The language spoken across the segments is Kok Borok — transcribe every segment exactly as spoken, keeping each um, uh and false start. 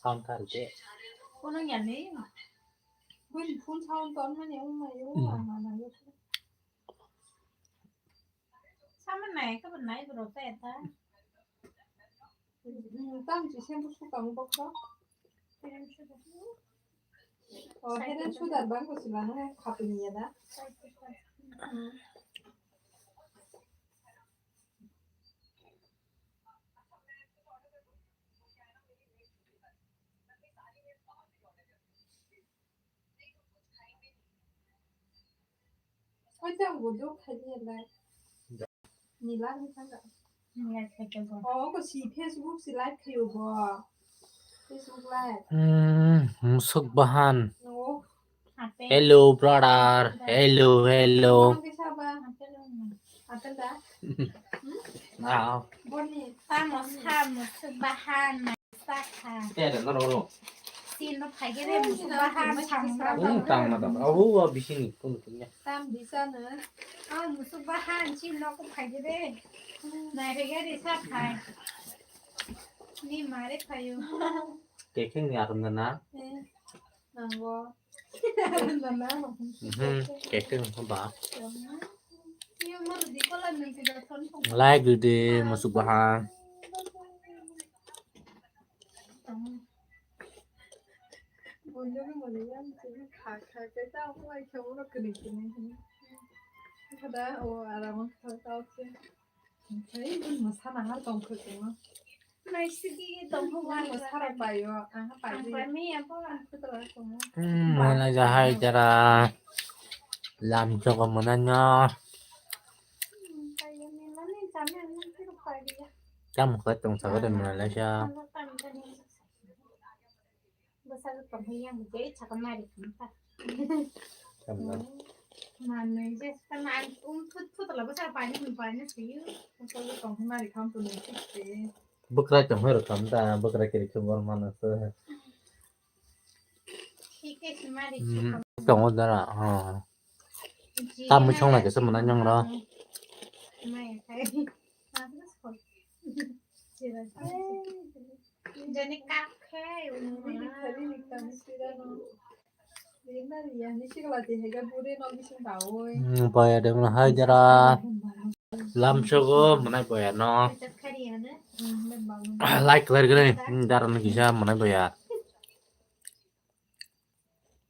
Counter de. Kuno ya ni. Bun phone sound ton mani o mai o. Hmm. Ama na yo. Sama nai ka nai bro ta ta. Hmm, tam ji shampoo su kamu bokro. Oh, Head and Shoulder bang ko sila na khapini ya da. Hmm. Oita ang video khai di lai. Nila ni thang da. Nila khai ka bo. Oh, ko si Facebook si live khai bo. Facebook live. Hmm, musuk bahan. No. Ape. Hello, brother. Hello, hello. Ang kisa ba. Ape lo. Ape da. Hmm? Now. Boni. Tamo sa musuk bahan. Sakha. Tere, no, no, no. Sino phaigere musuk bahan samung. Ung tang na da. Awu wa bisini kun kun ya. Tam bisa na. Ah, musuk bahan sino ko phaigere. Nai regere sa phai. Ni mare phayo. Kekeng ni arum na. Eh. Nanggo. Mhm, kekeng ba. Like di musuk bahan. Naisigi tongkha. Ang sara paio, ang paio. Ang paimi ya po, ang putra tongo. Hmm, mana jahai jara. Lam chogo mana nya. Hmm, paio ni mani jame ang putra paio. Kam kha tong saga de mana laisa. Ang paimi jani. Bwsajwk tongkha yang je chakmari khamkha. Manwi je kana ang um thut thut la bwsa pani hun pani siyu. Bwsajwk tongkha mari kham tuni site. Bwkra tongkha rw khamta, bwkra kiri khe bor mano se. Kike si mari. Hmm, tongo dara, ha. Tamwi songna kisa mwnai nang ro. Maya khai. Jani kap khai. Hmm, boya de mwnai hai jara. Lam sogo mwnai boya no. Like khlai rwgwni, hmm, dara no kisa mwnai boya.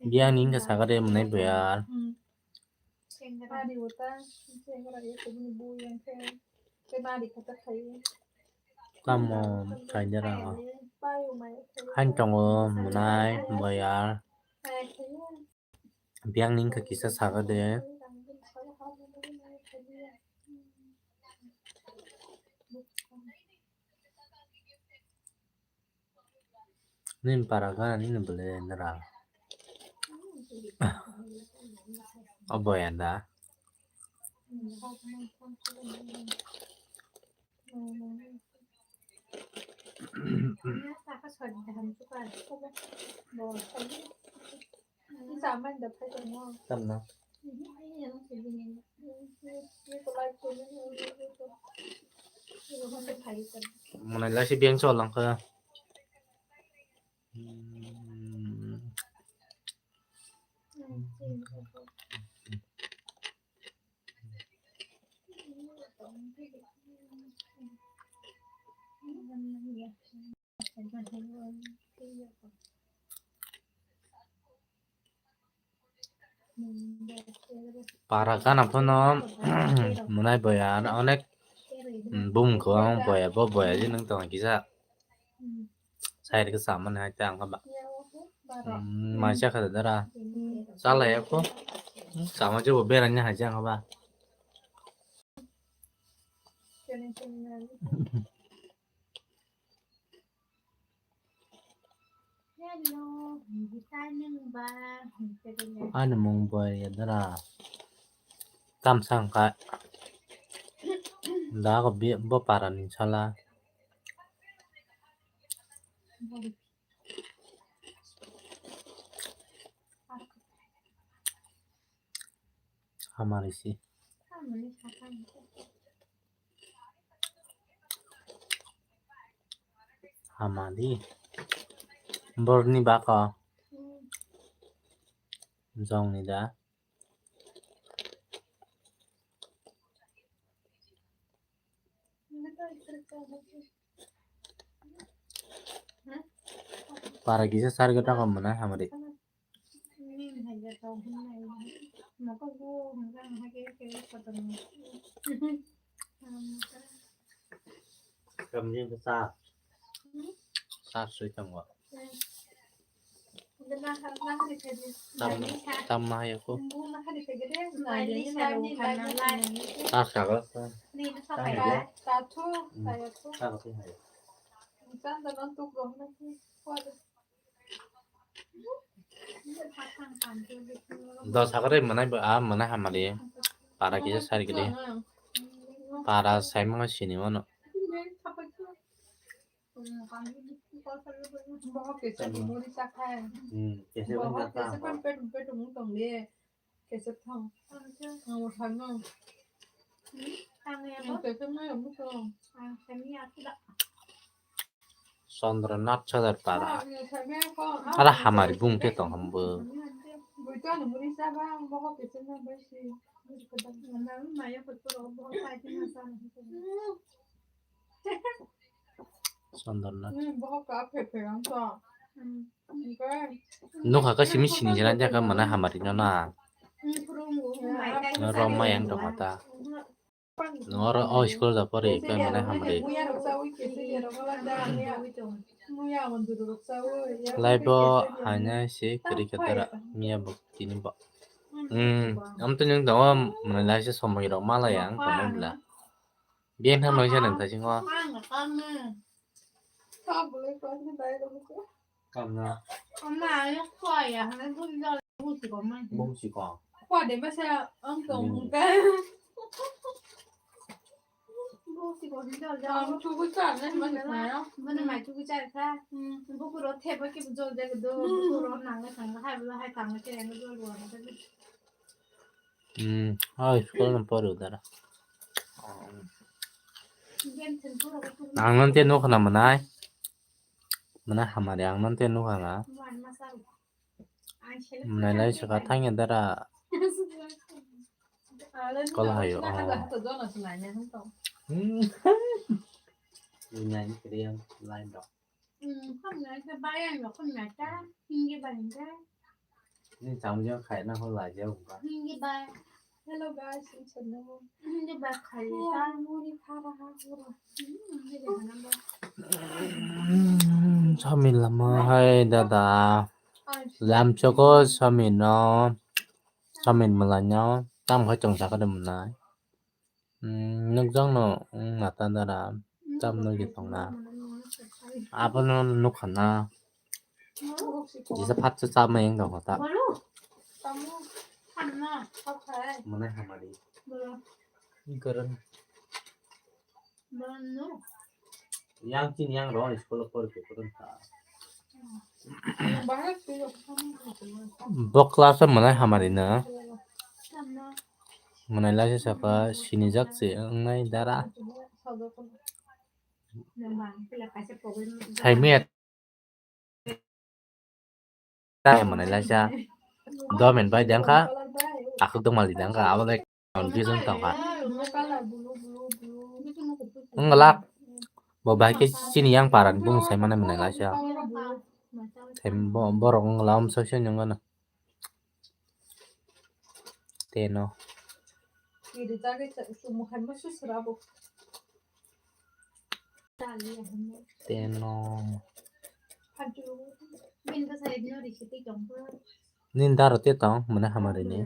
Biyang ni wngkha sakha de mwnai boya. Tamo khaina rang. Hain tongo mwnai boya. Biyang ni wngkha kisa sakha de. Nini para gana nini bwle nara. O boya da. Tamna. Mwnai laisi biyang chol langkha. Hmm. Para gana phano mwnai boya onek, mm, bumung kwbangma boya, bo boya je nwng tong kisa. Sai rwkhe samani hai tei ang kha ba. Mm, mai cha kha da dara. Chala ya ko. Sama je bo berani hai cha ang kha ba. Ani mung boya dara. Tam sang kha. Da ko bi-, bo para ni sala. Hamari si. Hamari. Borni bako. Jongni da. Para kisa sar gata ko mana hamari. Kamjeng ke sa. Sa sui tamo. Tam, tam ma ya ko. Sa sa ko. Sa ko hai. Dos hakare manai ba, ah, manai hamari. Para kisa sari kiri. Para sai manga sini mano. Hmm, kisa Chandra Nath Sadar para. Ara hamari bung te tong hambo. Chandra Nath. Nukha ka simi sini jana jaka mana hamari no na. Roma yang tong ta. Noro o school da pori pe mane hamri. Laibo hanya si kiri kedara miya bok tini bok. Hmm, am to nyung dawa mane lai se somoi rok mala yang tamo bla. Bien ham noi se nang ta singo. Kamna. Kamna, ano kaya, ano bung jol, bung sikong man. Bung sikong. Kua de basa ang tong ka. Bung sikong jol jol. Ang chugu cha na man ka. Mana mai chugu cha ka. Hmm. Buku ro theba ki jol de do. Buku ro nang ka thang ka hai bla hai thang ka ke ano jol ro na. Hmm, oh, school no pori udara. Ang non te nukha na manai. Mana hamari ang non te nukha na. Manai lai saka thangya dara. Kol hayo, oh. Hmm. Nai ni kiri yang lain dok. Hmm, khamna khe bayang no khamna ta, hingi bayang ta. Ni samjak khai na ho lai ja ba. Hingi ba. Hello guys, it's a new. Hingi ba khai ta. Muri khara ha pura. Hmm, hingi ba na ba. Hmm, sami lama hai dada. Lam choko sami no. Sami malai no. Tam khai chong sa ka de manai. Hmm, nukjakno, hmm, mata dara, tam nugwi tongna. Abono nukha na. Jisa phatsa chamai wng tongkha ta. Mane hamari. Garam. Yang chini yang rong school por ke por ta. Bo class o mwnai hamari no. Mwnai laisa saka sinijak se wngnai dara. Saimia. Mwnai laisa. Domen bai dengkha. Akhuk dongmali dengkha. Abo le. Ang bising tongkha. Wng glak. Bo bai khe chini yang paran bung sai mane mwnai laisa. Tei bo-, borok wng glak amsai se nung gana. Teno. Teno. Nini daro te tong, mane hamari ni.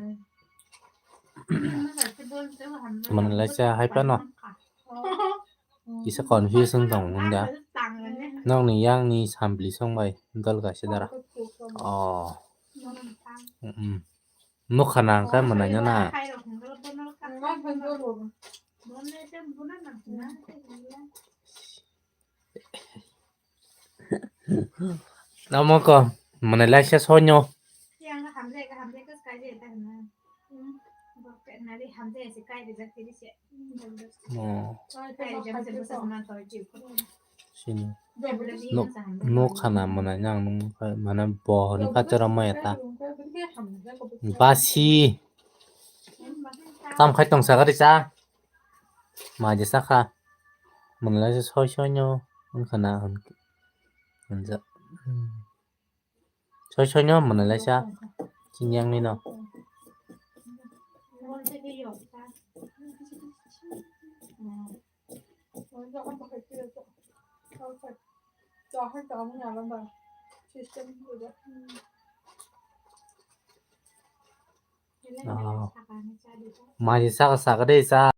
Mane laisa hai phano. Kisa confusion tong hwnda. Nokni yang ni sambli song bai dol kaisa dara. Oh. Mm. Nukha na hwnkhe mwnai no na. Namo ko mwnai laisa sonyo. Oh. Sini. Nuk, nuk khana mwnai nang nung khai, mane bo hwnwi kha chwra maya ta. Basi. Tam khai tong sakha ri cha. Maji sakha. Mwnai lai soi soi no. Wng khana hwn. Hwnjak. Soi soi no mwnai lai sa. Chini yang ni no. Oh. Maji saka saka de sa.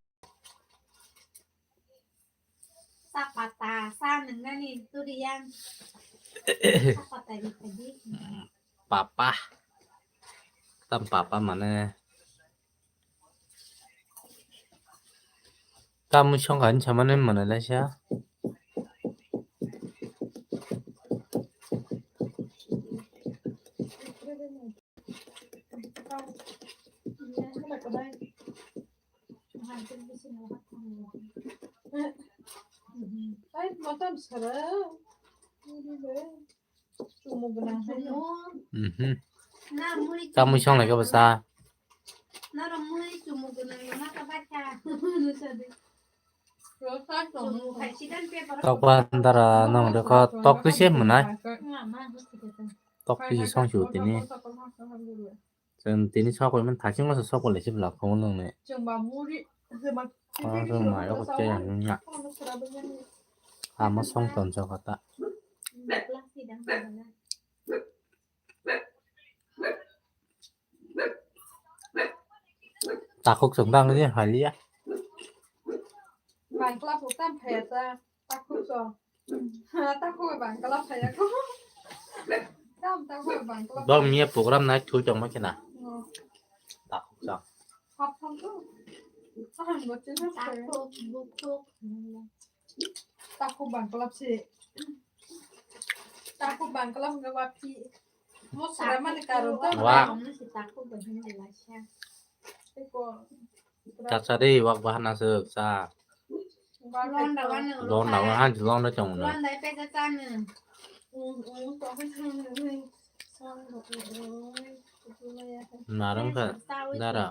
Sa pata, sa nwngnani turi yang. Sa pata di tadi. Papa. Tam papa mane. Kamu song kan sama nen mana lai sa. Ai, matam sara. Mhm. Kamu song lai ka basa. Tok ba dara nang de kho tok twi se mwnai. Tok twi se song su tini. Chwng tini sok bai man thasing masa sok bai se bla khong nang ne. Ah, chwng mai o khe ya nung ya. Ama song ton sa kata. Takhuk chwng bang ni haliya. Bangkla phu tam phaya ta takhuk chwng. Ha, takhuk bangkla phaya ko. Tam takhuk bangkla. Bang miya program nai thui chwng ma kena. No. Takhuk chwng. Hap ham tu. Aham go chwng hap phaya. Takhuk, bukhuk. Takhuk bangkla se. Takhuk bangkla hwnga wa phi. Mo sura mani karon ta. Wa. Takhuk bangkla se. Eko. Chachari wak bahana se sa. Londa wano. Londa wano han londa chong na. Londa ipe cha chanu. Narang kha dara.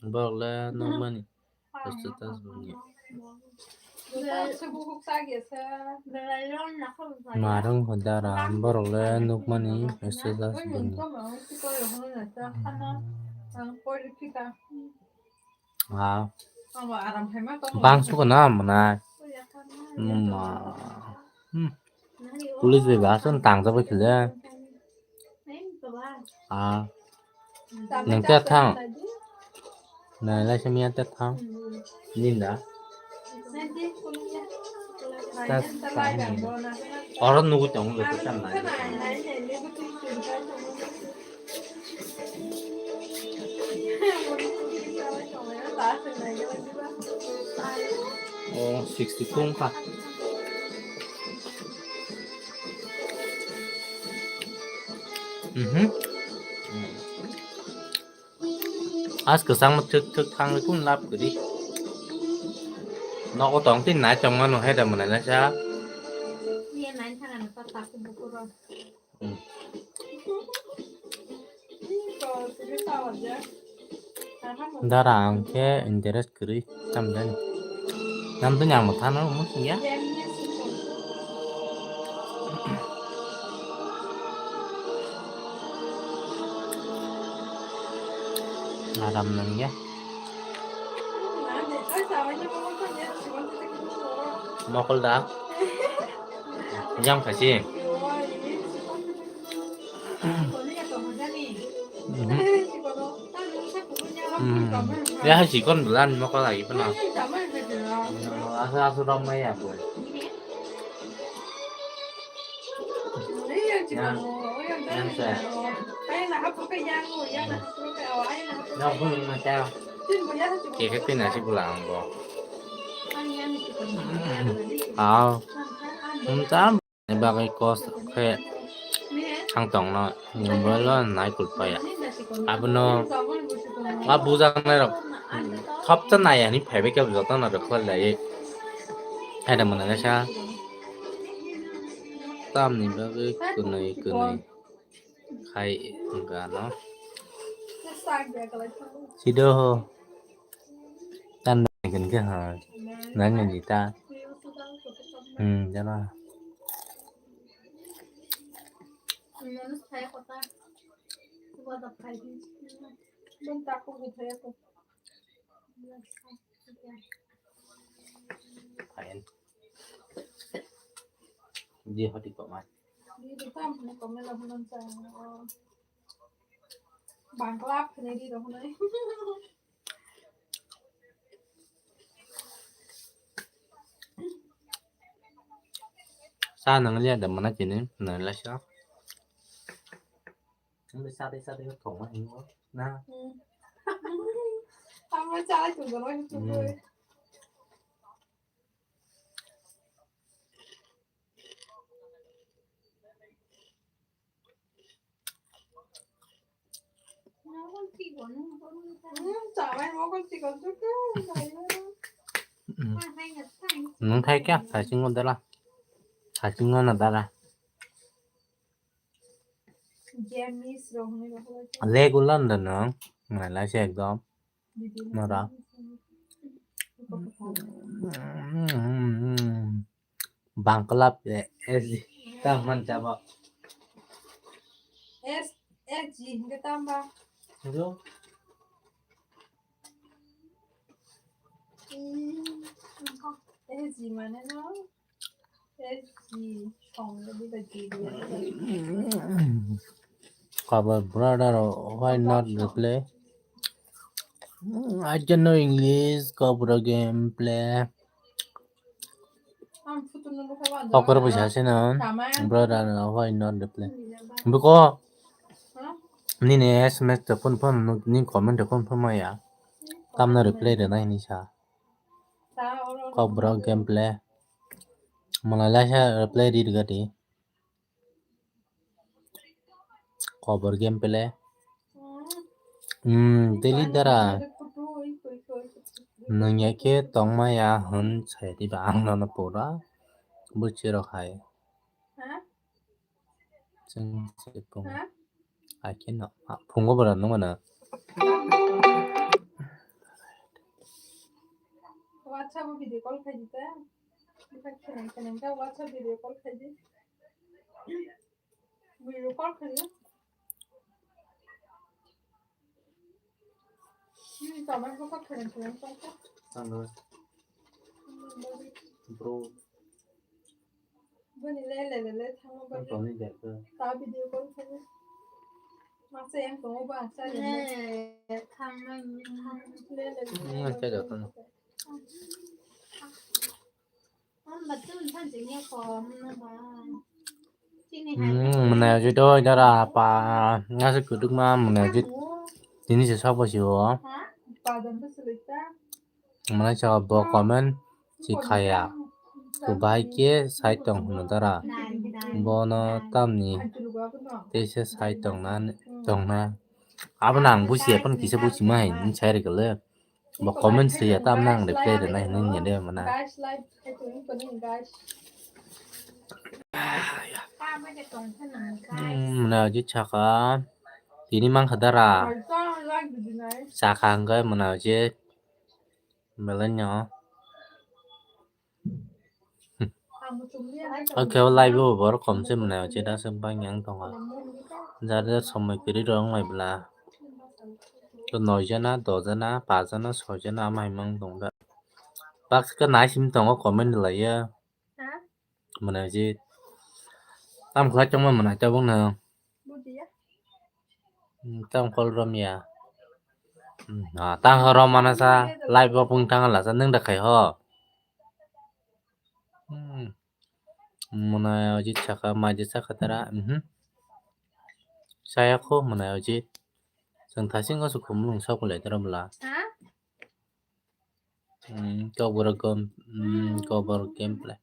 Borok le nokmani. Status bini. Narang kha dara borok le nokmani status bini. Ah. Bang suka na mana. Numa. Hmm. Police bai ba sun tang jabai khile. Ah. Nang te thang. Nai lai simi te thang. Ninda. Oro nugu tong lo, oh, sixty two wngkha. Mhm. As kwchangma thwk thwk thangwi kunu lab kwrwi. Nogo tong tini nai tongmano hai da mwnai laisa. Hmm. Dara ang khe interest kwrwi. Tam jani. Nam tini ang mwthangno muchungya. Aram nangya. Mokol da. Jam khasi. Mhm. Mhm. Ya, hai chikon bulan mokol lagi pernah. Asa asa ramai ya, boy. Ya. Ya, saya. Ya, pun macam. Keke pina si pulang ko. Ah. Macam. Ni bagwi kos khe thang tongno, ni mobile o nai kulpaya. Abono a bujaknai rok thopsa nai ani phaibai khe jotono rwkhlai laiwi. Haida mwnai sa. Tamni bagwi kwnwi kwnwi khai wngkha no. Sido ho. Tan kwnwi khe ha. Nang ni ta. Hmm, jana. Fine. Di hoti kok mai. Di di tam ni kok mai la bulan sa. Bangla phene di ro hwnwi. Sa nang liya da mana kini na la sa. Nang sa de sa de thong ma hingo na. Hmm. Tamo chalai tu jalo tu. Hmm. Nung thai kya? Thai chingo dala. Thai chingo na dala. Regular da nung. Ngai la se ekdom. Nora. Bangla S G. Tang man jabo. S, S G hingke tamba. Hello. S G mane no? S G song di ba G di. Cover brother, why not replay? I don't know English, cover gameplay. Kokor bo saseno, brother, why not reply? Biko, nini S M S te phone phone nuk, nini comment te phone phone maya. Tamno reply rwnai hinwi sa. Kokborok gameplay. Malai laisa reply ri rwgadi. Cover gameplay. Hmm, daily dara. Nungya khe tongmaya hwn sai diba ang nono pura. Buchirok hai. Chwng se phung. Hai khe no. Phungo bwrano mano. WhatsApp video call khai di ta. Khenang khenang ta WhatsApp video call khai di. Video call khayo. Nini tongmani bokol khayo khayo tongkha. Tangwi. Bro. Boni le le le le thango boni. Tongni dekho. Ta video call khayo. Masa yang tongo ba sa le. Le thango. Le le le. Nang khe jotong. Hmm, mwnai ojit oi dara pa, ngasik kwdwkma mwnai ojit tini se sabo si o. Mwnai sa bo comment si khaya. Kwbai khe sai tong hwno dara. Bono tamni teisa sai tongna, tongna. Abono ang busiya, phano kisa busi ma hai, wng sai rwkha le. Bo comment swiya, tamno ang reply rwna hinwi ya de mana. Hmm, mwnai ojit saka. Tini mankha dara. Saka hwnkhe mwnai ojit. Belai no. Oke, o live o borok kom se mwnai, o chida se bang yang tongo. Jare somoi kwrwi rok wng lai bwla. To noi jana, do jana, pa jana, soi jana, ama hai mang tong da. Bak se nai sim tongo, comment lai ya. Mwnai ji. Tam khlai tongma mwnai tabuk no. Hmm, tang call rom ya. Hmm, ah, tang rom mana sa, live o pung tang la sa, nung da khai ho. Hmm. Mwnai ojit saka, maji saka tara, mhm. Saya kho mwnai ojit. Chwng thasing o se khumlung sok le tara bwla. Ha? Hmm, Kokborok gom, hmm, Kokborok gameplay.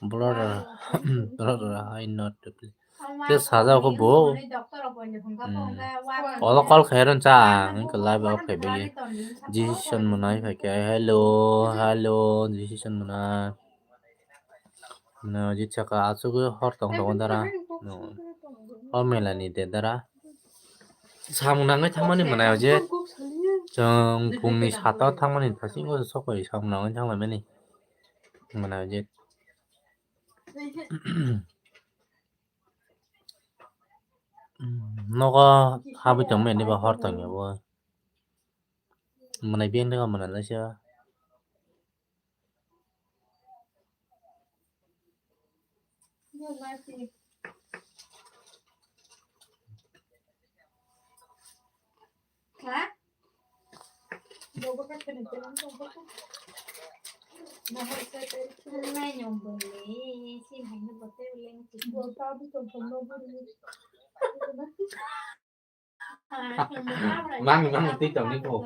Brother, brother, I not to play. Te sajak kho bo. Hmm. Olo call khairun cha, ang khe live off khai bai. Decision mwnai khai khe. Hello, hello, decision mwnai. Mwnai o je chwkha aswk hor tong tongo dara. O mela ni de dara. Samung nangwi thangmani mwnai o je. Chwng phungni sata o thangmani thasing o sokoi samung nangwi thanglaimani. Mwnai o je. Nogo habwi tongmani ba hor tongya bo. Mwnai beng de mwnai laisa. Mang, mang, twi tongni bo.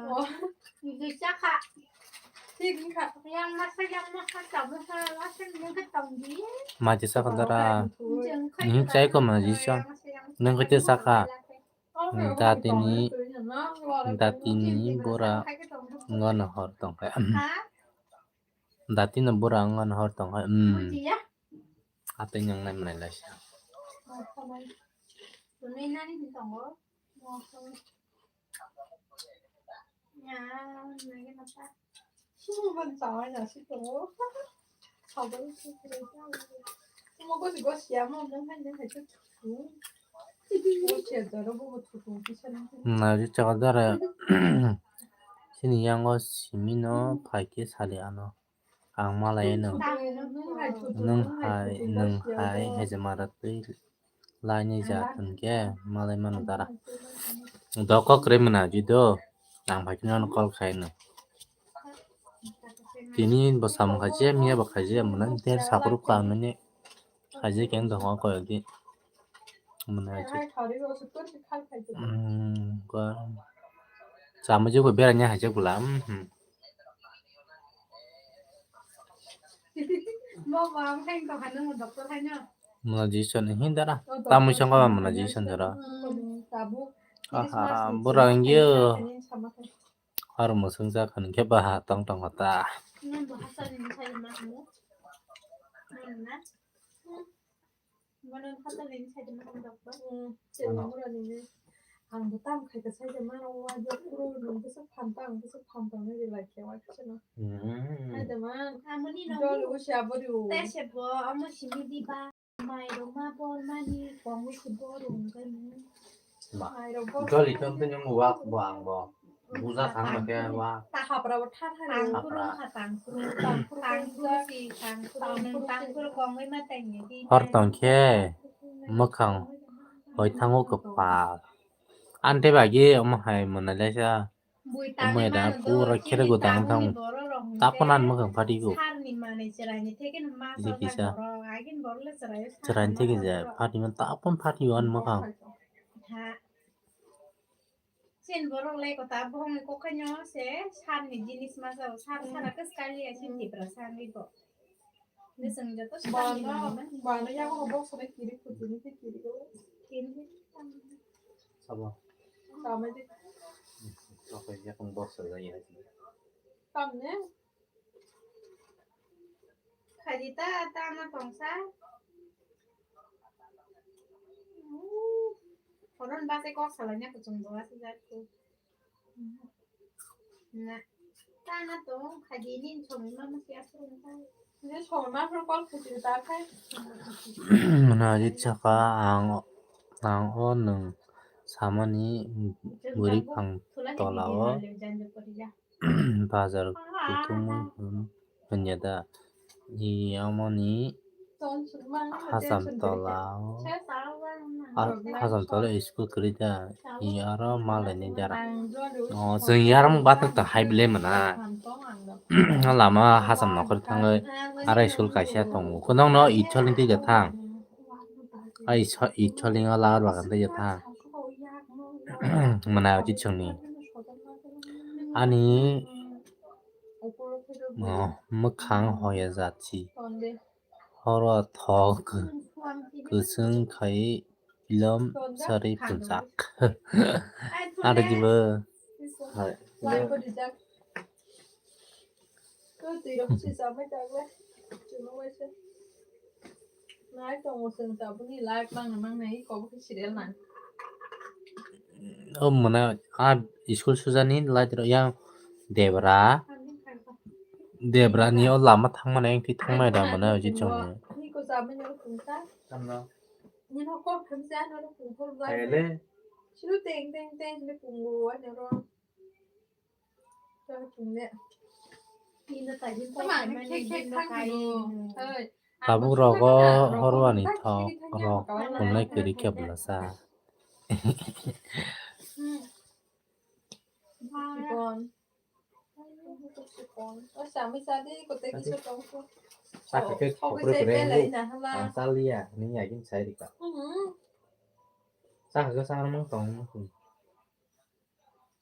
Maji sakha dara. Ni chai ko maji sa. Nang kete sakha. Datini, datini bora ngono hor tongkha. Datini bora ngono hor tongkha. Hmm. Atwi nang nai mwnai laisa. Nari chakadara sini yango simino phaikhe sali ano. Ang malai nwng, nwng hai, nwng hai, hejema ratwi laini ja thwngkhe malai mano dara. Doko kwrwi mwnai ji do, ang phaikhe nono call khai no. Tini bo samung khaijak, miya bo khaijak, mwnai ter sakruk ka mwnai khaijak khe doko koyok di. Mwnai ji. Hmm, ko. Chamui ji bo berani haijak bwla. Hmm. Mona Jackson hin dara. Tamui song ba Mona Jackson dara. Aha, bura wngyo. Aro musung jak hwn khe ba tong tong kha ta. Ang bo tam khai ka sai de mano wa je kuro nung bwswk phan tang bwswk phan tang nai de lai khe wa khe no. Hai de man. Amoni no. Dol usi abori u. Tese bo amo simi di ba. Mai rok ma bor mani kong usi bor u ngai mu. Mai rok bor. Dol i tom tini mo wa bo ang bo. Buja thang ma khe wa. Ta hapra bo tha tha ni. Tangkuru kha tangkuru. Tangkuru si tangkuru nung tangkuru kongwi ma tang ni di. Hor tong khe mwkhang hoi thango kwpal. Ante bagi omo hai mwnai laisa. Omo da pura khere go dang thang. Tapon an mwkhang phati go. Di kisa. Chwrai theke je phati man tapon phati go an mwkhang. Sen borok lai kota bohong ni kokhanyo se sar ni jinis ma jao, sar sara khe skali ya sin tipra sar ni bo. Nising joto sar ni bana, bana ya ko box re kiri kutini te kiri ko. Kiri. Sabo. Sama de. Apa ya kong box re ya. Kam ne? Khaidi ta, ta na tongsa. Koron ba se kok salanya kuchung bo ase jat ko. Na. Ta na tong khaidi nin chong ma ma sia surung ta. Ne chong ma pro kol kuchung ta khai. Mwnai ji chakha ang, ang o nwng samani bwrwi phang tola o. Bazar kuthumwi hwn hwnya da? I amoni Hacham tola o, ha-, Hacham tola school kwrwi da? I aro malaini dara. O, chwng yarwng bathang tong hai bwlai mwnai. Lama Hacham nokhor thangwi aro school kaisa tongo. Kwdwngno Ithol ni twi da thang. A Itho-, Itholing o lagar bagan tei ya tha. Mwnai o chwngni. Ani, oh, mwkhang hoya jat si. Horo thok kwchwng khai pilom sarwi phuljak. Aro jibo. Hai. Twi rok se chamai tangle. Chwngno waisa. Nai tongo chwng tabukni live mangna mangna i kobo khe serial nang. O mwnai a school sujani light rok yang debra. Debra ni o lama thangmani engti thangmani da mwnai o ji chwng. Niko sabni no kungsa. Tamno. Nino kok khamsa no kungkhol ba. Hele. Sino teng teng teng ni kungu wa nyoro. Tabuk rogo horwani thok rok phunai kwrwi khe bwlasa. Sakhe khe thok kwrwi kwrwi ang chaliya, nini agini sai rika. Sakhe khe sa mung tong.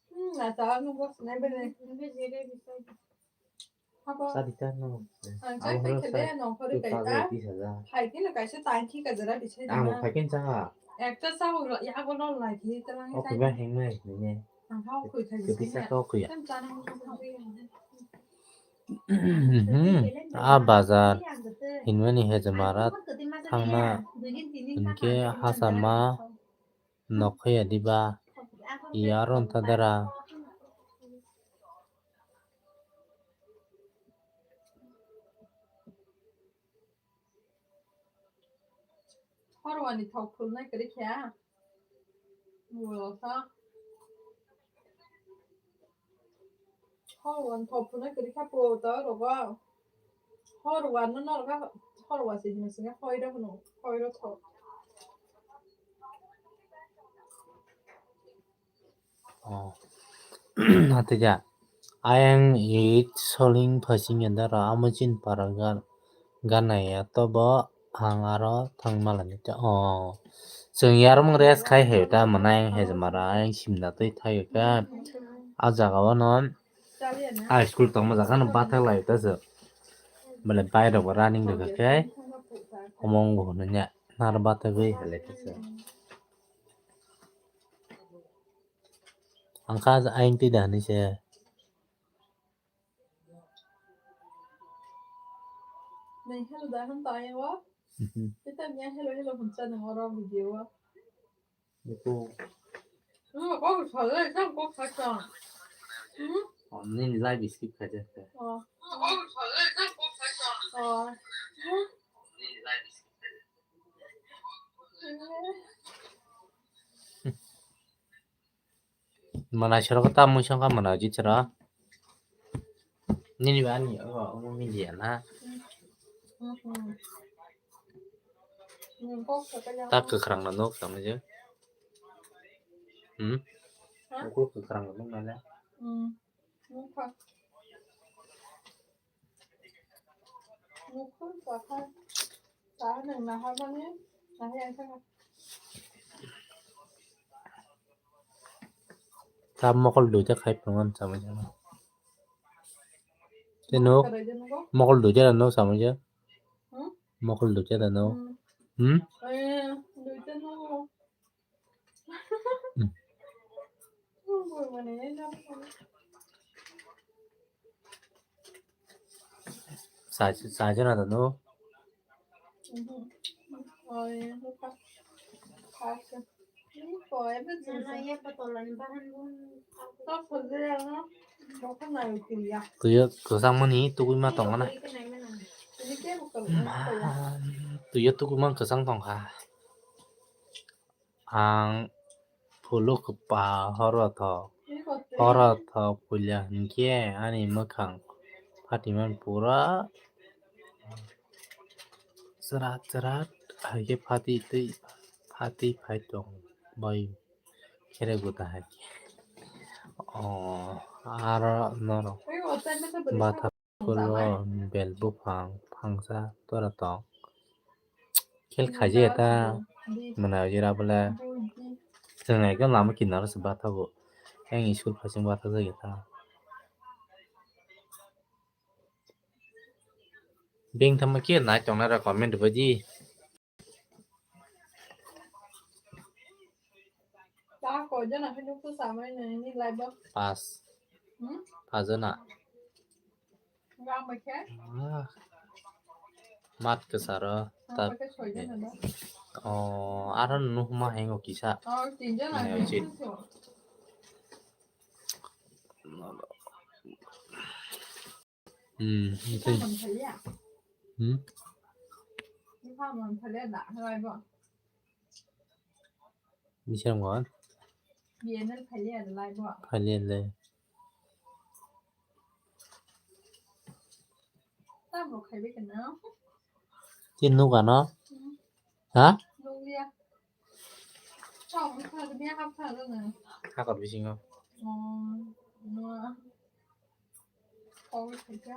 Hmm, ata ano box na bene. Sadi ta no. Ang sai pai khe de no khori kai ta. Hai khe no kaisa tang khi ka jara bisai na. Ang phai khe cha. Ekta sa ho ya go no lai khi ta lang. O sai. Kuba heng mai ni ne. Ang ha khoi khai. Kubi sa ko kuya. Tam cha na mo. Hmm. A bazar hinmani hejmara thangna hinkhe hasama. Nokhaya diba? Iya aro wngkha dara. Horwani thok phulnai kwrwi kha. Ulo sa. Horwan thok phunai kwrwi kha po ta rogo. Horwan no norga horwa se hino singa hoiro hino hoiro thok. Oh. Hati ja. Ayang it soling phasing yanda ra amo chin para gan ganaya to bo ang aro thang malani ta. Oh. Chwng yarmung rest khai he ta mwnai he jmara ayang simna twi thai ka. A jaga o no. A school tongma jaga no bathak lai ta se. Bale bai rok running rok khe omo wng bo hwnwi nya nar bathagwi halai ta se. Ang kha aing twi da hwnwi se. Nai hello da hwn ta ayo. Mhm. Kita nya hello hello hwn cha nang oro video o. Ito. Hmm, kok salai, sam kok sa cha. Hmm? Oh, nini live skip khai ja. Oh. Oh. Nini live skip khai ja. Mwnai soro ta mui songkha mwnai jitra. Nini ba ani o omo media na. Ta kwkhwrang no nuk tamo je. Hmm? Ukur kwkhwrang no nuk nai le. Ta mokol duita khai phungan samai jana. Teno mokol duita no samai ja. Mokol duita da no. Hmm? Sa sa jana da no. Tuyo kwchangmani tugui ma tongmana. Tuyo tugui ma kwchang tongkha. Ang phuluk kwpa horo thok, horo thok puila hinkhe ani mwkhang phatimani pura chwrat chwrat hai khe phati twi phati phai tong bai khere guta hai khe. O aro norok batha. Ulo bel buphang phangsa tora tong. Khel khaji eta mwnai jira bole. Chwng ekdom lama kinaro se bathago. Yang school phasing batha jai eta. Beng thama khe nai tongnai rok comment rwbaidi. Pas. Pas jona. Ah. Mat kwcharo. Ang ta-, pakai soijon ada. Oh, aro nuhma hengo kisa. Oh, tinjon. Neo ada chit. Hmm, ito. Ipha mon phalia. Hmm? Ipha mon phalia da, halai bo. Bising mon? B N L phalia da, lai bo. Phalia le. Tamo khaibai kana? Tin nuga no? Hmm. Ha? Nukliya. Chong, nukha, nukha, nukha, nukha. Hakor bisingo. Oh, no. Oh, khaikha.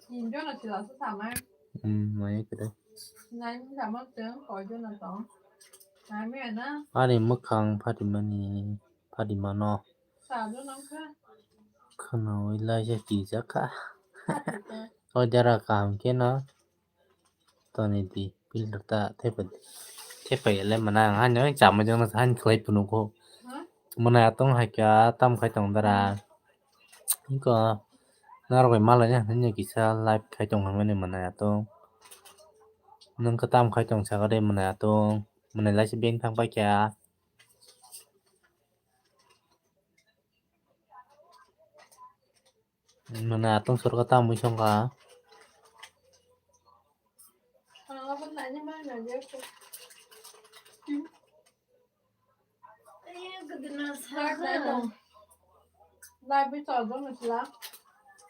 Tinjon na sila sa samai. Hmm, mai kre. Nai mi sama teng, koijon na tong. Nai mi na. Ani mwkhang phatimani, phatimano. Sajo nang kha. Khwnaui laisa kijakha. Sajo nang kha. O jara kaham khe no. Toni di, pilter ta thepai, thepai le mana ang hani chamai jong na hani khlai phunukgo. Ha? Mana atong hai kha tam khai tong dara. Ingko narok bai malai ya, nini kisa live khai tong mani mana atong. Nung kha tam khai tong sakha de mana atong. Mana lai si beng thang pai kha. Mana atong sorka ta mui songkha.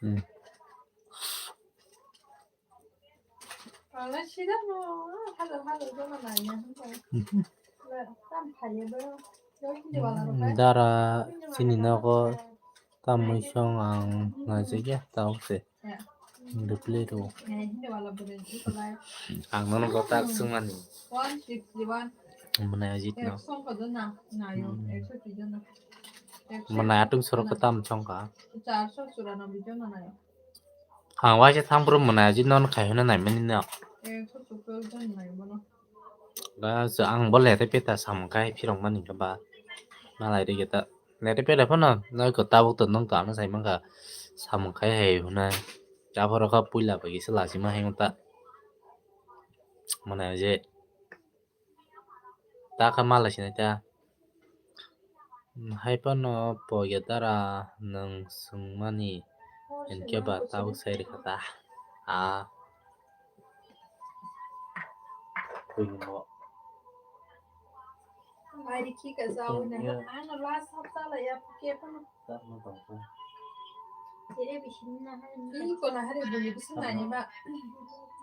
Hmm. Dara chini nogo tamoi song ang naijak ya, tabuk se reply rw. Ang nono gotak swngmani. Mwnai ajit no. Mwnai atung sorok tam songkha. Ang waisa thang bro mwnai ajit no khai hwnna naimani no. Ba ang bo lete peta samung khai phirok mani khe ba malai rikhe ta lete peta phano noiko tabuk to nong to ano sai mankha samung khai hai hwnna. Aphoro kha puila bai kisa lachima hai ta mwnai je. Ta kha malai sinai ta. Hai phano poge dara nwng swngmani hinkhe ba tabuk sai rwkha ta. A. Buini mo. Ari khi ka jawi na. Ano last hapta la ya ke phano.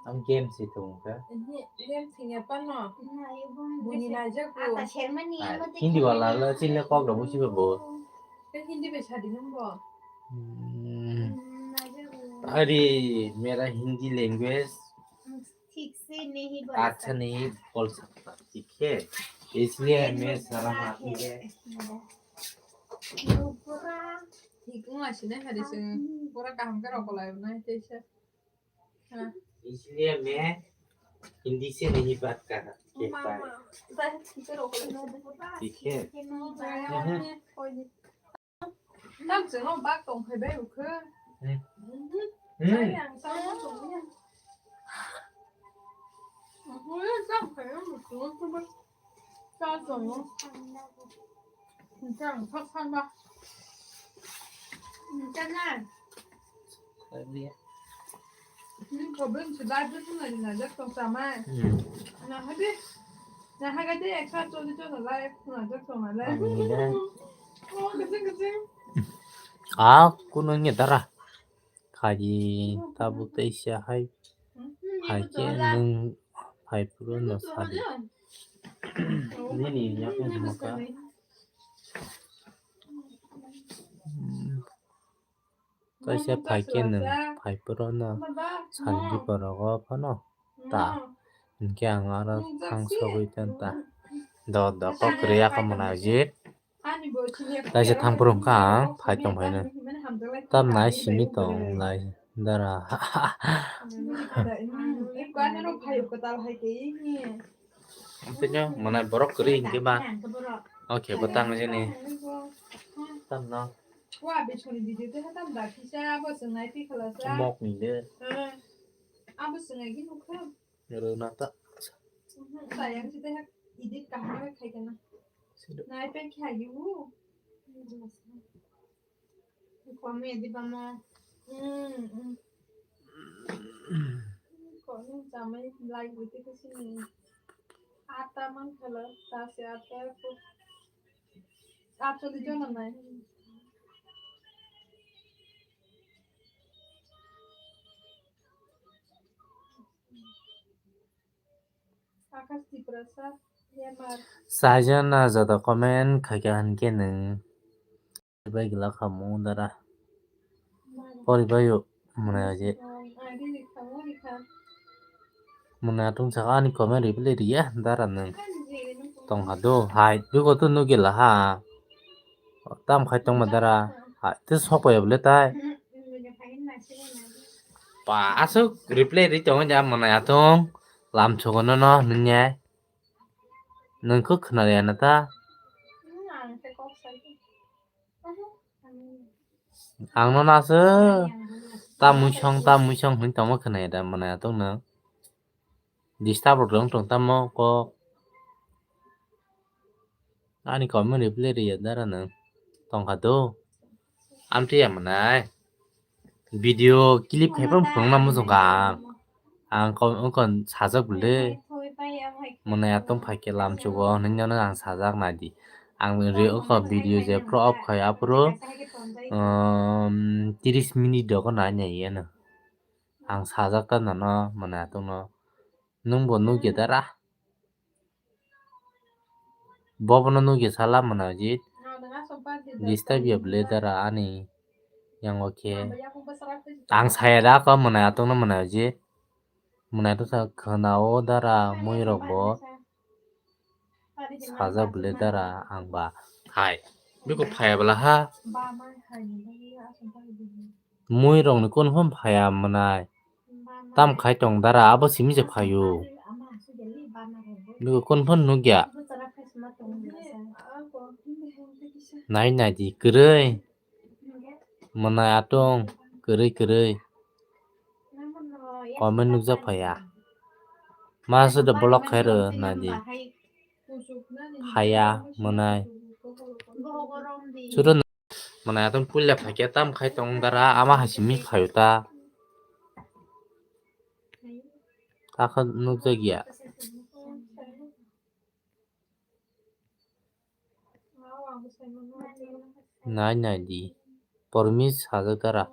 Ang game si thung kha. Game thing ya pano. Buni na jago. Hindi wala la chile kok ro busi bo. Hindi be sadi nung bo. Ari mera Hindi language. ठीक से नहीं बोल अच्छा नहीं बोल सकता, ठीक है, इसलिए मैं शर्म आती है। Thik wng asina hari se pura kaham khe rokolaio nai teisa. इसलिए मैं हिंदी से नहीं बात कर सकता। Thik hai. Tam chwng no bak tong phai bai ukhe. Ayang sa no tong ya. Uhu ya sa khai no tong ko ba. Sa tong no. Sa sa ba. Sa na. Problem si ba dun na na jak tong sa mai. Na hade. Na hagade eksa choli choli lai na jak tong lai. Oh, kaching kaching. Ah, kuno ni dara. Khaji tabuk teisa hai. Hai khe nwng phai phuru no sadi. Nini yakung himo kha. Kaisa phai khe nwng phai phuru no sadi borogo phano ta hinkhe ang aro thang sogwi tong ta do do kok kwrwi ya kha mwnai ji. Kaisa thang phuru hwnkha ang phai tong phaino. Tamnai simi tong lai dara. Tini mwnai borok kwrwi hinkhe ba. Okay, bo tang jeni. Tam no. Wa be chori video te tam da kisa abo swngnai pi khala sa. Mok ni de. Abo swngnai gi nukha. Rwna ta. Sayang si te edit kaham khai kana. Nai pe kha yu. Kome di bama. Hmm, hmm. Kome chamai lai gitu ke sini. Ata man khala, ta se ata ko. Actually, jona nai. Sajana jata comment khaikha hinkhe nwng bai glak kha mung dara. Pori baio mwnai aje. Mwnai atung saka ani comment reply riya dara nwng. Tongkha do hai biko to nugila ha. Tam khai tongma dara. Hai te sokpaiya bole tai. Pa aswk reply ri tongo ja mwnai atung lam chogono no nungya. Nwng khe khwnaliya na ta? Ang no naso ta muisong ta muisong hwnwi tongma khwnaya da mwnai atung nwng. Disturb rok tong tamo kok. Ani comment reply riya dara nwng tongkha do. Amtwi ya mwnai. Video clip khai phano phunukna muchungkha ang. Ang kon, kon sajak bwle. Mwnai atung phaikhe lamchugo hwnwi ang sajak naidi. Ang re oko video je pro off khai aphuru, um, tris minute dogo nai nai yeno. Ang sajak ta nono mwnai atungno. Nwngbo nukya dara? Bobono nukya sala mwnai ji. Disturb ya bwle dara ani yango khe. Ang saya da ko mwnai atungno mwnai ji. Mwnai to sa khwnao dara muirok bo. Sajak bwle dara ang ba. Hai. Biko phaya bwla ha. Muirokni kun phun phaya mwnai. Tam khai tong dara abo simi se phaio. Biko kun phun nukya. Nai nai di kwrwi. Mwnai atong kwrwi kwrwi. Comment nukjak phaiya. Masa da block khai rw nai di. Phaiya mwnai. Suru mwnai atong puila phaikhe tam khai tong dara ama hai simi phaio ta. Takha nukjakya. Nai nai di. Promise sajak dara.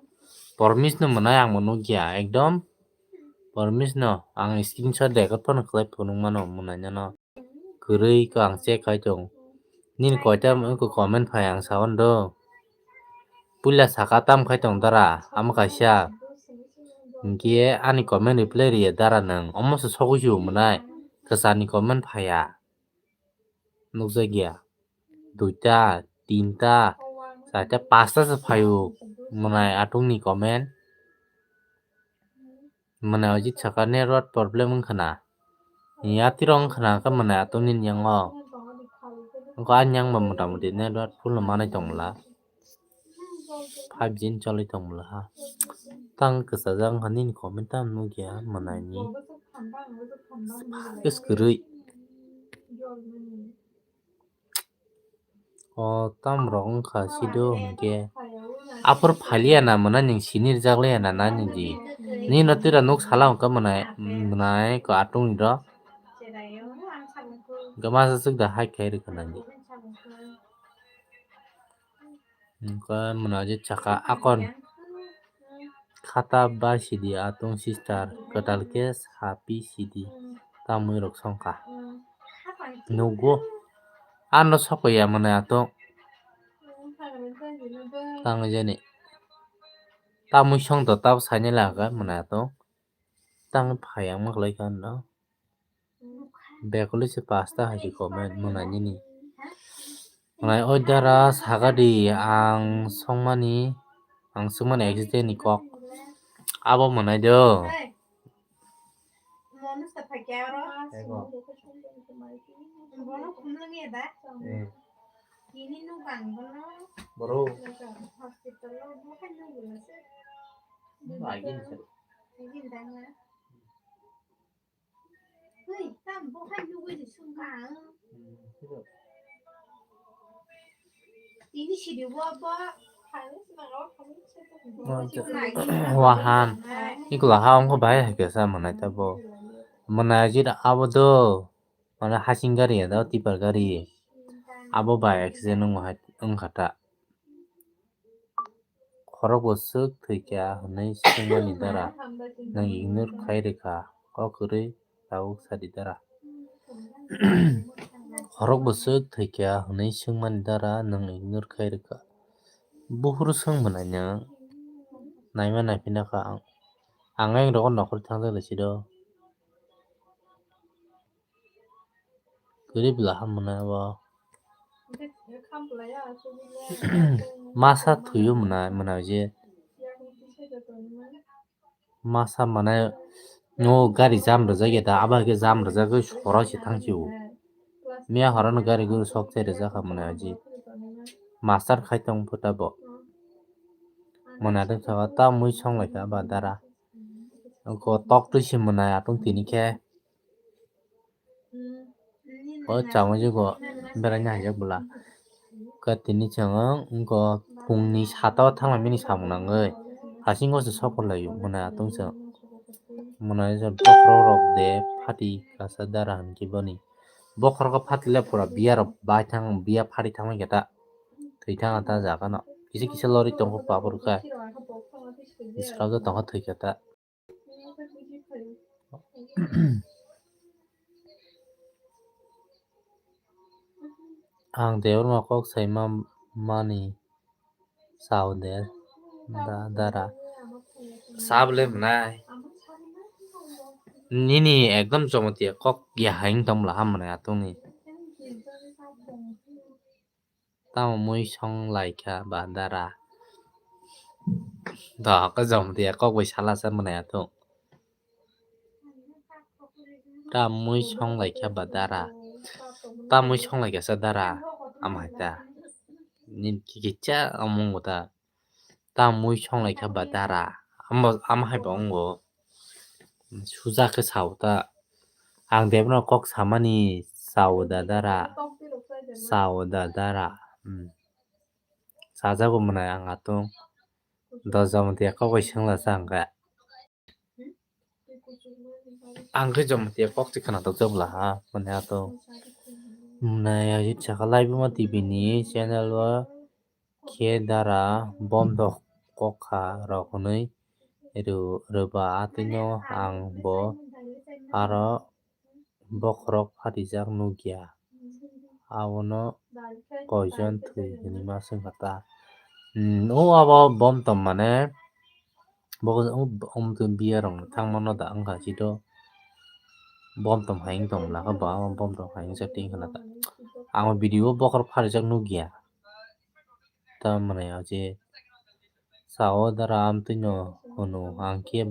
Promise no mwnai ang bo nukya ekdom. Promise no ang screenshot record phano khlai phunuk mano mwnai no. Kwrwi ko ang check khai tong. Nini koita wngkha comment phai ang sawan do. Puila saka tam khai tong dara, amo kaisa. Hinkhe ani comment reply riya dara nwng. Omo se sogwi se mwnai. Kwchani comment phaiya. Nukjakya. Duita, tinta, charta, pasta se phaio. Mwnai atungni comment. Mwnai ojit saka network problem wngkha na. Yatirok wngkha na khe mwnai atungni yango. Wngkha ani yang bo motamuti network full no manwi tongmwla. Five G ni choli tongmwla ha. Tang kwchajak wngkha nini comment tamo nukya mwnaini. Swkang kwrwi. O tam rok wngkha sido hinkhe. Aphuru phaliya na mwnai nwng sini rijak liya na nani di. Nini no tira nuk sala wngkha mwnai, mwnai ko atungni rok. Hwnkhe masa swk da hai khai rwkha nani. Hwnkhe mwnai je saka akon. Khata bai sidi atung sister kwtal khe sapi sidi tamwi rok songkha. Nugo. Ano sokoi ya mwnai atung. Tangwi jani. Tamwi song to tabo sainai laka mwnai atung. Tangwi phai ang ma khlai kha no. Bekuli se pasta hai se comment mwnai nini. Mwnai oi dara saka di ang songmani, ang songmani accident ni kok. Abo mwnai do. Ego. Hmm. Tini nuk ang bono. Boro. Hospital o bo hai nuk bono se. Agin se. Agin dang na. Hei, tam bo hai nuk bai sung ka. Hmm, siro. Tini sidi bo bo. Wahan. Ikula ha ongko bai hai kesa manai ta bo. Manai jit abo do. Mane hasing gari ya do tipper gari. Abo bai accident wng hai wng kha ta. Khorok bo swk thwikha hwnwi swngmani dara nwng ignore khai rwkha, kok kwrwi tabuk sadi dara. Khorok bo swk thwikha hwnwi swngmani dara nwng ignore khai rwkha. Buphuru swng bwnai nwng naima naiphinakha ang. Ang ayang rogo nokhorwi thangjak lai sido. Kwrwi bwla ham mwnai abo. Masa thwiyo mwnai, mwnai je. Masa mane no gari jam rwjak ya da, abo hai khe jam rwjagwi sora se thang sio. Miya horo no gari guru sok chai rwjak kha mwnai aji. Master khai tong phuta bo. Mwnai de saka ta mui song lai kha ba dara. Ko tok twi se mwnai atung tini khe. O chamo jugo beraina haijak bwla. Khe tini chwng wngkha phungni sata o thanglaimani samung nangwi. Hasingo se sokol laio mwnai atung chwng. Mwnai je bokhorok rok de phati kasa dara hinwi boni. Bokhorok phati le pura biya rok bai thang, biya phari thangma khe ta. Thwi thang ta jaga no. Kisa kisa lori tongo papor khe. Bwswk tongo thwi khe ta. Ang Debbarma kok sai ma-, mani sao de da-, dara. Sab le mwnai. Nini ekdom chomoti kok ya haing tong bwla ham mwnai atungni. Tamo mui song lai kha ba dara. Da ka jom dia kok bai sala sa mwnai ato. Ta mui song lai kha ba dara. Ta mui song lai kha sa dara. Ama hai ta. Nin ki ki cha amung ta. Ta mui song lai kha ba dara. Amo, ama hai ba ongo. Suja khe sao ta. Ang Debbarma kok samani sao da dara. Sao da dara. Hmm. Sajago mwnai ang atung. Doja mwnti kok bai sengla sa ang khe. Ang khe jom mwnti kok se khwnatok jak bwla ha, mwnai atung. Mwnai ajit saka Laibuma T V ni channel o khe dara bom dok kok kha rok hwnwi rw-, rwba atwino ang bo aro bokhorok phatijak nukya. Abono koijon thwi hwnwi ma swngkha ta. Hmm, o abo bom tom mane, bo, o, o, biya rok thangmano da wngkha chito. Bom tom hai wng tong bwla khe bo, abo bom tom hai wngsa twi wngkha na ta. Ang video bokhorok phatijak nukya. Tamoni aji sao dara amtwino hwno, ang khe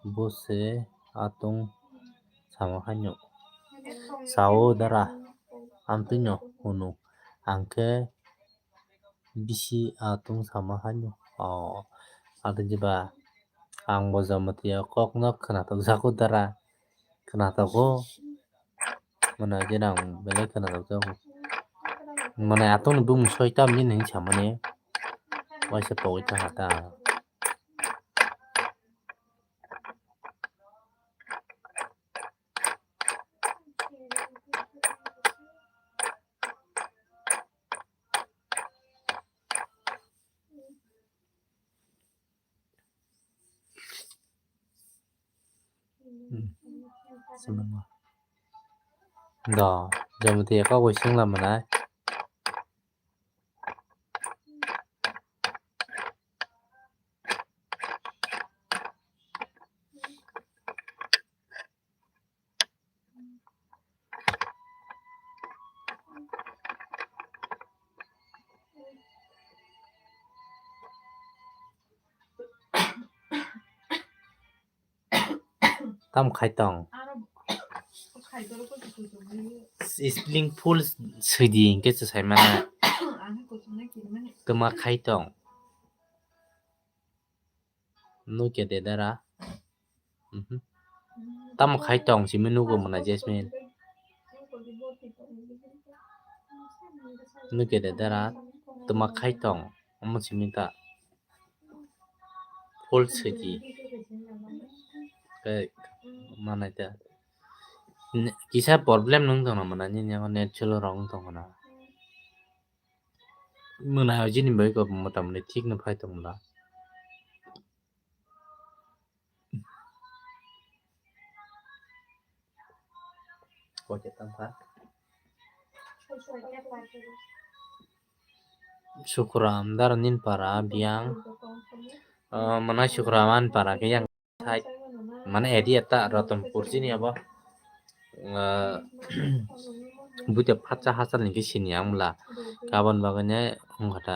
bo se atung sama haino. Sao dara amtwino hwno, ang khe bisi atung sama haino. O, atung jiba ang bo jamatia kokno khwnatok jago dara, khwnatok o. Mwnai je nang belai khwnatok jago. Mwnai atungni bumung soi tam nini hinwi samani. Waisa pogwi thangkha ta. Hmm. Swnamma. Do, jamatia kok bai swngla mwnai. Tam khai tong. spelling full sidi hingke se sai mano. Tuma khai tong. Nukya de dara. Mhm. Tamo khai tong simi nugo mona Jasmine. Nukya de dara. Tuma khai tong. Omo simi ta. Full sidi. Ke manai ta. Ne-, kisa problem nung tong na mona nini yango net slow rok wng tong na. Mwnai o jini bai kok motamoni thik no phai tong la. Sukram daro nin para biyang. Ah, mwnai Sukram ani para ke yang. Thai, mane area ta Ratanpur chini abo, ah, buita phatsa hachal hingke sini ang bwla. Kabon bagwi ne wngkha ta.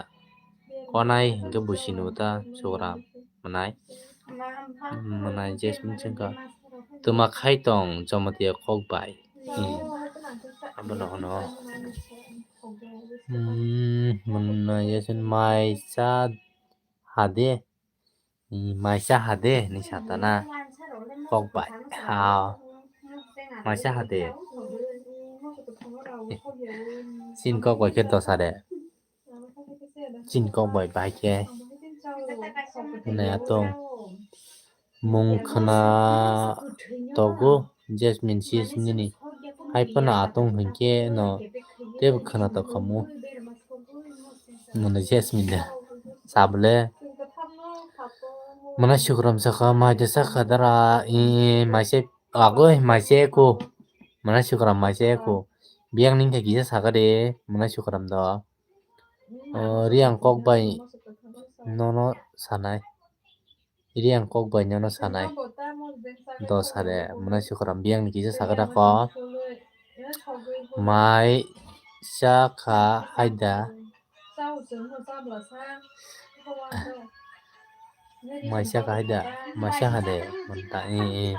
Konai hingke bo sini bo ta Sukram mwnai. Mwnai je sini chwngkha. Tuma khai tong Jamatia kok bai. Hmm. Abono hono. Hmm, mwnai je sini mai cha hade. Maisa hade ni satana kok bai ha. Maisa hade. Chin kok bai khe dosa de. Chin kok bai bai khe. Naya tong. Mung khna togo Jasmine sis nini. Hai phano atong hinkhe no tebo khna tokhamu. Mwnai Jasmine da. Sabole. Mwnai Sukram sakha, mai de sakha dara, i, i, mai se, agoi, mai se ku. Mwnai Sukram mai se ku. Biyang ning khe kisa sakha de, mwnai Sukram do. O, Riang kok bai nono sanai. Riang kok bai nono sanai. Do sare, mwnai Sukram biyang ni kisa sakha da ko. Mai cha kha haida. Mai cha kha haida, mai cha kha de, manta, i, i.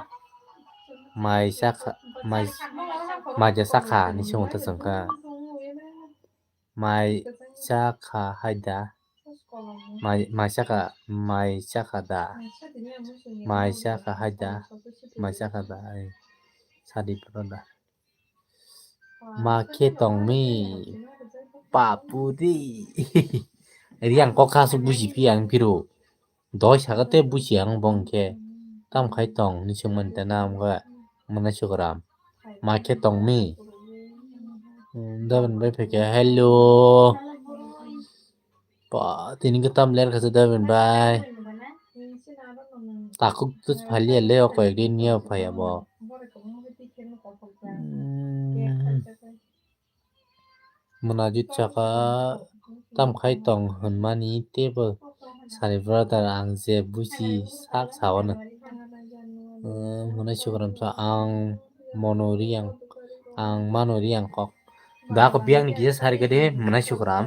Mai cha kha, mai, mai cha sakha ni sungta chwngkha. Mai cha kha haida. Mai, mai cha kha, mai cha kha da. Mai cha kha haida. Mai cha kha da. Ai, sadi pro da. Ma khe tongmi. Papuri. Riang kok kha su buji pi ang piro. Doi saka te buji ang bong khe. Tam khai tong ni sung man te na amga. Mwnai Sukram. Ma khe tongmi. Hmm, Daban bai phai khe, hello. Pa, tini khe tam ler kha se Daban bai. Takuk tu phai liya le o koi din niya phai abo. Hmm. Mwnajit saka tam khai tong hwnmani teibo sari brother ang je buji sak sao no. Mwnai Sukram sa ang mono Riang, ang mano Riang kok. Da ko biyang ni kisa sari gade mwnai Sukram.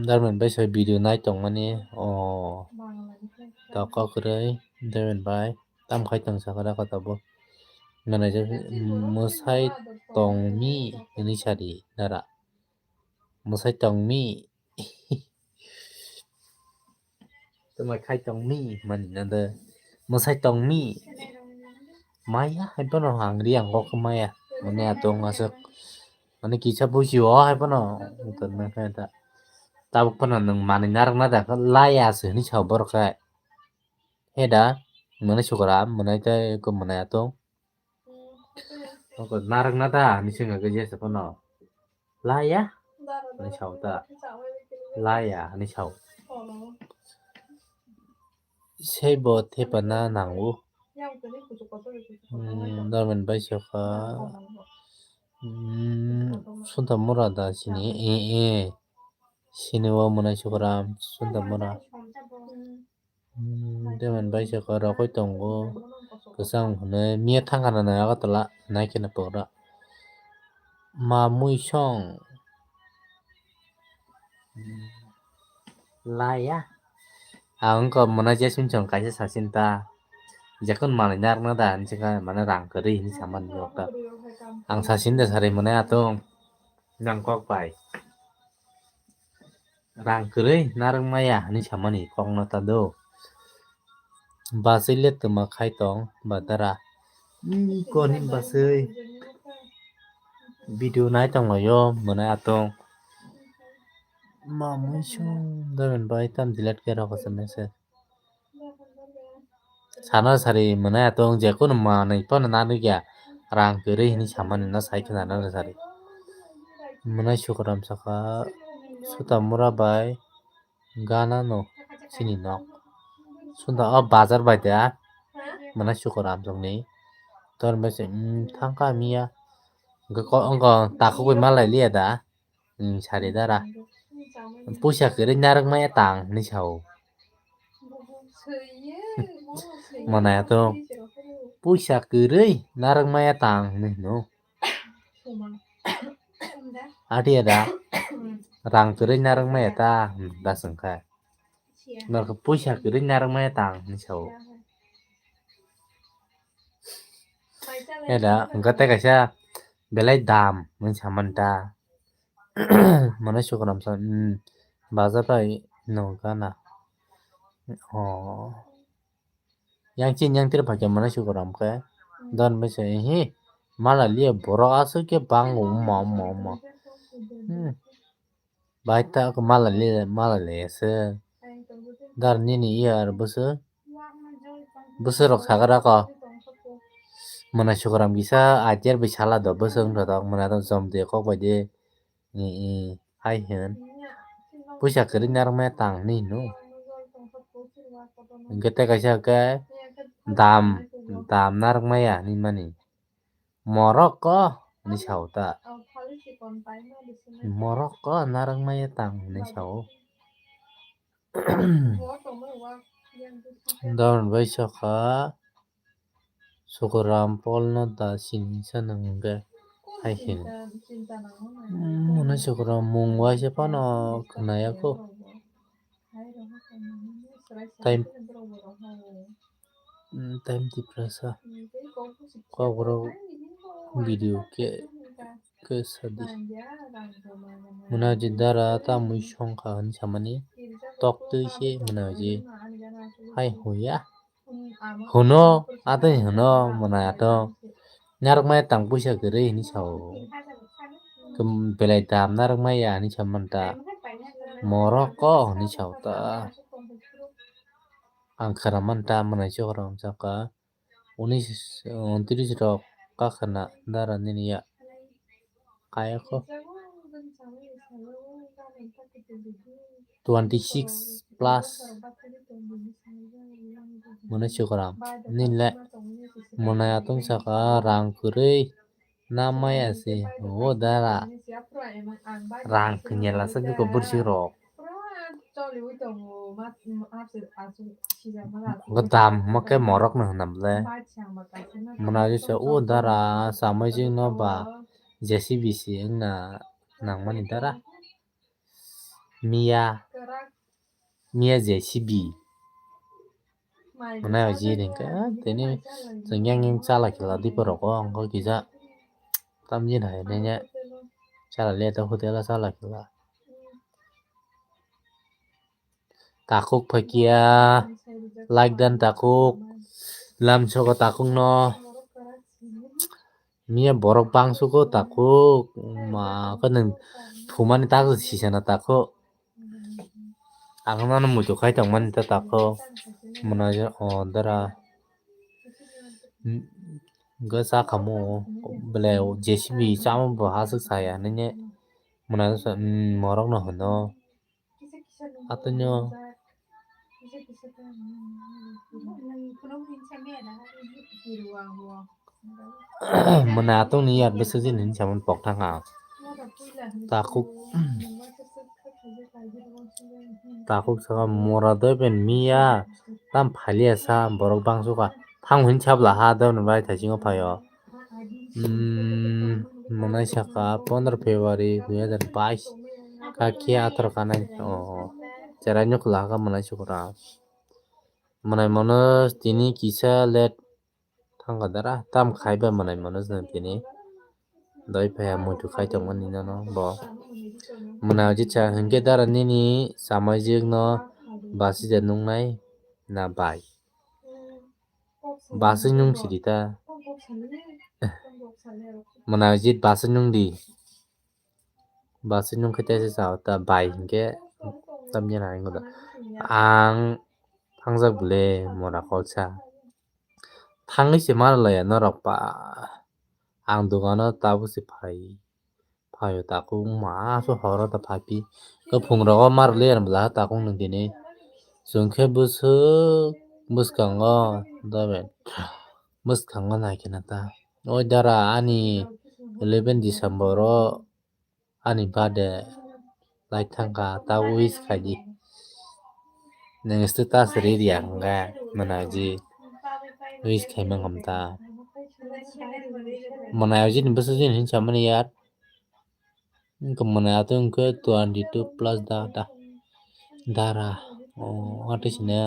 Darmen bai sai video nai tong mani o. Da ko kwrwi Darmen bai. Tam khai tong sakha da kota bo. Mwnai je mwsai tongmi hwnwi sadi dara. Mwsai tongmi. Tamo khai tongmi mani na de. Mwsai tongmi. Maya hai bono hangri ang kok maya. Mane atong aswk. Mane kisa buji o hai bono. Tongna khai ta. Tabuk bono nwng mani narak na da laya se hwnwi sa borok khai. He da, mwnai Sukram, mwnai tei ko mwnai atong. Oko narak na ta, ni singa ke jesa kono. Laya, ni sao ta. Laya, ni sao. Sebo thepa na nango. Hmm, Darmen bai saka. Hmm, Sunta Mura da sini, eh, eh. Sini o mwnai Sukram, Sunta Mura. Hmm, Darmen bai saka rokoi tongo. Kwchang hwnwi miya thangkha na nai Agartala, nai khe na pura. Ma mui song. Hmm. Laya. Ang wngkha mwnai Jasmine song kaisa sasin ta. Jekon manwi narwkna da hinwi sakha, mane rang kwrwi hinwi samani o ta. Ang sasin de sari mwnai atong nang kok bai. Rang kwrwi narwk maya hinwi samani kokno ta do. Bachwi le twma khai tong ba dara. Ih, koni bachwi. Video nai tong laio mwnai atong. Mamui sung doben bai tam delete khe rok se message. Sana sari mwnai atong jekunu manwi phano nanwi ya rang kwrwi hinwi samani no sai khna nana sari. Mwnai Sukaram saka Sutamura bai gana no chini nok. Sunda o bazar bai da mwnai Sukaram jokni. Tor mese, mm, thangka miya. Wngkha ko, wngkha takhuk bai malai liya da. Hmm, sari dara. Puisa kwrwi narwk maya tang hinwi sao. Mwnai atong. Puisa kwrwi narwk maya tang hinwi hino. Adi ada. Rang kwrwi narwk maya ta, hmm, da swngkha. Norokhe puisa kwrwi narwk maya tang hinwi sao. Eda, wngkha tei kaisa belai dam hinwi samani ta. Mwnai Sukaram sa, hmm, bazar bai no gana. Oh. Yang chin yang tir phai mwnai Sukaram khe. Don bai se, hi, mala liya borok aswk khe bango, umma, umma, umma. Hmm. Bai ta ko mala liya, mala liya se. Dar nini iya ar bwswk. Bwswk rok sagra ko. Mwnai Sukaram kisa ajer bai sala do bwswk wngkha tok mwnai to jom de kok bai de. I, i, hai hwn. Puisa kwrwi narwk maya tang hinwi hino. Hwnkhe tei kaisa khe dam, dam narwk maya hinwi mani. Morok ko hinwi sao ta. Morok ko narwk maya tang hinwi sao. Don bai saka Sukaram Paul no da sini sa nang hwnkhe hai hwn. Mwnai Sukaram mung waisa phano khwnaya kho. Time, mm, time tiprasa. Kokborok video khe, khe sadi. Mwnai ji dara ta mui songkha hinwi samani. Tok twi se mwnai ji hai huya. Hwno, atwi hwno, mwnai atong. Narwk maya tang puisa kwrwi hinwi sao. Belai dam narwk maya hinwi sa manta. Morok ko hinwi sao ta. Ang khara manta mwnai chokra saka. Unis, untris rok kakhwna dara nini ya. Kaya kho. Twenty six plus. Mwnai Sukaram. Nini le mwnai atong saka rang kwrwi. Na maya se, o dara. Rang kwnyala se biko bwrwsik rok. Go dam mo khe morok no hwnam le. Mwnai se o dara samai jing no ba J C B si wngna nangmani dara. Miya. Miya J C B. Mwnai o ji ringkha, tini chwng yang yang chala khela dipa rok o, ang kisa tamjin hai nanya chala le ta hotel o chala khela. Takhuk phaikya, like dan takhuk, lam soko takhuk no. Miya borok bangsugo takhuk, ma khe nwng thumani takhuk sisana takhuk. Ang mano muitu khai tongmani ta takhuk. Mwnai o dara. Ga sakhamu bele J C B chama bo hasuk saya nini. Mwnai sa, mm, morok no hwno. Atwino. Mwnai atwng ni yar bwswk jin hinwi samani pok thang ang. Takhuk. Takhuk saka mora doi pen miya. Tam phaliya sa borok bangsuka. Thang hinwi sabla ha doi bai thaisingo phaio. Hmm, mwnai saka pondro February dui hazar bais. Kakhe atharo kanai. Oh, cherai nukla ka mwnai sukra. Mwnai Manoj tini kisa late thangkha dara, tam khai ba mwnai Manoj no tini. Doi phaiya muitu khai tongmani nono bo. Mwnai Ajit sa hinkhe dara nini samajik no basi de nungnai na bai? Basi nung sidi ta. Mwnai Ajit basi nung di. Basi nung khe tesa sa ta bai hinkhe tamni na hingo da. Ang thangjak bole mora kolsa. Thangwi se mar laya norok pa. Ang dogano tabuk se phai. Phaio takhuk wngma aswk horo ta phaipi. Khe phungrogo mar laya bwla takhuk nung tini. Chwng khe bwswk bwskango doben. Bwskango nai khe na ta. Oi dara ani eleven December o ani birthday lai thangkha, ta wish khai di. Nwng status ri riya hwnga, Mwnai Ajit wish khai mang ham ta. Mwnai Ajit ni bwswk jin hin samani yar. Wngkha Mwnai Ajit wngkhe twenty two plus da, da, dara. Oh, ate sini.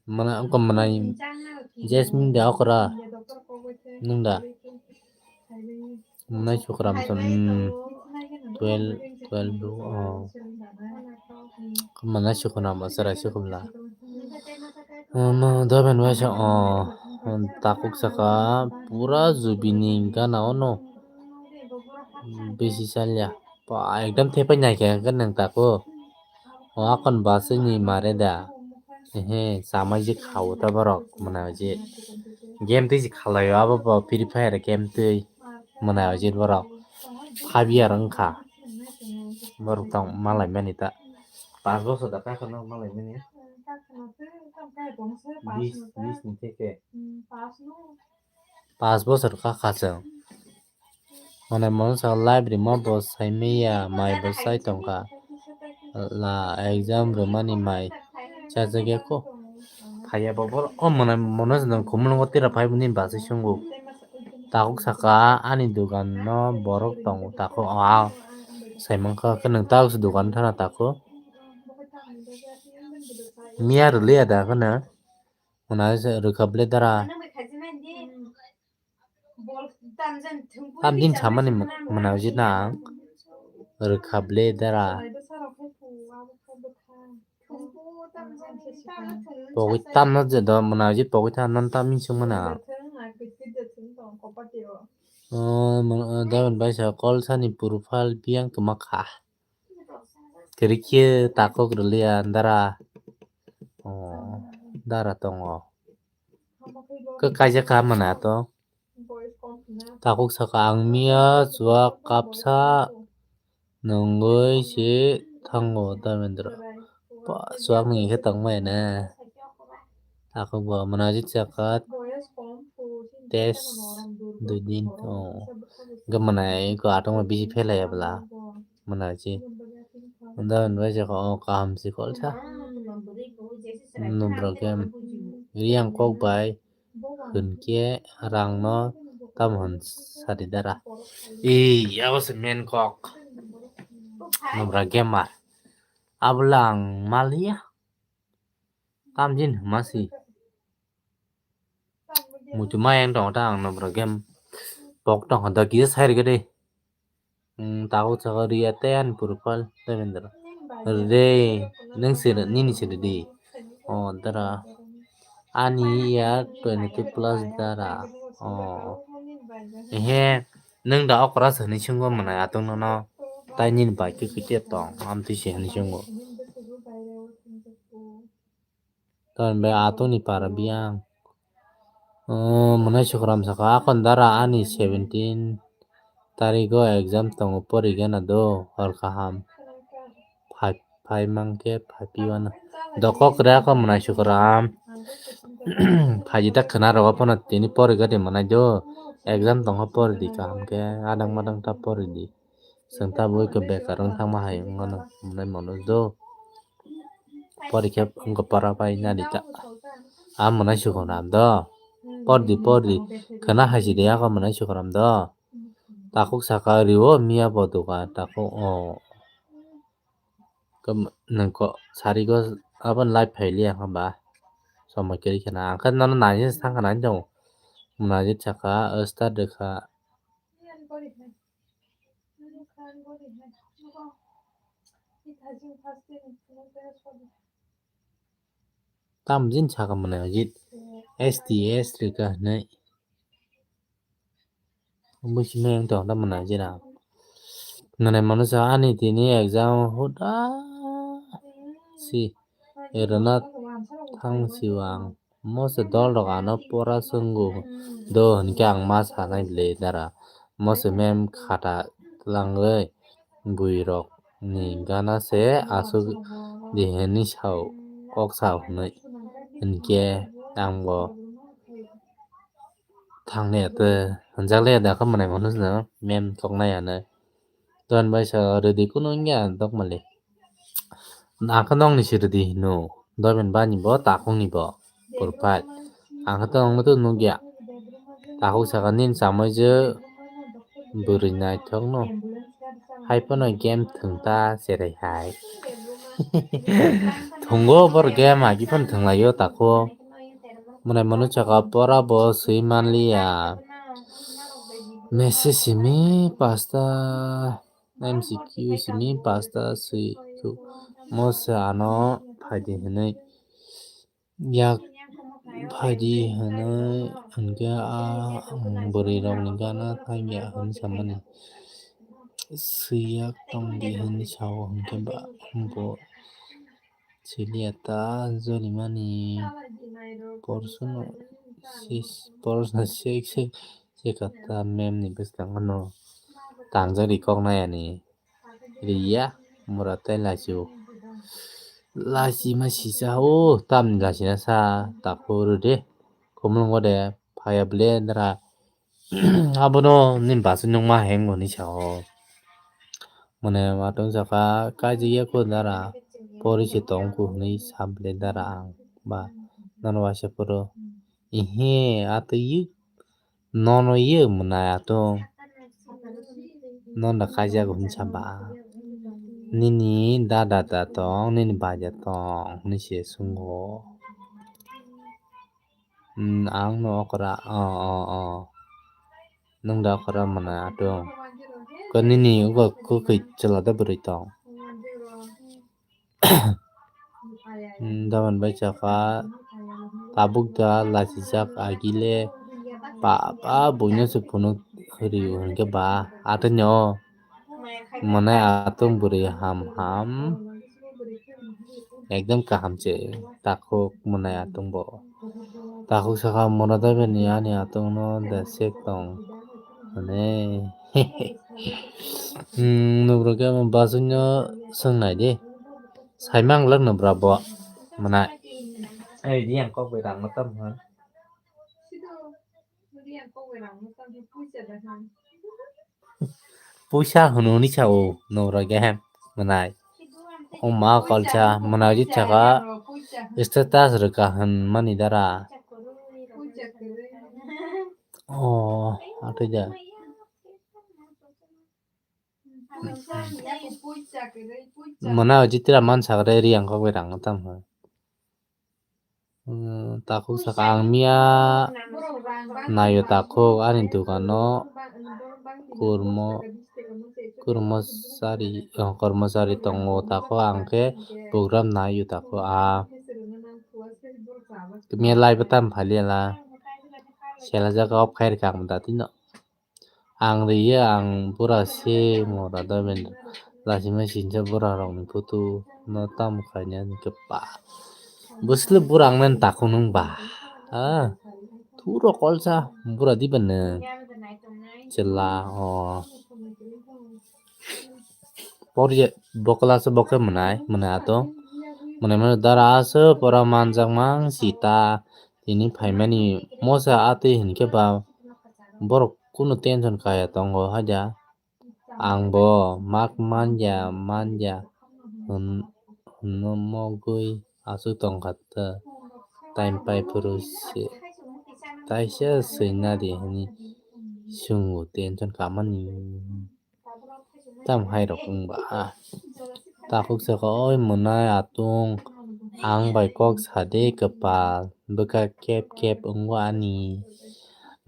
Mana wngkha Mwnai Jasmine da okra. Nung da? Mwnai Sukram sam, hmm. Twelve, twelve, oh. Mwnai Sukram asara Sukram la. Ano doben waisa, oh, takhuk saka pura Zubini gana ono. Bisi salya. Pa, ekdam thepai naikha hwnkhe nwng takhuk. O akon basi ni mare da. Ehe, samai je khao ta borok, mwnai je. Game twi se khalaio abo bo Free Fire game twi. Mwnai je borok. Five year wngkha. Borok tong malai mani ta. Pas bosor da kha kheno malai mani. Bis, bis ni theke. Pas bosor kha kha chwng. Mwnai Manoj sa live rima bo sai maya, mai bo sai tongkha. La exam rwmani mai chajagya ko. Phaiya bo bor-, o Mwnai Manoj no khumulwngo tira phai bini basi swngo. Takhuk saka ani dogan no borok tongo takhuk a sai mankha khe nwng takhuk se dogan thana takhuk. Miya rwliya da kheno. Mwnai se rwkha ble dara. Tam din samani mwnai je nang rwkha ble dara. Pogwi tamno je do mwnai je pogwi tha non tam min sung mwnai. O, mwn-, o, David bai sa kol sani profile biyang kwma kha. Kwrwi khe takhuk rwliya dara. O, dara tongo. Khe kaisa kha mwnai to. Takhuk saka ang miya chuak kapsa nungwi se thango Damendra. Pa, chuak ni khe tongmai na. Takhuk bo mwnai je chakat test dui din. O, hwnkhe mwnai ko atongma bisi phelai ya bwla. Mwnai je. Unda hwnbai se o kaham se kolsa. Nubra game. Riyang kok bai hwnkhe rang no tamo hwn sadi dara. Ee, abo se main kok. Nubra gamer. Abo le ang maliya. Tamjin hwma si. Muitu mayang tongo ta ang no borok game pok tongkha da kisa sai rwgwi de. Hmm, tabuk saka riya tei ani profile tei bendera. Re, nwng se nini se rwdi. O dara. Ani ya twenty two plus dara. O. Ehe, nwng da okra se hwnwi swngo mwnai atwng nono. Tai nini bai khe khe tong, amtwi se hwnwi swngo. Tamni bai atwngni para biyang. O, mwnai sukram saka, akon dara ani seventeen tarigo exam tongo, porigena do, hor kaham. Phai, phai mankhe phai piwano. Dokok re akon mwnai sukram. Phaidi ta khwna rogo phano tini porigadi mwnai do. Exam tongkha poridi kaham khe, adang madang ta poridi. Chwng tabuk khe bekar wng thangma hai wngmano, mwnai mano do. Porikhe wngkha para pai nadi ta. A mwnai sukram do. Pordi, pordi. Khwna hai sidi, ako mwnai sukram do. Takhuk saka rio miya bo duka takhuk o. Nwng ko sari go abo live phailiya hwnba. Somoi kwrwi kheno ang khe nono naina thang kha nai tongo. Naina saka start rwkha. Tam jin saka mwnai jit S T S rwkha hwnwi. Buisi meng tong da mwnai jira. Nwnai mano sa ani tini exam huda si erona thang siwang. Mose dol rok ano pora swngo do hinkhe ang ma sanai le dara. Mose mem khata twlangwi bui rok ni gana se aswk di hinwi sao kok sao hwnwi hinkhe ang bo thang le ate hwnjak le da kha mwnai mano mem kok nai ano. Don bai sa rwdi kunu wngya dok mali. Ang khe nokni se rwdi hino. Doben bani bo takhuk ni bo. Purphai. Ang khe to nokno to nukya. Takhuk saka nini chamai je bwrwi naithok no. Hai phano game thwng ta cherai hai. Thwngo bor game agi phano thwnglaio takhuk. Mwnai mano saka pora bo swi manliya. Message simi pasta. M C Q simi pasta swi kuk mo se ano phaidi hinwi yak phaidi hinwi hinkhe a bwrwi rokni gana thangya hinwi samani swiyak tongdi hinwi sao hinkhe ba bo siliya ta jolimani porsono sis porsono sek sek. Chekha ta mem ni bwskango no tangjak ri kok nai ani riya mura tei lachi o. Lachi ma sisa o tamni lachi na sa takhuk rwdi. Khumulwngo de phaiya ble dara abono nini bachwi nukma heng hwnwi sa o. Mane matwng saka kaijak ya kho dara pori se tong kho hwnwi sa ble dara ang ba nono waisa phuru. Ehe atwi nono ye mwnai atwng. Nono kaijak hwnwi sa ba. Nini dada da tong, nini baja tong hwnwi se swngo. Hmm, ang no okra, o, o, o. Nwng da okra mwnai atwng. Ko nini ugo kwkhwi chwla da bwrwi tong. Hmm, doban bai chakha tabuk da lachijak agile ba, ba buino se phunuk rio hinkhe ba atwino mwnai atwng bwrwi ham ham ekdom kaham se takhuk mwnai atwng bo. Takhuk sakha mura doibani ani atwngno de sek tong hwnwi. Hmm, nugrok khe omo bachwino swngnai di. Saimang lak nubra bo mwnai. Ei, riyang kok bai rang matam hwn. Puisa hwnwi sao nubra khe mwnai. O ma kolsa mwnai di thaka status rwkha hwn mani dara. O atwi da. Mwnai o jitra man sakre riyang kok bai rang tam hwn. Hmm, takhuk saka ang miya naio takhuk ani dukano kurmo, kurmosari, oh, kurmosari tongo takhuk ang khe program naio takhuk a. Miya live tam phaliya la. Sela jaga off khairikha ang datino. Ang riya ang bura se mora da ben lachima sinsa bura rokni photo no tamo khaina ni khe pa. Bwswk le bura ang nani takhuk nung ba. Ha. Thuro kolsa bura di ben nung. Chwla o. Porje bokla se bokhe mwnai mwnai ato. Mwnai mwnai dara se pora manjak mang sita. Tini phaimani mosa atwi hinkhe ba borok kunu tension kaya tongo haja. Ang bo mak manya manya hwn-, hwnwi mogwi aswk tongkha ta. Time pai phuru se taisa swina di hwnwi. Chwng bo tension kamani. Tam hai rok wng ba. Takhuk saka, "Oi mwnai atung, ang bai kok sadi kwpal, bwkha kep kep wngo ani."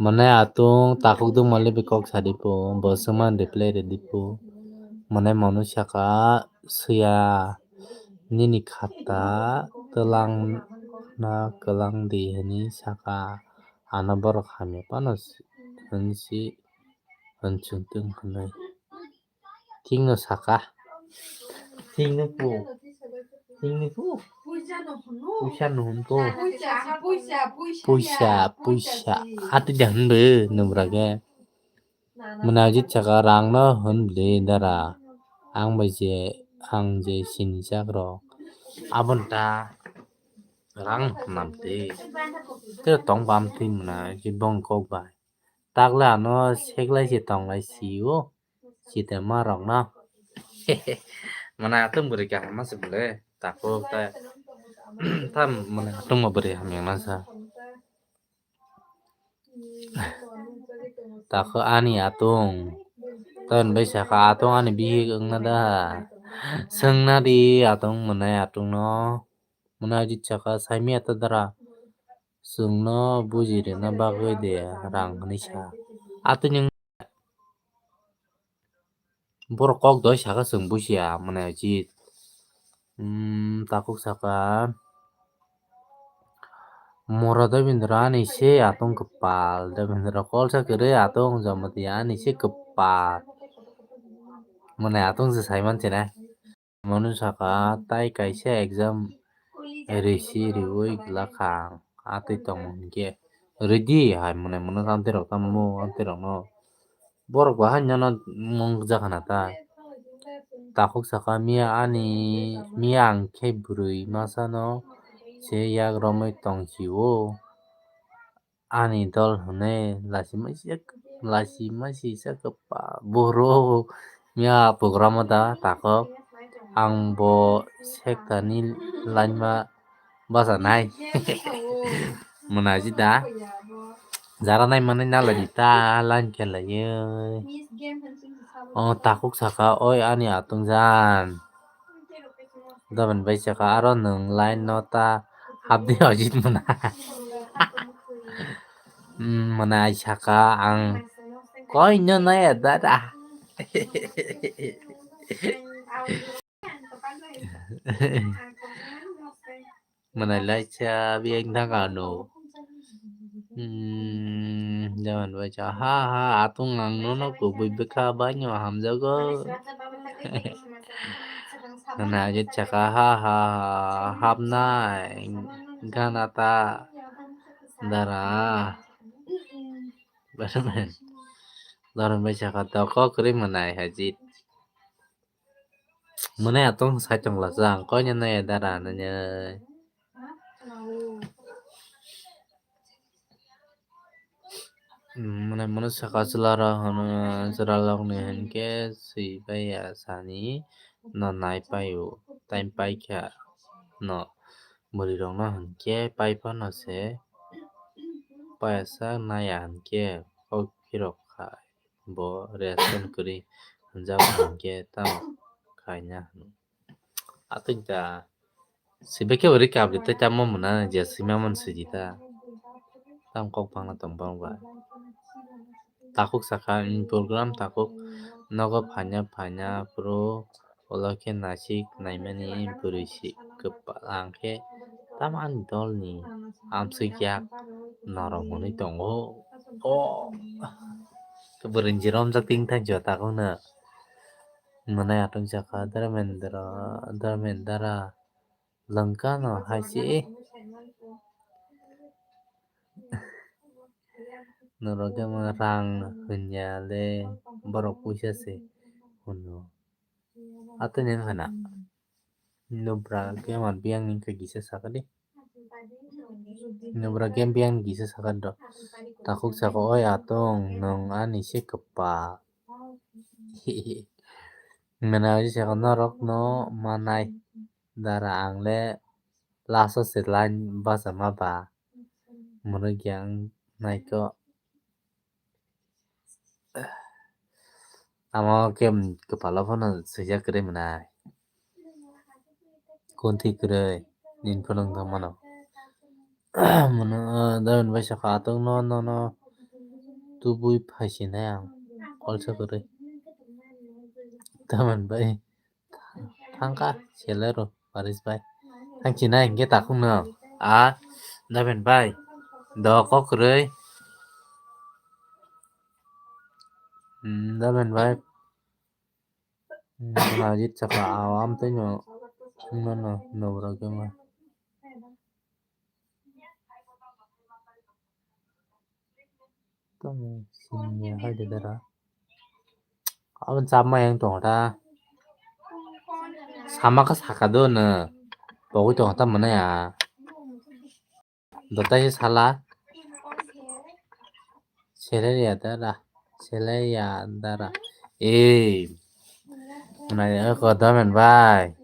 Mwnai atung takhuk duma le bai kok sadi po, bo swngman reply rwdi po. Mwnai manu saka, "Swiya, nini khata twlang na kwlang di," hwnwi saka. Ano borok hamya phano hwnsi hwnchwng tong hwnwi. Thikno saka. Thikno po. Thikno po. Puisa no hwn po. Puisa, puisa, puisa. Puisa, puisa. Ati de hwn bo nubra ge. Mwnai jit saka rang no hwn bwle dara. Ang bai je, ang je sini jak rok. Abon ta rang nam te. Te tong bam te mwnai jit bong kok bai. Takle ano seklai se tonglai si o. Site ma rok no. Mwnai atung bwrwi kaham ma se bwle. Takhuk ta. Tam mwnai atung ma bwrwi hamya ma sa. Takhuk ani atung. Ton bai saka atung ani bihik wngna da. Swngna di atung mwnai atung no. Mwnai jit saka saimya ta dara. Chwngno buji rwna bagwi de rang hwnwi sa. Atwini borok kok doi saka chwng bujiya mwnai jit. Hmm, takhuk saka. Mora Debendra ani se atung kwpal, Debendra kolsa kwrwi atung Jamatia ani se kwpal. Mwnai atung se saiman chene. Manu saka tai kaisa exam risi riwi glak kha ang. Atwi tong hinkhe ridi hai mwnai mwnai amtwi rok tamo amtwi rok no. Borok bahai nw mung jak khana ta. Takhuk saka miya ani miya ang khe bwrwi masa no se yak romwi tong si o. Ani dol hwnwi lachima sijak lachima sijak kwpal borok miya program o da takhuk ang bo sektani laima bachanai mwnai jita jara nai manwi nalai di ta line khe laiwi o takhuk saka oi ani atungjan. Doben bai saka aro nwng line no ta hapdi ojit mwnai. Mwnai saka ang koi no naya dada. Mwnai laisa biyang thang ano. Hmm, jaman bai cha ha ha atung ang nono kubui bwkha baino hamjago. Hwnwi age chaka ha ha hapnai gana ta dara. Doron bai saka toko kwrwi mwnai hajit. Mwnai atong sai tongla chang koino nai dara nai. Mwnai mwnai saka chwla rok hwnwi chwla rok ni hinkhe swi bai ya sani no nai pai o time pai kha no bwrwi rok no hinkhe pai phano se pai sak nai ya hinkhe kok phirok kha. Bo reaction kwrwi hwnjak hinkhe tamo khaina hwnwi. Atwng ta sibekhe bo rikap ri tei tamo mwnani je swima mani swidi ta. Tam kok bangla tong bang ba. Takhuk sakha, "Program takhuk nogo phaina phaina phuru ulo khe naisik naimani bwrwi si kwpal ang khe tamo ani dolni amswk yak norok hwnwi tongo." O bwrwi ni romjak tini thang jota khokno mwnai atwng sakha Dharmendra Dharmendra lwngkha no hai se. Norok khe rang hwnya le borok puisa se hwno. Atwini wngkha na nubra khe man biyang ni wngkha kisa sakha di. Nubra khe biyang ni kisa sakha do. Takhuk sakha, "Oi atwng nwng ani se kwpal." Mwnai sakha, "Norok no manai dara ang le last o se line bachama ba." Mwnwi khe ang naikhe. Amo khe kwpalo phano swijak kwrwi mwnai. Kunti kwrwi nini phano wng tongmano. Mano, Damen bai sakha, atwng no, no, no tubui phaisinai ang, kolsa kwrwi. Damen bai thangkha, selero, Paris bai. Thangsinai hinkhe takhukno. A, Damen bai. Do kok kwrwi. Hmm, Damen bai. Hmm, Ajit sakha, aw, am tei no, no, no, no, bro, kema. Tamo sini hai de dara. Abon chap ma yang tong ta. Sama ka saka do na. Pogwi tong ta mana ya. Dotai sala. Seleria dara. Seleria dara. Eh. Mwnai ko Damen bai.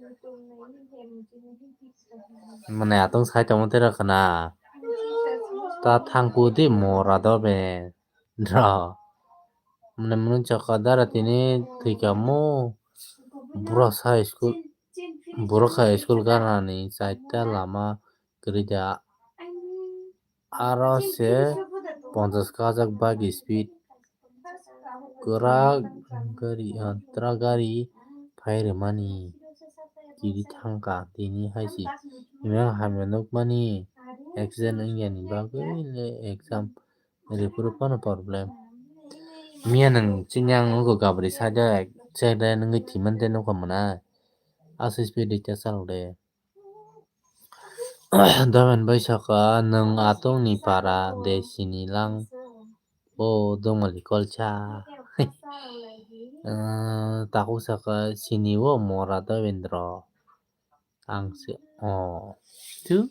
Mwnai atwng sai tongmo tei rw khna. Ta thangku di mora Damen. Dra. Mwnai mwnwi chokha dara tini thwikamo. Bwrok sa school. Bwrok kha school ganani chaita lama kwrwi da. Aro se ponchash kajak bagi speed. Kwrak gari, ah, truck gari phai rwmani. Kiri thangkha tini hai se. Imang hamya nukmani accident wngyani bagwi le exam ripro phano problem. Miya nang chini ang nugo gabri side o accident wngwi thwimani tei nukha mwnai. Aswk speed rikha chalok de. Damen bai sakha, nwng atwng ni para de sini lang. O dongmali kolsa. Eh, takhuk sakha, sini o mora Debendra. Ang se, o. Tu.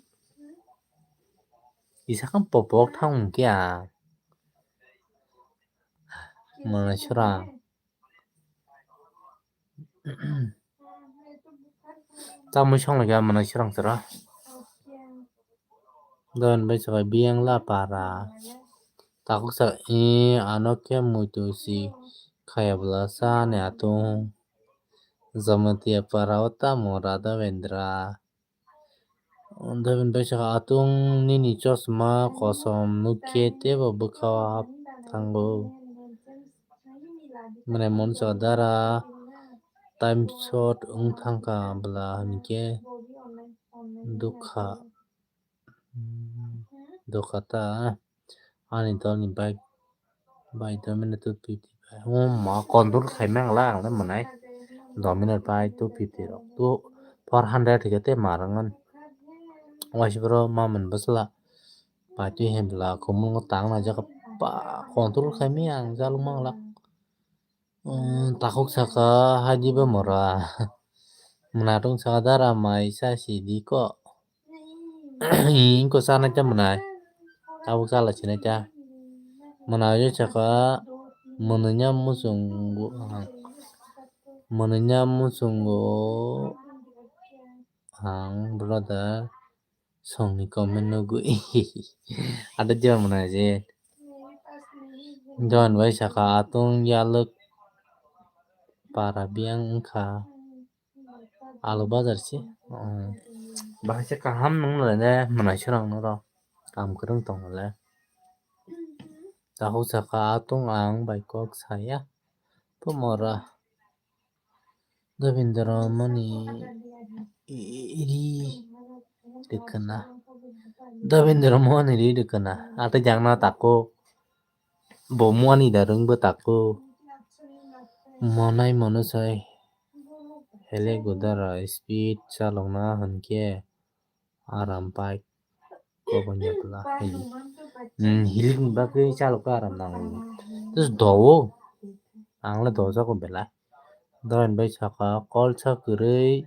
Isa kan popok thang kya. Mana sura. Tamui song lagi mana sura sura. Don bai sabai biyang la para. Takhuk sa i ano khe muitu si khaya bwla sa ni atung. Jamatia para o tamo Radha Vendra. Daben bai sakha, atwng nini chosma kosom nukhe teibo bwkhao hap thango. Mane monsa dara time short wng thangkha bwla hinkhe dukha, dukha ta. Ani dolni bike bai dominate two fifty bai. O ma control khai mang la ang le mwnai. Dominate bai two fifty rok. Tu four hundred hwnkhe tei ma rwngmani. Waisa bro ma mwnwi bwsla. Bai twi hai bwla kumungo tang na jak pa control khai mi ang jaluk mang la. Takhuk saka hai di ba mora. Mwnatung saka dara mai sa si di ko. Ingko sanai ta mwnai. Tabuk sala sinai ta. Mwnai yo saka mwnwinya muchungo ang. Mwnwinya muchungo ang brother songni comment nugwi. Ada dia mwnai je. Don bai saka atung yalwk para biyang wngkha. Alu bazar se. Bahai se kaham nung le ne mwnai surang noro. Kam kwrwng tong le. Takhuk saka atung ang bai kok saya. Pumora. Dabindra mani ri rikana. Dabindra mani ri rikana. Ata jangna tako. Bo muani da rwngbo tako. Monai mono sai. Hele godara speed chalokna hinkhe aram bike kobonya pla hili. Hmm, hilik ni bagwi chalok aram nango. Terus dowo. Ang le dojago belai. Dorain bai saka kolsa kwrwi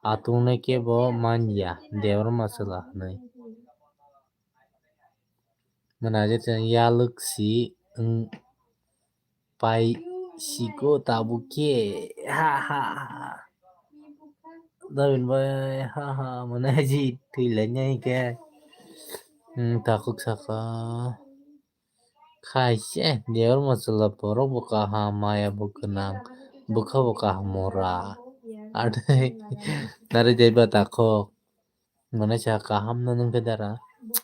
atung nai kebo manya Debra Masala hinwi. Mwnai je chwng yalwk si wng pai siko tabuk khe ha ha ha. Dabin bai ha ha mwnai ji thwi lai nai khe. Hmm, takhuk saka. Khai se, Debor Mosola borok bo kaham, maya bo gwnang, bwkha bo kaham mora. Ade, nari deba takhok. Mwnai sa kaham no nung khe dara.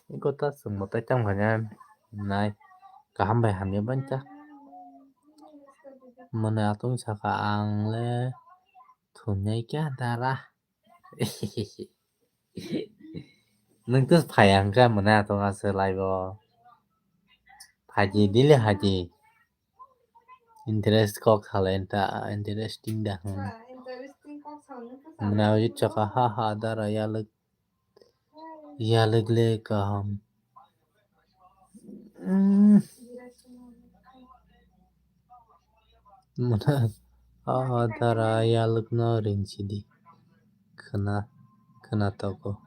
Iko ta chwng bo tai tang kha nai. Kaham bai hamya bani ta. Mwnai atung saka ang le thumnai kya dara. Nung to phai ang kha mwnai atung ase lai bo. Phaji dile haji. Interest kok salai ta interesting da. Hmm. Mwnai o chaka ha ha dara yalwk. Yalwk le kaham. Mm. Mwnai a dara yalwk no ring sidi. Khna khna togo.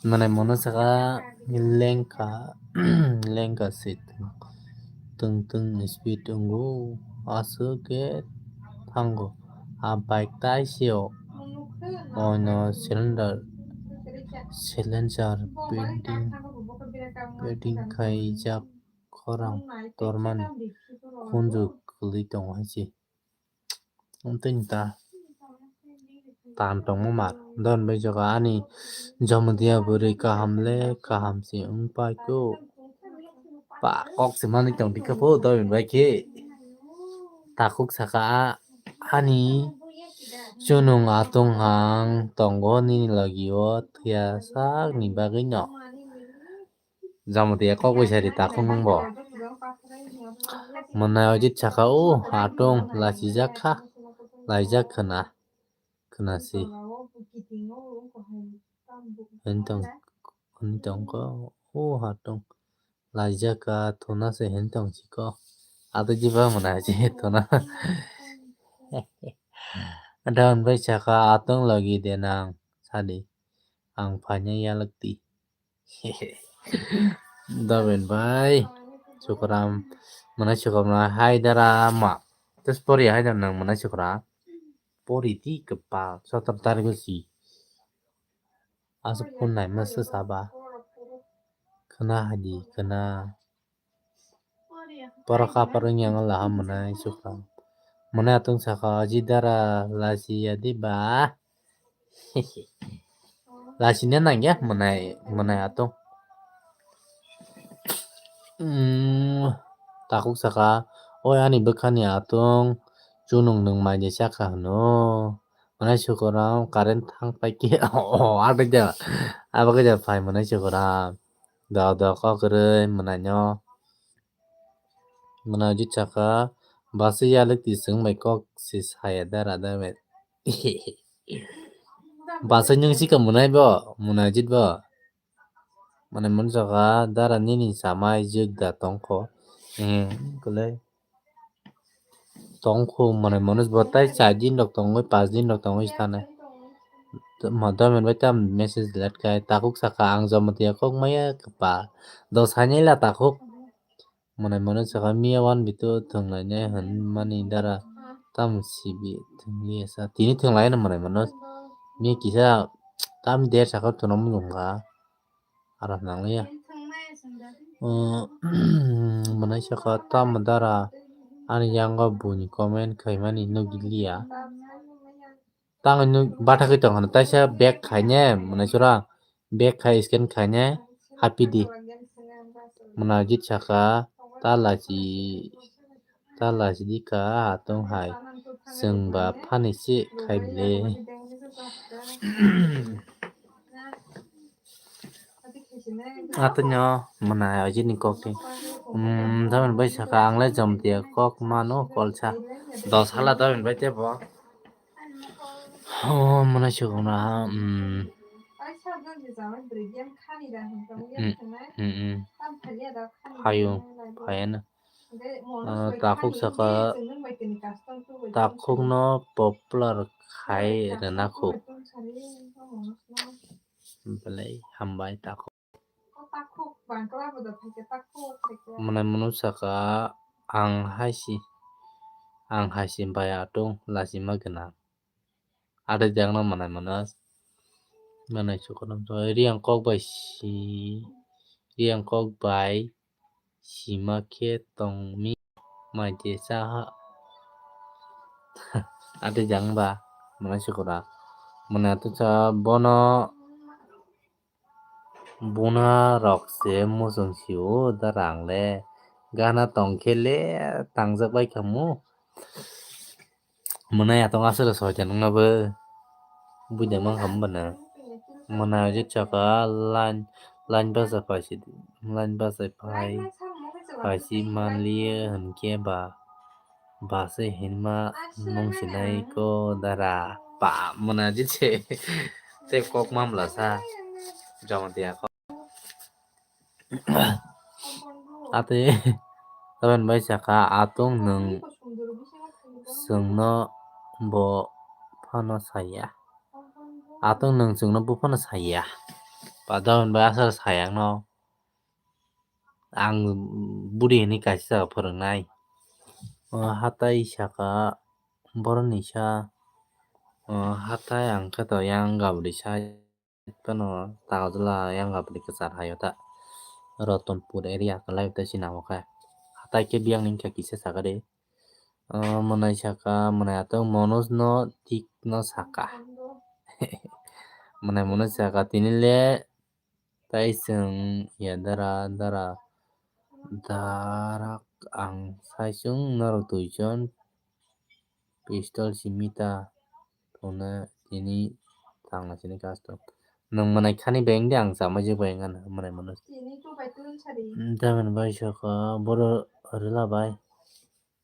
Mwnai mono saka lengka lengka se tong tong speed wngo aswk khe thango. A bike tai se o. Ono cylinder, silencer, painting, painting khaijak khorang tormani khunju kwlwi tongo hai se. Amtwini ta tan tongma mar don bai jaga ani jomodia bwrwi kaham le kaham se wng pai kho. Pa kok se manwi tong dikha pho domin bai khe. Takhuk saka a ani chunung atung hang tongo nini logio thwiya sakni bagwi no. Jamuti kok bai sari takhuk nung bo. Mwnai ojit saka o atung lachijak kha laijak khna khna si. Hentong hentong ko o atung. Laijak ka thuna se hentong chiko. Ado jiba mwnai je thuna. Daun bai saka atong logi denang sadi. Ang phanya yalak di. Daben bai. Sukaram mwnai sukaram hai dara ma. Terus pori hai dara nang mwnai sukaram. Pori di kepal sotor tarik si. Aswk phone naima swsa ba. Khna hadi khna. Pora kapar wngya wng laha mwnai sukha. Mwnai atung saka aji dara lasi yadi ba. Lasi ne nangya mwnai mwnai atung. Takhuk saka oi ani bwkhani atung chunung nung mai de chakha hwno. Mwnai sukoram current thang pai khe o abo khe ja abo khe ja phai mwnai sukoram do do kok kwrwi mwnai no mwnai jit saka bwsai yalik ti chwng bai kok se saya dara da bai bwsai nwng sika mwnai bo mwnai jit bo. Mane mani jaga dara nini chamai jwk da tongkho. Kwlai tongkho mane mani bo tai char din rok tongwi, pas din rok tongwi sanai. Domen bai tam message delete khai takhuk saka ang Jamatia kok maya kapa. Do sanai la takhuk. Mane mani saka miya wan bitu thwnglainai hwn mani dara tam sibi thwngya sa. Tini thwnglaino mane mano. Miya kisa tam der saka thwngna mung kha. Aro nangya. Mwnai saka tamo dara ani yango buini comment khaimani nugiliya. Tangwi nuk bathagwi tong hwnwi taisa back khaine mwnai sora back khai scan khaine hapidi. Mwnai jit saka ta lachi ta lachi di ka atong hai chwng ba phani se khai bile. Atwino mwnai ajini kok di. Damin bai saka ang le Jamatia kok mano kolsa dos hala damin bai tebo. O mwnai sukuna. Hayo phayana. Takhuk saka takhukno popular khai rwna kho. Belai hambai takhuk. Mwnai mwnwi saka ang hai si ang hai si bai atung lachima gwnang. Ade jagno mwnai mwnwi mwnai sukunam riyang kok bai si riyang kok bai. sima khe tongmi mai de cha ha. Ate jang ba mwnai sukura. Mwnai atu cha bono buna rok se muchung sio da rang le gana tong khe le tangjak bai khamu. Mwnai atong aswk soitan wngna bo buida mankha hwnba na. Mwnai je chaka line, line bachai phaisi, line bachai phai, phaisi manliya hwnkhe ba, ba se hinma mung sinai ko dara. Ba mwnai je se, se kok mamla sa, jamatia kok. Ate, taben bai saka, atong nwng chwngno bo phano saya. Atong nwng chwngno bo phano saya. Ba taben bai aswk sayang no. Ang budi hinwi kaisa jaga phwrwngnai. O hatai saka, boroni sa, o hatai ang khe to yang gabri sa. Phano Tagodala yang gabri kwchar hayo ta. Rotonpur area kwlai ta sinamo khe. Hatai khe biyang ni wngkha kisa saka de. O mwnai saka, mwnai atong Manoj no tik no saka. Mwnai Manoj saka tini le tai chwng ya dara dara darak ang sai chwng norok duijon pistol simi ta. Tongna tini tangna sini custom. Nwng mwnai khani beng de ang chamai je bai ngana mwnai mwnai. Tini tu bai tu sari. Damen bai saka boro rila bai.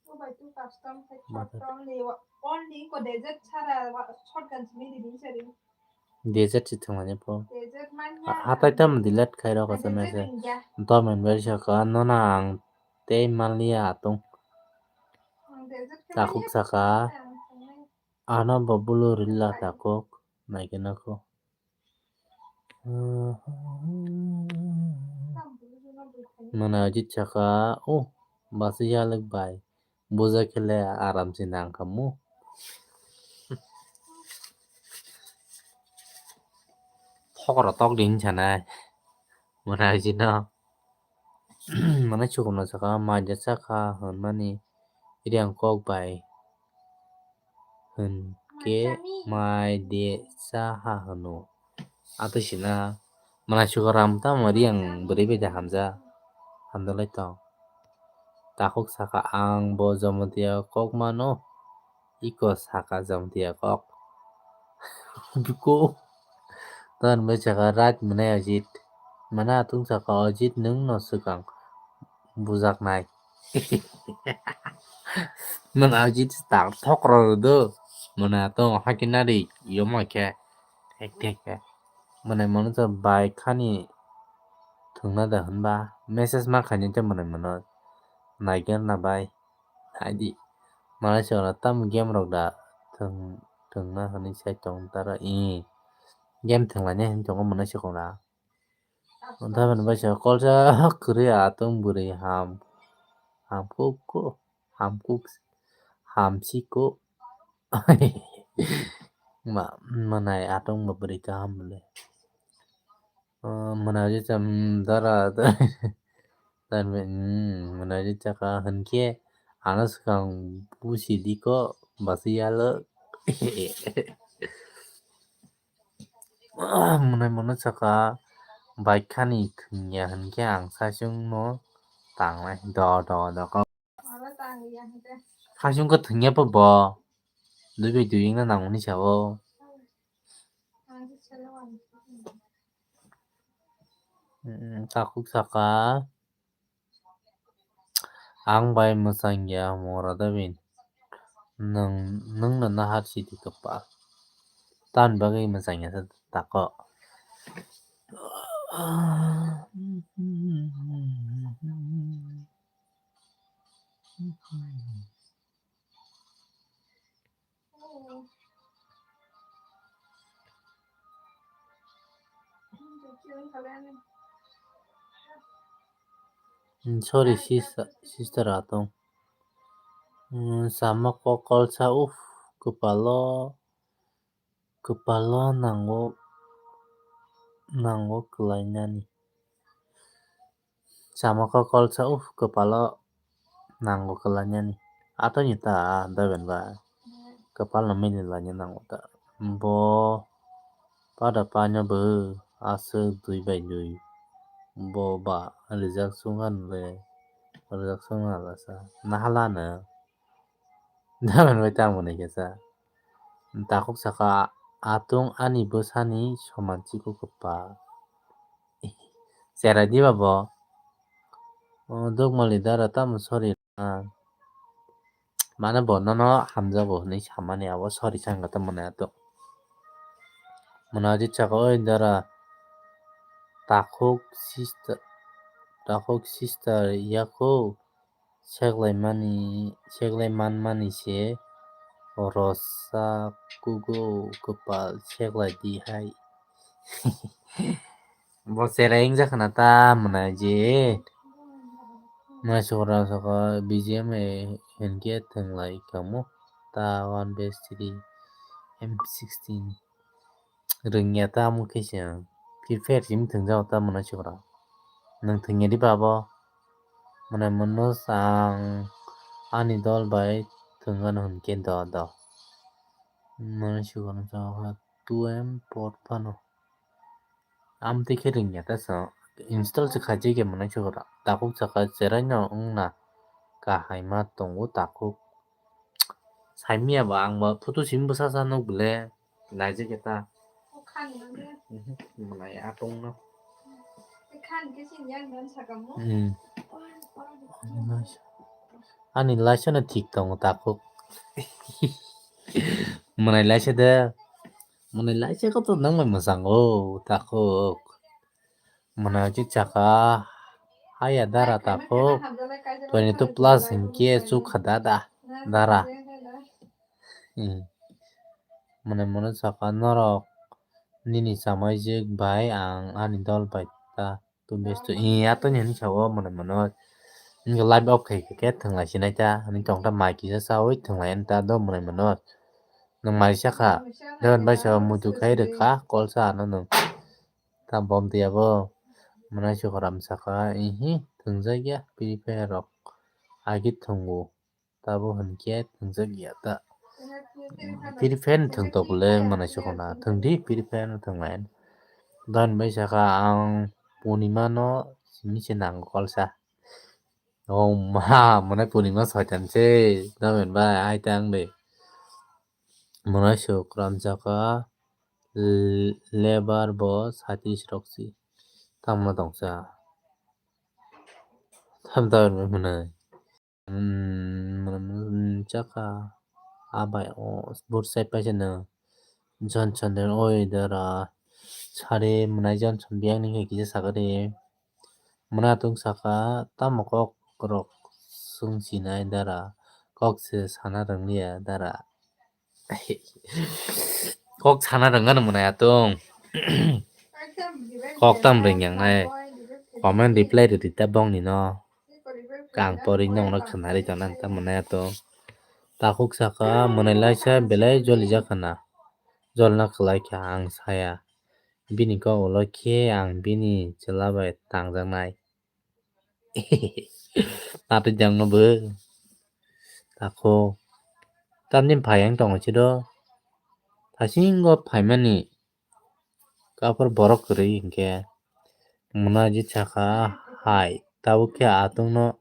Tu bai tu custom se custom ni only ko desert sara shotgun simi di sari. Desert si thwngmani po. Desert man ya. Hatai tam delete khai rok sa mese. Desert wngya. Damen bai saka nona ang tei manliya atong. Ang desert khe takhuk manya saka. Ang thwngnai. Ano bo bulu rila takhuk naikhe nokho. Mwnai ajit saka, oh, basi yalwk bai. Buja khele aram se nang khamu. Thokro tok din sanai. Mwnai ajit no. Mane chukumno saka, mai de cha kha hwnmani riyang kok bai hwn khe mai de cha ha hwno. Atwi sina mwnai chukaram tamo riyang bwrwi bai de hamja hamjak lai tong. Takhuk saka, ang bo Jamatia kok mano, iko saka Jamatia kok. Biko. Ton bai saka, right mwnai ajit. Mana atung saka, Ajit nwng no swkang bujaknai. Nwng Ajit tak thokro rwdo. Mana atung haki nari yoma khe. Thek thek khe. Mwnai mano to bai khani thwngna da hwnba. Message ma khaini te mwnai mano. Naiger na bai. Haidi. Mwnai se oro tam game rok da thwng, thwngna hwnwi sai tong tara i. Game thwnglainai hwnwi tongo mwnai se kora. Tamoni bai se kolsa kwrwi atong bwrwi ham, ham kuk kuk, ham kuk, ham si kuk. Ma, mwnai atong bo bwrwi kaham le. O, mwnai je cham dara, dara, mwnai je chaka hwn khe ano swkang busi di ko basi yalo. Mwnai mano saka bai khani thwngya hwn khe ang saichung no tangnai do do do ko. Saichung khe thwngya po bo. Dui bai dui wngna nangmani sao. Mm, takhuk saka. Ang bai mwchangya mora da bini. Nwng, nwng no nahar sidi kwpal. Tamni bagwi mwchangya sa tako. Mm, sorry, sister, sister atong. Mm, sama kok kolsa, uff, kwpalo, kwpalo nango, nango kwlainani. Chamaka kolsa, uff, kwpalo nango kwlainani. Atoni ta, doben ba. Kwpalno mili laina nango ta. Bo pada panyo bo aswk dui bai dui. Bo ba rijak sungkha nle, rijak sungkha lasa. Nahalano. Doben bai tamo ni kesa. Takhuk saka, "Atung ani bwsani soman chikuk kwpal." Cherai diba bo? O, Dukmali dara tamo sorry na. Mane bo nono hamjago hinwi samani abo sorry sangha tamo na to. Mona ji chaka, "Oi dara, takhuk sister, takhuk sister yako." Seklai mani, seklai manmani se rosa kugo kwpal seklai di hai. Bo cherai wngjakha na ta mwnai je. Mwnai sokra sokra B G M A hinkhe thwnglai kamo ta one base three M sixteen. Rwngya ta omo khe se ang. Free Fire simi thwngjao ta mwnai sokra. Nwng thwngya di ba bo? Mwnai mwnwi ang ani dol bai thwngano hwn khe do do. Mwnai sokra two M port phano. Amtwi khe rwngya ta so. Install se khaijak ya mwnai sokra. Takhuk saka cherai no wngna kahai ma tongo takhuk. Saimya ba ang ba photo simi bwsa sa nuk bele. Naijak ya ta. Mhm, mwnai atong no. Hmm. Ani laisa no thik tongo takhuk. Mwnai laisa de. Mwnai laisa ko to nang bai mwchang o takhuk. Mwnai chi chaka haya dara takhuk. Twenty two plus hinkhe chukha dada dara. Hmm. Mwnai mwnai saka norok nini chamaijwk bai ang ani dol bai ta tu best to i ato ni hinwi sao mwnai mwnai. Nini live off khai khe thwnglai sinai ta hinwi tong ta mai kisa saui thwnglai ani ta do mwnai mwnai. Nwng mai sakha, doben bai sa muitu khai rwkha, kol sa ano nwng. Ta bom twi abo mwnai sokra saka, ihi, thwngjak ya, Free Fire rok. Agi thwngo, tabo hinkhe thwngjak ya ta. Free Fire ni thwng tok le mwnai sokra, thwng di Free Fire no thwng lai. Doben bai saka ang Purnima no simi se nango kol sa. Oh ma, mwnai Purnima soitan se, doben bai, ai tang de. Mwnai sokra saka, l-, lebar bo satis rok si. Tamo tongsa. Tham ta mwnai. Hmm, mwnai chaka. Abai o, bur sai paisa no. Johnson den oi dara. Sari mwnai Johnson biyang ni kisa sakari. Mwnai atung saka, tamo kok rok sung sinai dara. Kok se sana rwngya dara. Kok sana rwngano mwnai atung. Kok tam rwngya nai. Comment reply rwdi ta bongni no. Kang pori nongno khwnari tongna ta mwnai atung. Takhuk saka mwnai laisa belai joli jakha na. Jolna kwlai kha ang saya. Bini kok ulo khe ang bini chwla bai tangjaknai. Natwi jangno bo. Takhuk. Tamni phai ang tongo chido. Thasingo phaimani. Kaphar borok kwrwi hinkhe. Mwnai ji chakha hai. Tabuk khe atungno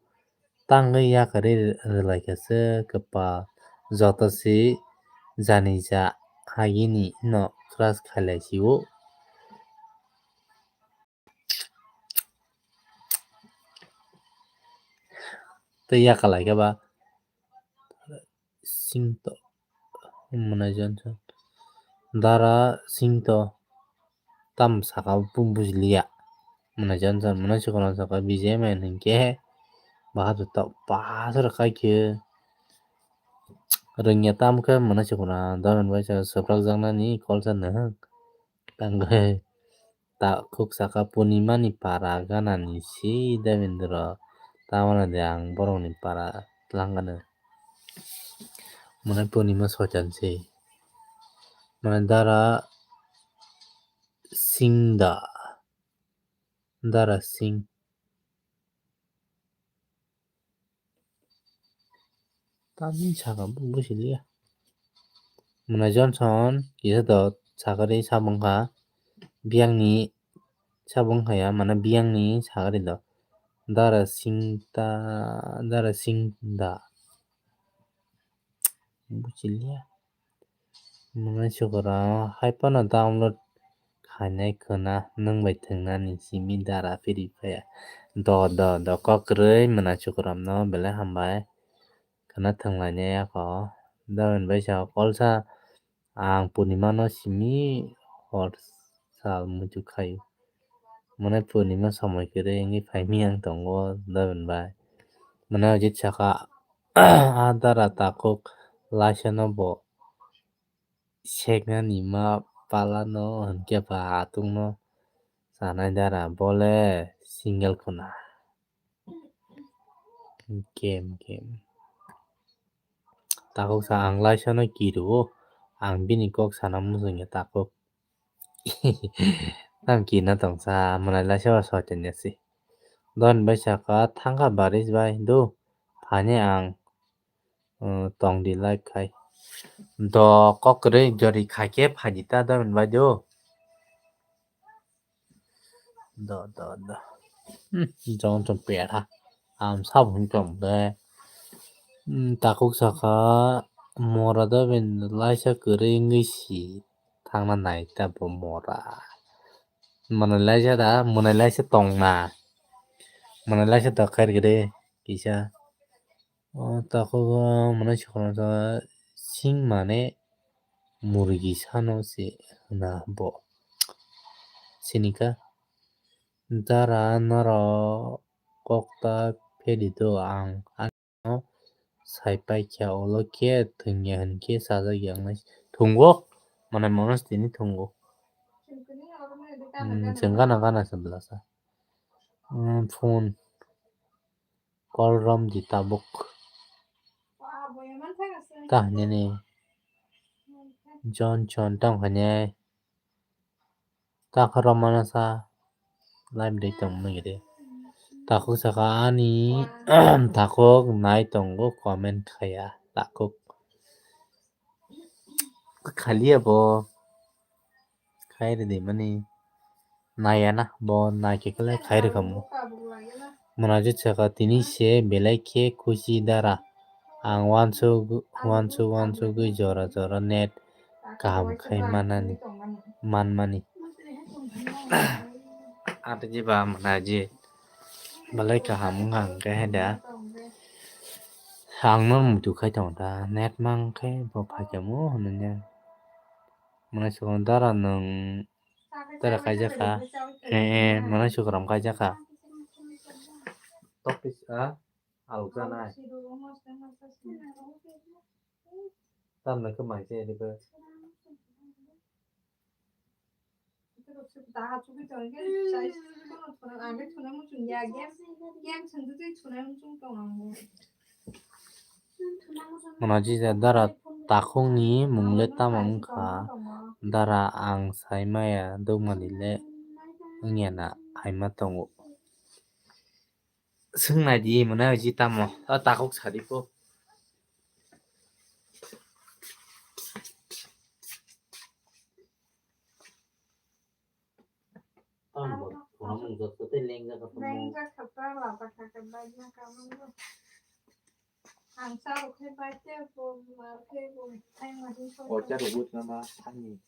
tangwi yakarwi rwlaikha se kwpal. Joto se jani ja hagini no crush khailai sio. Tei yakalai khe ba singto mwnai Johnson dara singto tam saka bo bujiliya mwnai Johnson mwnai chikon saka B J M N hinkhe bahadur to pasar khai khe rwngya tam khe mwnai chikon doron bai swprak jaknani kolsa nahwk tangwi. Takhuk saka Purnima ni para gana ni si Devendra, tamoni de ang borok ni para twlang gana. Mane Purnima soitan se. Mane dara sing da. Dara sing. Tamni saka bo buji liya. Mwnai Johnson kisa do sakari sabung kha, biyangni sabung kha ya, mane biyangni sakari do. Dara singta, dara singda. Buji liya. Mwnai Sukram, hai phano download khainai khwna, nwng bai thwngnani simi dara phiri phaiya. Do, do, do, kok kwrwi Mwnai Sukramno belai hambai. Khwna thwnglainai yakho. Down bai sa kolsa ang Purnimano simi hor sal muitu khaio. Mwnai Purnima somoi kwrwi wngwi phaimiyang tongo Down bai. Mwnai Ajit saka, a dara takhuk laisano bo seknani ma palano hinkhe ba atungno chanai dara bole single khuna. Game, game. Takhuk sa ang laisano kirio, ang bini kok sana muchungya takhuk. Tam kina tongsa, mwnai laisa o soitanya si. Don bai saka thangkha baris bai do, phani ang, uh, tong di like khai. Do kok kwrwi jori khaikhe phaidi ta Don bai do. Do, do, do. Hmm, Johnson pera. Am sab hun tong de. Hmm, takhuk saka mora do ben laisa kwrwi wngwi si thangna nai ta bo mora. Mwnai laisa da, mwnai laisa tongna. Mwnai laisa da khair gede kisa. O takhuk o mwnai sokro sing mane murgi sano se hwna bo. Sinika dara norok kokta phedi do ang. Sai paikha ulo khe thwngya hinkhe sajak yaknai thwngo, mane mono tini thwngo. Hmm, chwng gana gana se bwlasa. Hmm, phone call rom di tabuk. Ta hinani John John tang hinai. Takhuk romana sa live dei tong mani gede. Takhuk saka ani takhuk nai tongo comment khaya takhuk. Khaliya bo khairi de mani naya na bo nai khe kale khairi kamo. Mwnajit saka tini se belai khe khusi dara. Ang wansuk wansuk wansugwi jora jora net kaham khai manani, manmani. Ate jiba mwnajit belai kaham wngkha hwnkhe hai da. Ang no muitu khai tongo da net mang khe bo phaikhe mo hwnwi. Mwnai sukram dara nwng dara kaijakha. Eh, eh, mwnai sukram kaijakha. Topis a alok janai. Tamno khe mai se ribe. Mwnajit dara takhukni mung le tamo wngkha? Dara ang sai maya dogmani le wngya na hai ma tongo. Swng nai di mwnajit tamo, o takhuk sa di po. Tamo bo, tamo wngkha tei lengjak kha tamo. Lengjak kha ta, lata kha khe baijak kha. Ang chalo khe bai te bo, mar khe bo, thai ma hin soi. O cha rwgwi tongma thani.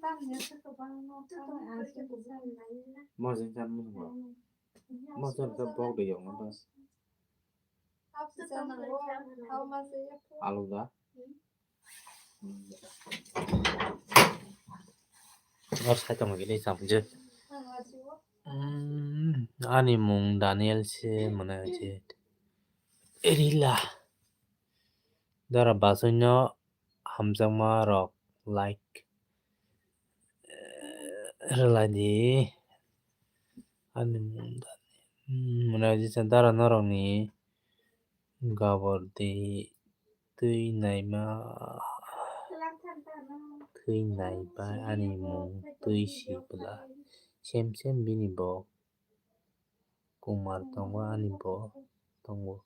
Tamni se kwbangma thani ang se bo. Mo jeng cha mung bo. Mo cha ta bok de yong ba. Aluda. Or sai tongma gini chamje. Hmm, ani mung Daniel se mane je. Erila. Dara basoino hamjakma rok like rwlai di. Ani mung Daniel. Hmm, mane je dara norokni gabor di twi naima. Twi nai bai ani mung twi si bwla. Sem sem bini bo. Kumar tongo ani bo tongo.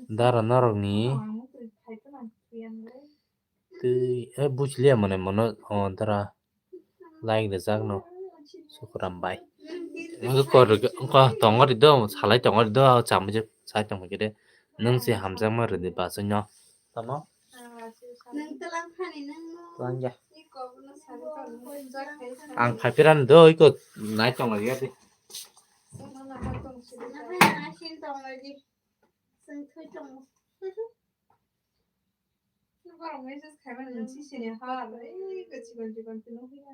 Dara norokni Eh, buchliya mane mono, oh, dara. Like rijak no. Sukuram bai. Wngkha kor, wngkha tongori do, salai tongori do, chamajak sai tongma khe de. Nwng se hamjakma rwdi bachai no. Tamo? Nwng twlang thani nwng no. Twlang ya. Ang phaipirani do, iko nai tongma ya de. Nang asin tongma di. Sing thui tong. Borok message khaimani nwng si sini ha, ei, chikon chikon tino huya.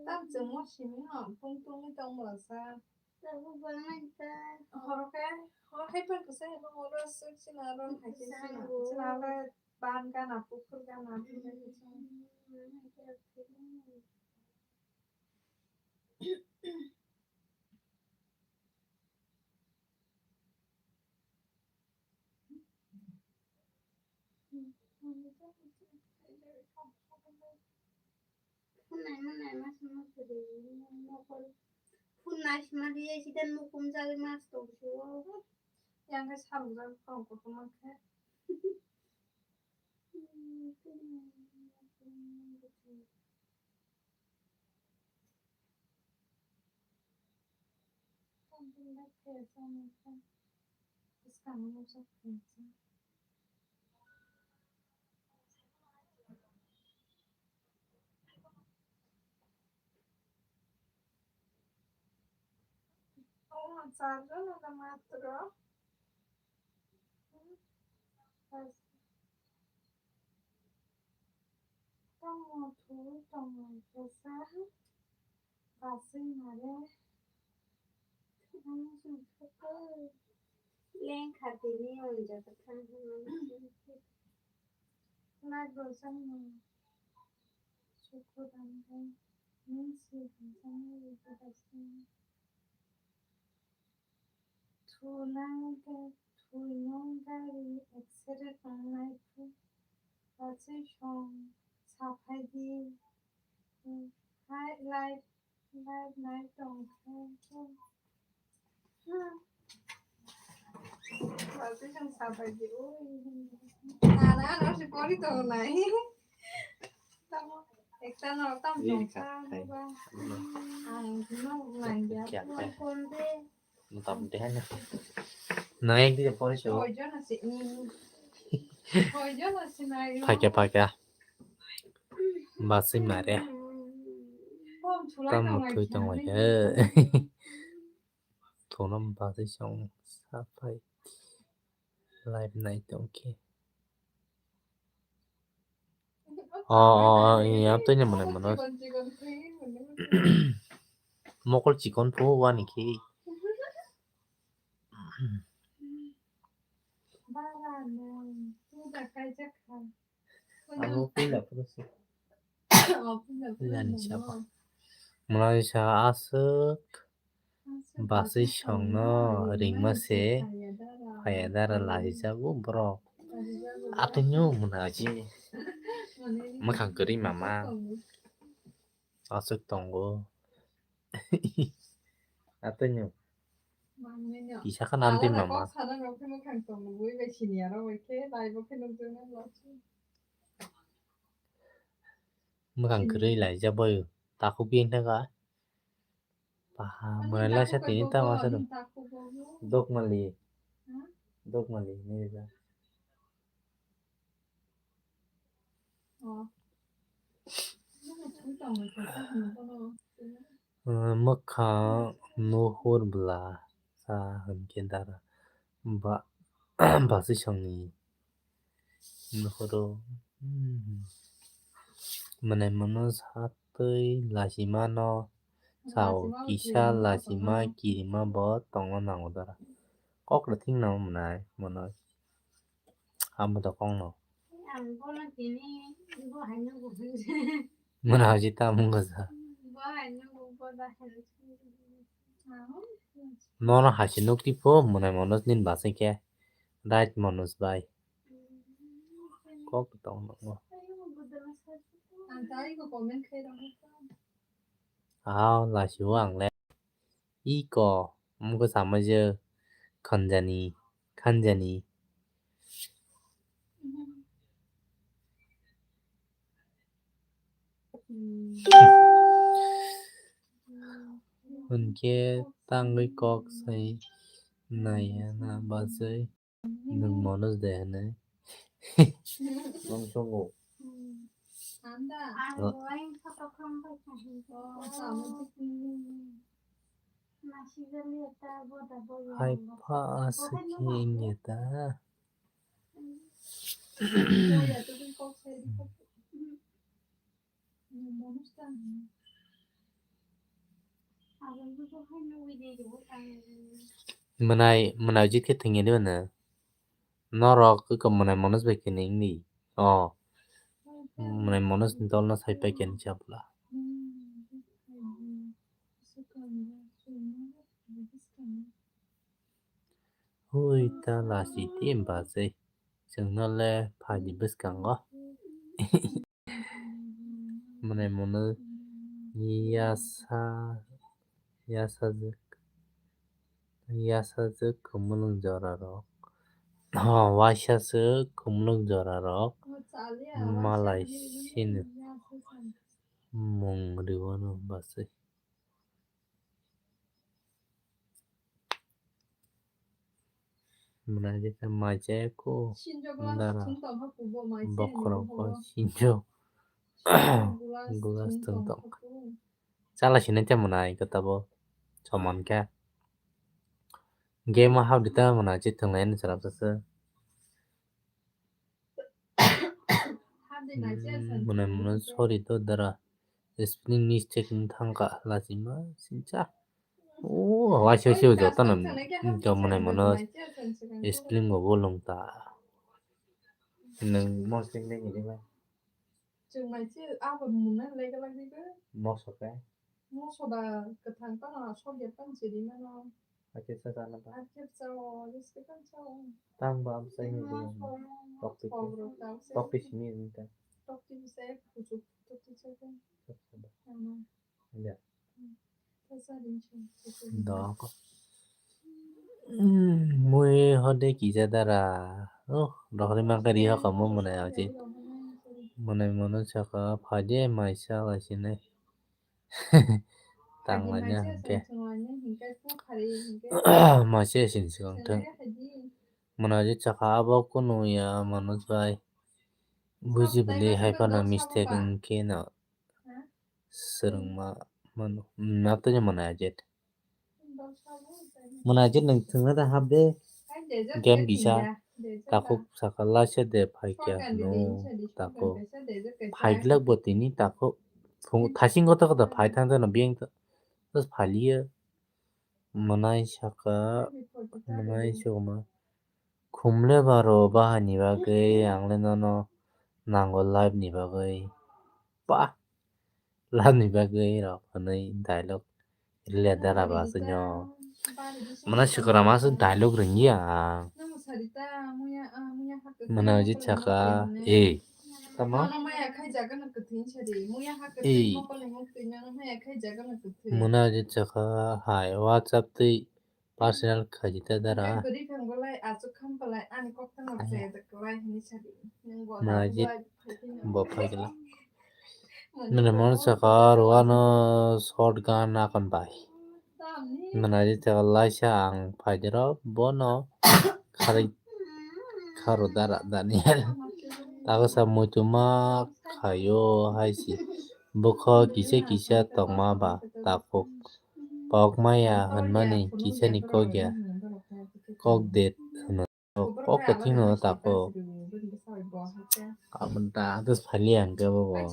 Tam chwngno simi no, tong tongwi tong bwlasa. Tabuk bwlai ta. Horo khe, horo hai pan kwsai hai pan oro swk sina aro hai khe sina. Sango. Sina aro ban gana, bukur gana, bukur gana. Phone naima naima se ma kwrwi mokol. Phone naisima di sidan mukum jagwi mas tong suo. Yang khe salok jak khorang kotor mankhe. Oh, charjon ata matro. Tamo thu tamo kesa. Basing mare. Leng khatini onja khatang. Lai bosang mo. Suku dangdang. Ning si bosang mo basing. Thunang khe, thwinang gari accident wngnai khe, bachwi song saphai di, hai life, life nai tong khe. Bachwi song saphai di, oi. Nana, ano si pori tongnai. Tamo, ekta no, tam tong kha, ba. Ang no nang ya, kon de. Motamoti hai no. Nang ek din pore se. Phaikya, phaikya. Basi mare. Tamo thui tong lai khe. Thono basi song saphai. Live nai tong khe. O, o, o, ya, twi ni mwnai mano. Mokol chikon phu wani khe. Abo puila phuru se. Puila ni sabo. Mwnai sa aswk. Bachwi songno ringma se phaiya dara lachijago borok. Atwino mwnaji mwkhang kwrwi mama aswk tongo. Atwino kisa khana amtwi mama. Mwkhang kwrwi laijak bai takhuk bini thangkha. Paha mwnai laisa tini tamo sa dok mali. Dok mali ni da. Mwkhang nuhur bwla sa hwnkhe dara ba bachwi songni. Nuhoro, hmm. Mwnai mano satwi lachima no sao kisa lachima kirima bo tongna nango dara. Kok rw thik no mwnai mano. Amo to kok no. Mwnai hoji ta mung kaja. Nono hai se nuk tipo mwnai mano nini bachai khe. Right Manoj bai. Kok tong nongo. Ang tai ko comment khai rong. Aw, lasi o ang le. Iko, mungko sama je khanjani, khanjani. Hwnkhe tangwi kok sai naiya na bachwi. Nwng Manoj de hinwi. Nwng chungo. Hai pha aswk khe wngya ta. Mwnai, mwnai jit khe thwngya de mano. Norok eko mwnai Manoj bai khe nini. O. Mwnai Manoj ni dol no sai pai khe ni chabla. Hui ta lasi tim ba se. Chwngno le phaidi bwskango. Mwnai Manoj yasa, yasajwk, yasajwk kwmwlwng jorarok. Oh, waisajwk kwmwlwng jorarok. Malai sini mung riwano bachwi. Mwnai jesa mai chaya ko dara bokhorok bo sinjo glass tong tong. Chala sini te mwnai kota bo soman khe. Game o hap di ta mwnai je thwnglai ni chwla bwsa. Hmm, mwnai mwnai sorry to dara. Spelling mistake wng thangkha lachima sincha. O waisa se joto no to mwnai mwnai spelling bo bolong ta. Nwng mo spelling ni ba. Chwng mai se abo mwnai lega lagi ba. Mo sokai. Moso ba kwthang tongma sokya tong chiri mano. Hakhe cha chana ba. Hakhe chao, yes, kwthang chao. Tang ba am sai ni. Moso, tok tik. Tok rok tang se. Tok tik simi ni ta. Tok tik se kuchuk, tok tik se. Tok tik se ba. Ano. Ya. Hmm. Dok. Hmm, mui hode kisa dara. Oh, dohri mangkari ho kamu mwnai aji. Mwnai mwnai saka phaje maisa lasinai. Tanglaina hwnkhe. Maise sin swkang thung. Mwnai je chakha abo kunu ya Manoj bai. Buji bwlwi hai phano mistake wngkhe no swrwngma mano. Naptani mwnai je. Mwnai je nwng thwngna da hap de. Game kisa takhuk saka laisa de phaikya hwno takhuk. Phaiglak bo tini takhuk. Thasing kota kota phai thang thang no biyang ta. Bas phaliya. Mwnai saka, mwnai sokma. Khumle baro bahai ni bagwi ang le nono nango life ni bagwi. Ba. Love ni bagwi rok hwnwi dialogue rwliya dara ba aswkno. Mwnai swkra ma aswk dialogue rwngya ang. Mwnai je chakha, eh. Tamo? Eh. Mwnai je chakha, hai, WhatsApp twi personal khaidi ta dara. Mwnai je bo phaikhe la. Nini mano saka rwano short gun nakon bai. Mwnai je chakha laisa ang phaidero bono kharwi kharo dara Daniel. Tago sa muchuma khaio hai si. Bwkha kisa kisa tongma ba takhuk. Pok maya hwnmani kisani kok ya. Kok det hwno. Kok kwthwino tako. Aboni ta adas phali ang khe bobo.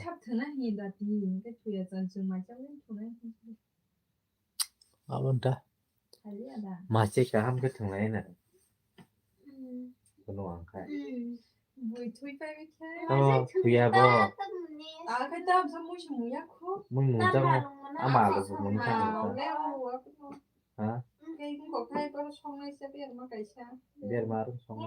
Aboni ta. Mase kaham khe thwnglai na. Kono ang khai. Bui thui pai khe. Oh, thuya bo. A khe ta sa mui se muya khu. Mui mung ta mo. Ama lo mung ta. Ha? Berma rok song.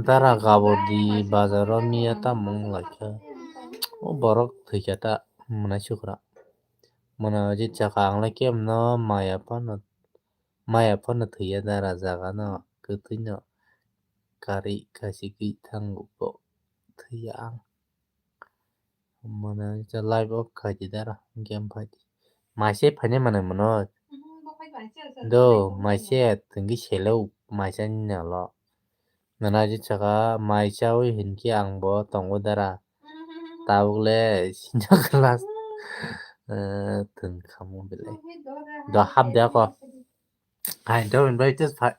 Dara gabo di bazaro miya ta mung laikha. O borok thwikha ta mwnai sukra. Mwnai jit chakha ang lai kemno maya phano, maya phano thwiya dara jaga no kwthwino kari kasigwi thango bo thwiya ang. Mwnai live off khaidi dara game phaidi. Maise phaine mwnai mwnai. Do maise tongwi selo maise ni nalo. Nana je chaka mai chawi hinkhe ang bo tongo dara. Tabuk le senior class. Eh, thwng khamu belai. Do hap de ako. Hai do bai tes phai.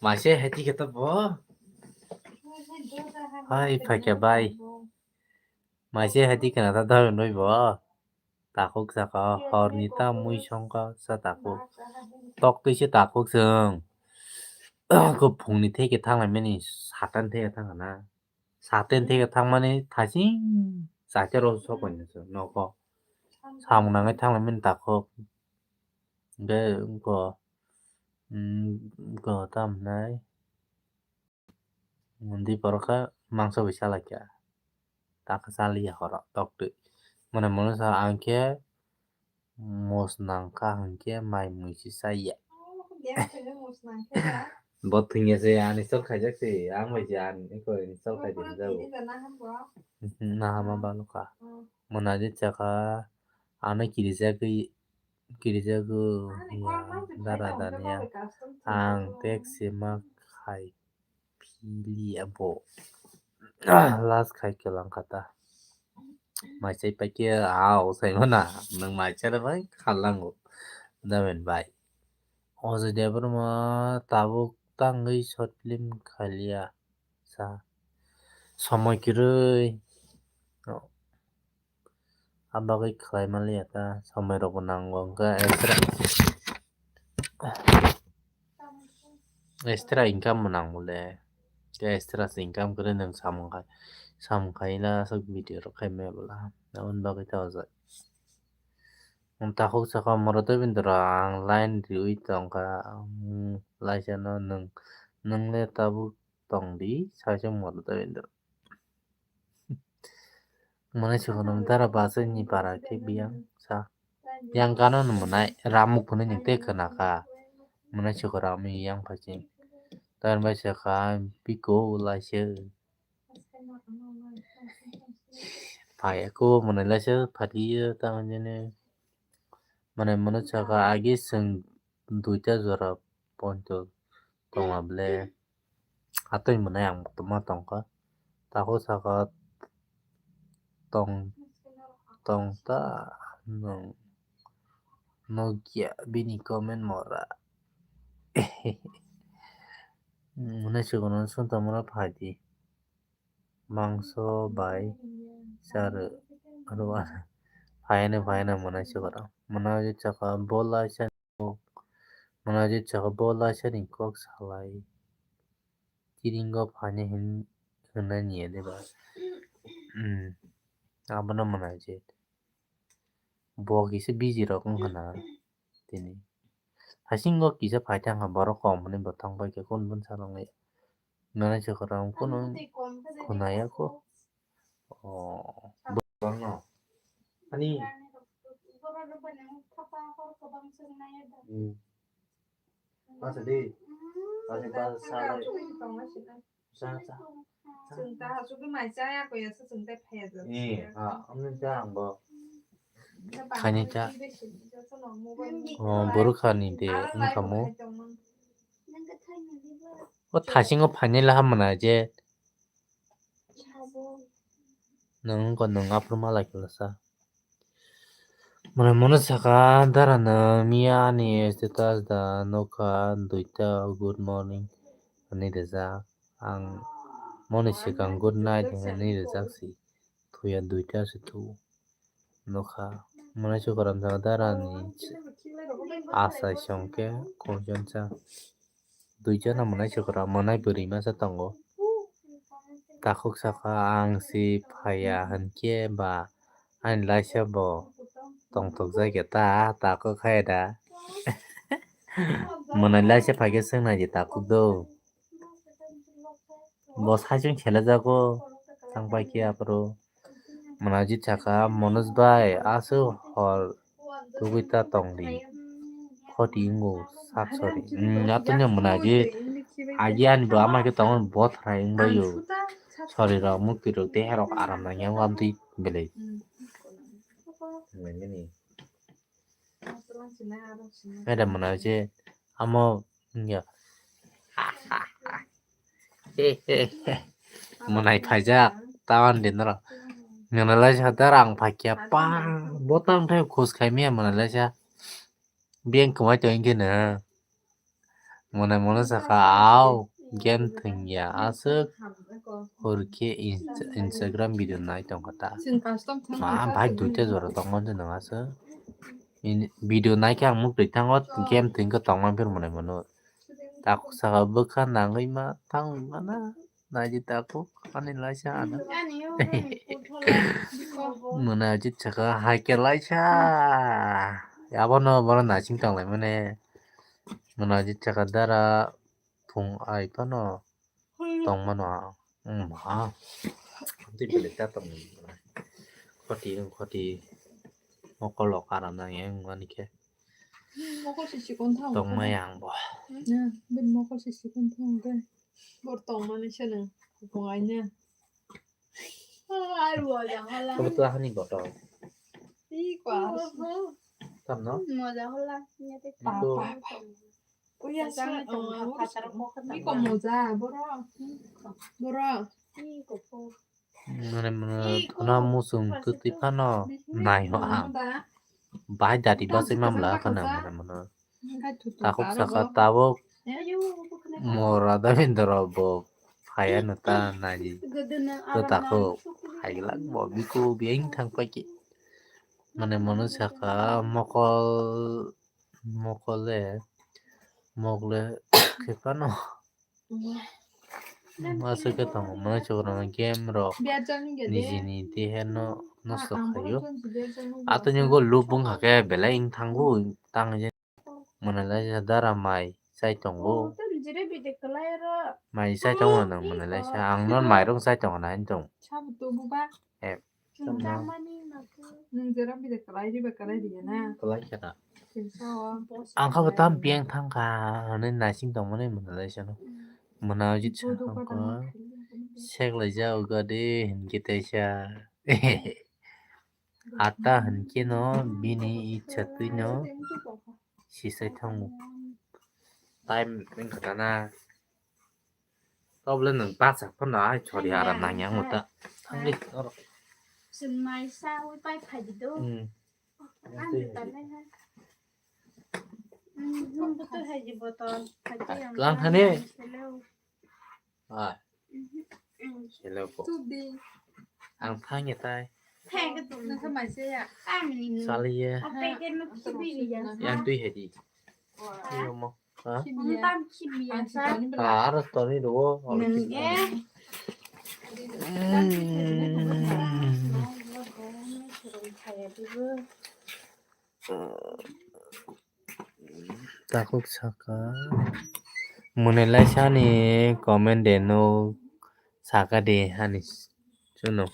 Maise heti khe to bo. Hai phai khe bai. Maise heti kana ta do bai bo. Takhuk saka horni ta mui songkha sa takhuk. Tok twi se takhuk chwng. Ko phungni theke thanglaimani satan theke thangkha na. Satan theke thangmani thasing chacha rw sokoni se nogo. Samung nangwi thanglaimani takhuk. Hwnkhe ko, mm, ko tam hinai. Mundi borok khe mangso bai salai kha. Takha chaliya horo toktwi. Mone mone sa ang khe mos nang kha hwnkhe mai mui se chaya. Bo thwngya se uninstall khaijak se, ang bai se uninstall khaijak jago. Nahama balo kha. Mona je chakha ano kirijagwi, kirijago ya dara daniya. Ang text se ma khai. Pili abo. Last khai kelang kata. Mai sai paikhe, ah, o sai mana. Nang mai chara bai khalango. Damen bai. O je Debbarma tabuk tangwi short film khaliya. Sa. Somoi kwrwi. Abagwi khlai manliya ta, somoi rokbo nango, hwnkhe extra, extra income bo nango le, tei extra se income kwrwi nwng samung khai, samung khai la aswk video rok khai maya bwla, aboni bagwi ta ojak. Takhuk sakha Moro Debendra ang line riwi tongkha, laisano nwng, nwng le tabuk tongdi, saisa Moro Debendra. Mwnai sukha nung dara bachai ni para khe biyang sa. Yang gana no mwnai ramuk phunui ni tei khna kha. Mwnai sukha rami yang phachi. Tar bai sakha biko laise. Phai aku mwnai laise phati ye ta hwnjani. Mwnai mwnai sakha agi sung duita jora ponto tongma ble. Atwi mwnai ang tongma tongkha. Takhuk sakha tong, tong ta nwng nukya bini comment mora. Mwnai sukha nung sung tongmano phaidi. Mangso bai charo. Aro phaiyano phaiyano mwnai sukha. Mwnai sakha bola sa. Mwnai je chakha bo laisani kok salai. Tiringo phaini hin-, hinani ya de ba. Hmm. Abono mwnai je. Bo kisa busy rok wngkha na tini. Hasingo kisa phai thangkha borok kom hwnwi bo thang paikha kun bun salangwi. Mwnai chwkha rok kunu khunaya kho. Oh. Bwskango. Ani. Hmm. Masa di. Masa di, masa salai. Sa, sa. Sa. Eh, ah, ang ta ang bo. Khaini ta. Oh, borok khani de, wngkha mo. O thasingo phainai laha mwnai je. Nwng wngkha nwng aphuru malai khe lasa. Mwnai mwnwi sakha dara no miya ani status da nukha duita good morning hwnwi rijak. Ang moni swkang good night hwnwi rijak si. Thuya duita se thu. Nukha. Mwnai sukha ramjak dara ni asai song khe kongchon cha. Duijon no mwnai sukha rok mwnai bwrwi masa tongo. Takhuk sakha ang si phaiya hinkhe ba ani laisa bo Tongthok jai khe ta, takuk khai da. Mwnai laisa phaikhe swngnai di takuk do. Bo saichung khelajago, thang paikhe aphuru. Mwnajit saka, "Manoj bai, aswk hor tugui ta tongdi. Khoti wngo, sak sori." Hmm, atwino Mwnajit, agi ani bo ama khe tongo, bothrai wngbaio. Sori rok, mukti rok, dehe rok aram nangya, wng amtwi belai. Nangmani. Ada Mwnajit, amo wngya. Mwnai phaijak, tawan din ro. Mwnai laisa dar ang phaikya pa, botang thai khus khai miya Mwnai laisa. Beng kwmai to wngkhe no. Mwnai mwnai saka, "Au, game thwngya aswk, hor khe Insta-, Instagram video nai tongkha ta." Ma, bhai, duita jora tongmani no aswk. In-, video naikhe ang muk twi thango, game thwngkhe tongma phir mwnai mano. Takuk saka bwkha nangwi ma thangwi mana, naidi takuk ani laisa ano. Mwnajit saka haikhe laisa. Abono bono naising tonglaimani. Mwnajit saka dara phung ai phano tongmano. Wng ma. Tei belai ta tong. Khoti, khoti. Mokol rok aram nang yang mani khe. Mokol se sikon thang. Tongmai ang bo. Hmm, ben mokol se sikon thang de. Bor tongmani se nang. Kupung aina. Ai, moja hola. Kamu tuh hani botol. Ih, kuas. Tam no? Moja hola. Papa. Uya sa, oh, biko moja, boro. Boro. Mane, mane, thuna musung kwtwi phano nai ho ang. Bahai dati basai mamla khana, mane, mane. Takhuk saka tabuk mora da bindoro bo phaya no ta nai. To takhuk hai glak bo biko biyang thang paikhe. Mane, mane saka mokol, mokol le, mokle khe phano. Aswk khe tongo, mwnai chukrano game rok nijini dehe no nosto khaio. Atwi nw go lub wngkha khe belai wng thango, tang je mwnai laisa dara mai chai tongo. Mai chai tongo nang mwnai laisa, ang no mairung chai tongo na hinwi tongo. Eh. Nwng jera bide kwlai riba kwlai riya na. Kwlai khe na. Ang kha bo tam biyang thang kha hwnwi naising tongmani mwnai laisa no. Mwnai jit sa kha sek lai ja o gade hinkhe teisa. Ata hinkhe no bini icha twi no sisai thango. Time wngkha na. Tobole nwng baksa phano ai chori aram nangya wngwi ta. Thangdi oro. Chwng mai sa wi pai phaidi do. Hmm. Ang twi tanai ha. Hmm, nwng bwtwi hai di botol. Lang thani. Ai. Hello po. Ang thangya tai. Thangya to. Nwng kha mai se ya. Saliya. Ope ke no khibi ya. Yang twi hai di. Iyo mo. Ha? Ang tam khibi ya sa. Ah, aro toni do. Takhuk saka. Mwnai laisa ni comment de no saka de hani chuno.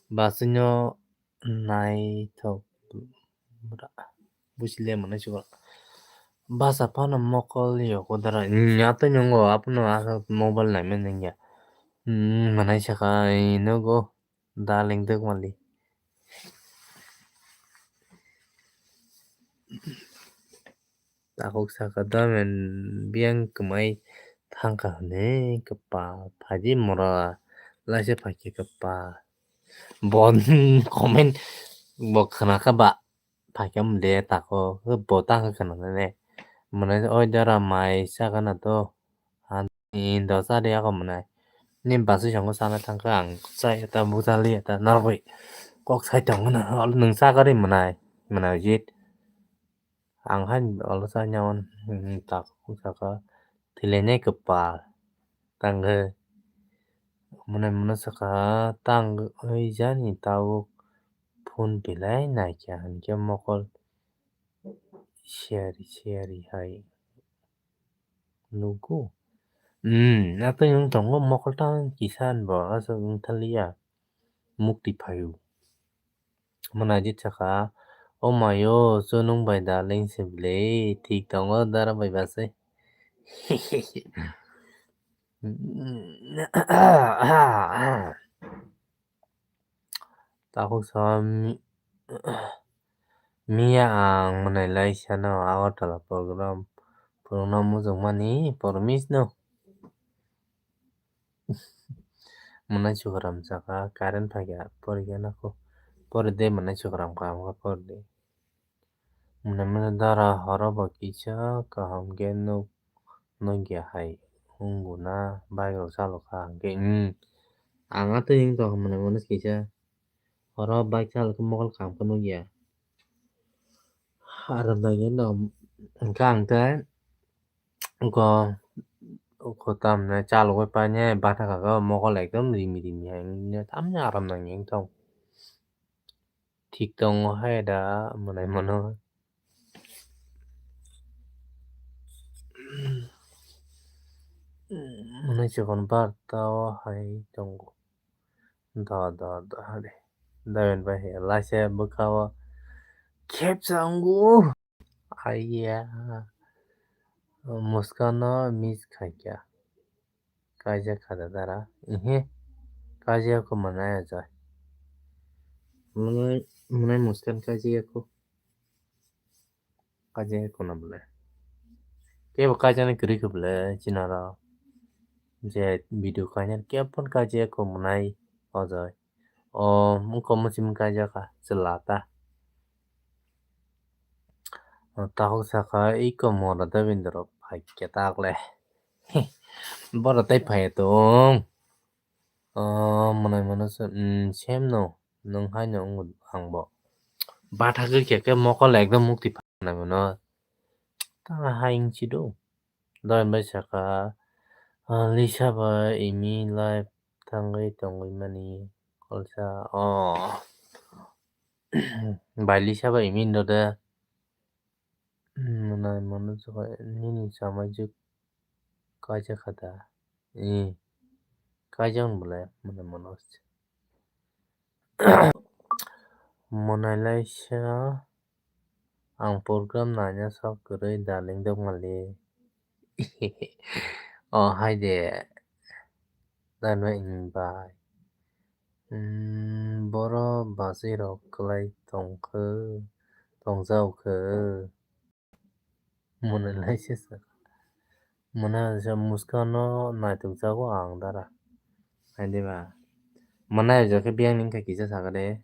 Basino naithok bwra. Busi le mwnai chuba. Basa phano mokol yoko dara. Nya to nyongo apono asa mobile naimani nangya. Hmm, mwnai saka ino go. Darling dwk mali. Takhuk saka domen biyang kwmai thangkha hwnwi kwpal phaidi mora laisa phaikhe kwpal. Bo comment bo khwnakha ba phaikhe mode tako bo tangkha khwnanane. Mane oi dara mai sakana to. Ani dosa de ako mwnai. Ni basui songo sana thangkha ang chai ta bujali ta narwgwi kok sai tongo na ol nwng chakari mwnai mwnai jit. Ang hai olo chai nyawan tak saka thilene kwpal tangkhe mwnai mwnai saka tang oi jani tabuk. Phone belai naikha hinkhe mokol siyari siyari hai nugo. Hmm, atwi wng tongo mokol tang kisa bo aswk wng thaliya. Mukti phaio. Mwnai di saka, "O mayo, chunung bai darling se bwle, thik tongo dara bai bachai." Takhuk sa mi-, miya ang mwnai lai sano Agartala program phwrwngna muchungmani promise no. Mwnai chukram saka current phaikha porikha nako. Pori de mwnai chukram kha, amkha pori de. Mwnai mwnai dara horo bo kisa kaham khe nuk, nukya hai wngbo na bike rok chalokha hwnkhe, hmm. Ang atwi wng tongkha mwnai mwnai kisa. Horo bike chalokhe mokol kaham khe nukya. Aram nangya no hwnkhe ang tei uko, uko tamni chalogwi painai bathakha mokol ekdom rimi rimi hai wngya tamni aram nangya wngtong. Thik tongo hai da mwnai mano. Mwnai chikon barta o hai tongo. Da, da, da, hade. Da, ben bai he, laise bwkha o khepsa wngo. Aiya. Muskano miss khaikha. Kaijak kha da dara. Ihe. Kaijak ko mwnai ajai. Mwnai, mwnai muskan kaijak ko. Kaijak ko na bole. Kebo kaijak ni kwrwi khe bole chinaro. Je video kainai kebo kaijak ko mwnai ajai. O wngkha muchung kaijak kha chwla ta. Takhuk sakha iko mora Devendra phaikhe takle. Borok tei phaiya tong. O mwnai mano se, hmm, same no. Nwng haino wngbo angbo. Bathagwi khe khe mokol ekdom mukti phainai mano. Tamo hai wngsi do. Doyan bai saka, ah, Lisa bai imi live thangwi tongwi mani kolsa. Oh. Bai Lisa bai imi no de. Mwnai mano saka nini chamai juk kaijak kha da. Eh. Kaijak bole mwnai mano. Mwnai lai sa. Ang program naina sok kwrwi darling dogmali. O hai de. Dano wng bai. Hmm, boro bachwi rok kwlai tongkhe, tongjao khe. Mwnai lai se sa. Mwnai sa muskano naitok jago ang dara. Hai de ba. Mwnai ja khe biyang ni wngkha kisa sakha de.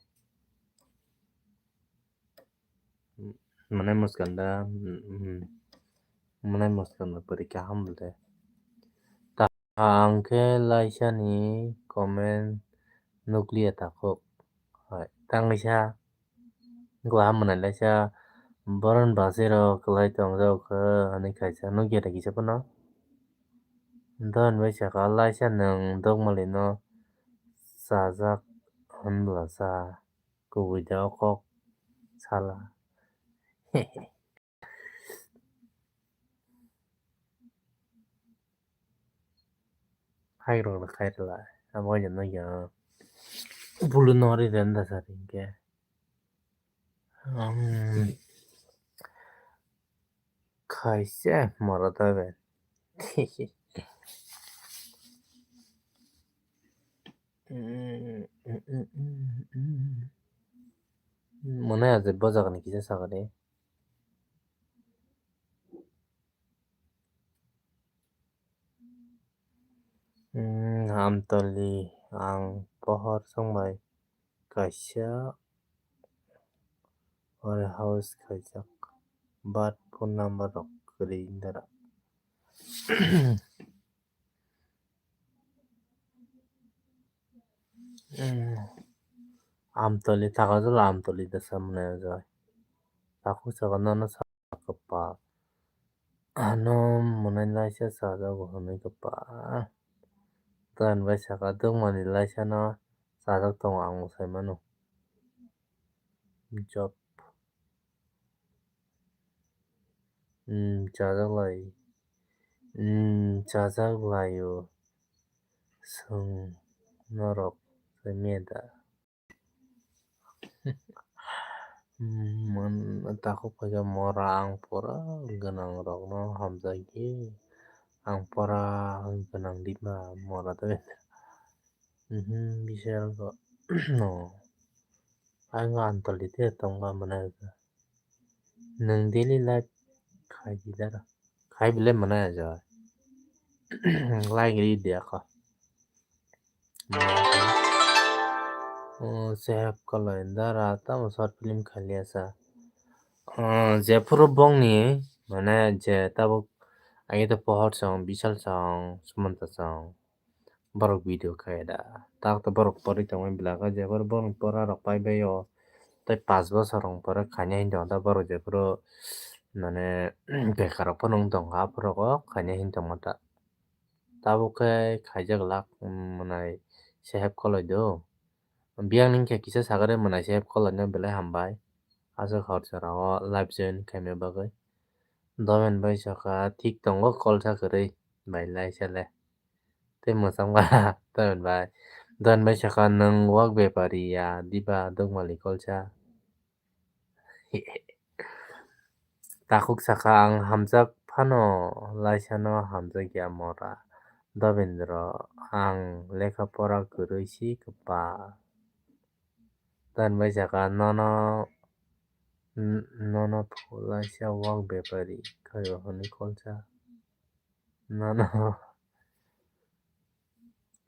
Mwnai muskanda, mm, mm. Mwnai muskanda pori kaham bole. Ta ang khe laisa ni comment nukliya takhuk. Hai, tanglaisa. Wngkha mwnai laisa. Boron bachwi rok kwlai tongjak khe, hwnwi kaisa nukya da kisa phano. Doyan bai saka laisa nwng dogmali no chajak hwnbwlasa. Kubui da o kok sala. Hai rok rok khai rwla. Abo hai no ya. Bulu no ri renda sari ke. Um, khaise moro ta be. Mwnai aje bojak ni kisa sakani. Hmm, Amtoli ang pohor songbai kaisa warehouse khaijak, but phone number rok kwrwi dara. Hmm, Amtoli, Takarjala Amtoli da samne jai. Takhuk saka nono sa kwpal. Ano mwnai laisa chajago hwnwi kwpal. Doyan bai saka dwngmani laisano chajak tongo ang mwsai mano. job. Hmm, chajak lai. Hmm, chajak lai o. Swng norok se meda. Hmm, man-, takhuk phaikha mora ang pura gwnang rokno hamjakdi. Ang pura gwnang dima mora tei. Mhm, bisa ko. No. Ang antali te tongma mwnai. Nwng daily life khai di dara. Khai bile mwnai aja. Like ri dia ko. Oh, sehep kolai dara tamo short film khaliya sa. Oh, jephuru bongni mane je tabuk age to pohor song, bisal song, sumanta song. Borok video khai da. Tak to borok porwi tongmani bwlaka je borok borok pora rok pai bai o. Tei pash bosor rok pore khaina hinwi tongo ta borok jephuru mane bekar rok phano wng tongkha aphuru rok o khaina hinwi tongma ta. Tabuk khe khaijak lak mwnai sehep koloi do. Biyang ni khe kisa sagare mwnai sehep koloi no belai hambai. Aswk hor jora o live join khaima bagwi. Domen bai sakha thik tongo kolsa kwrwi bai lai sele. Tei mwchangma Domen bai. Domen bai sakha nwng wak bepari ya diba dukmali kolsa. Takhuk sakha ang hamjak phano laisano hamjakya mora. Dobendro ang lekha pora kwrwi si kwpal. Domen bai sakha nono nono laisa wak bepari khaio hwnwi kolsa. Nono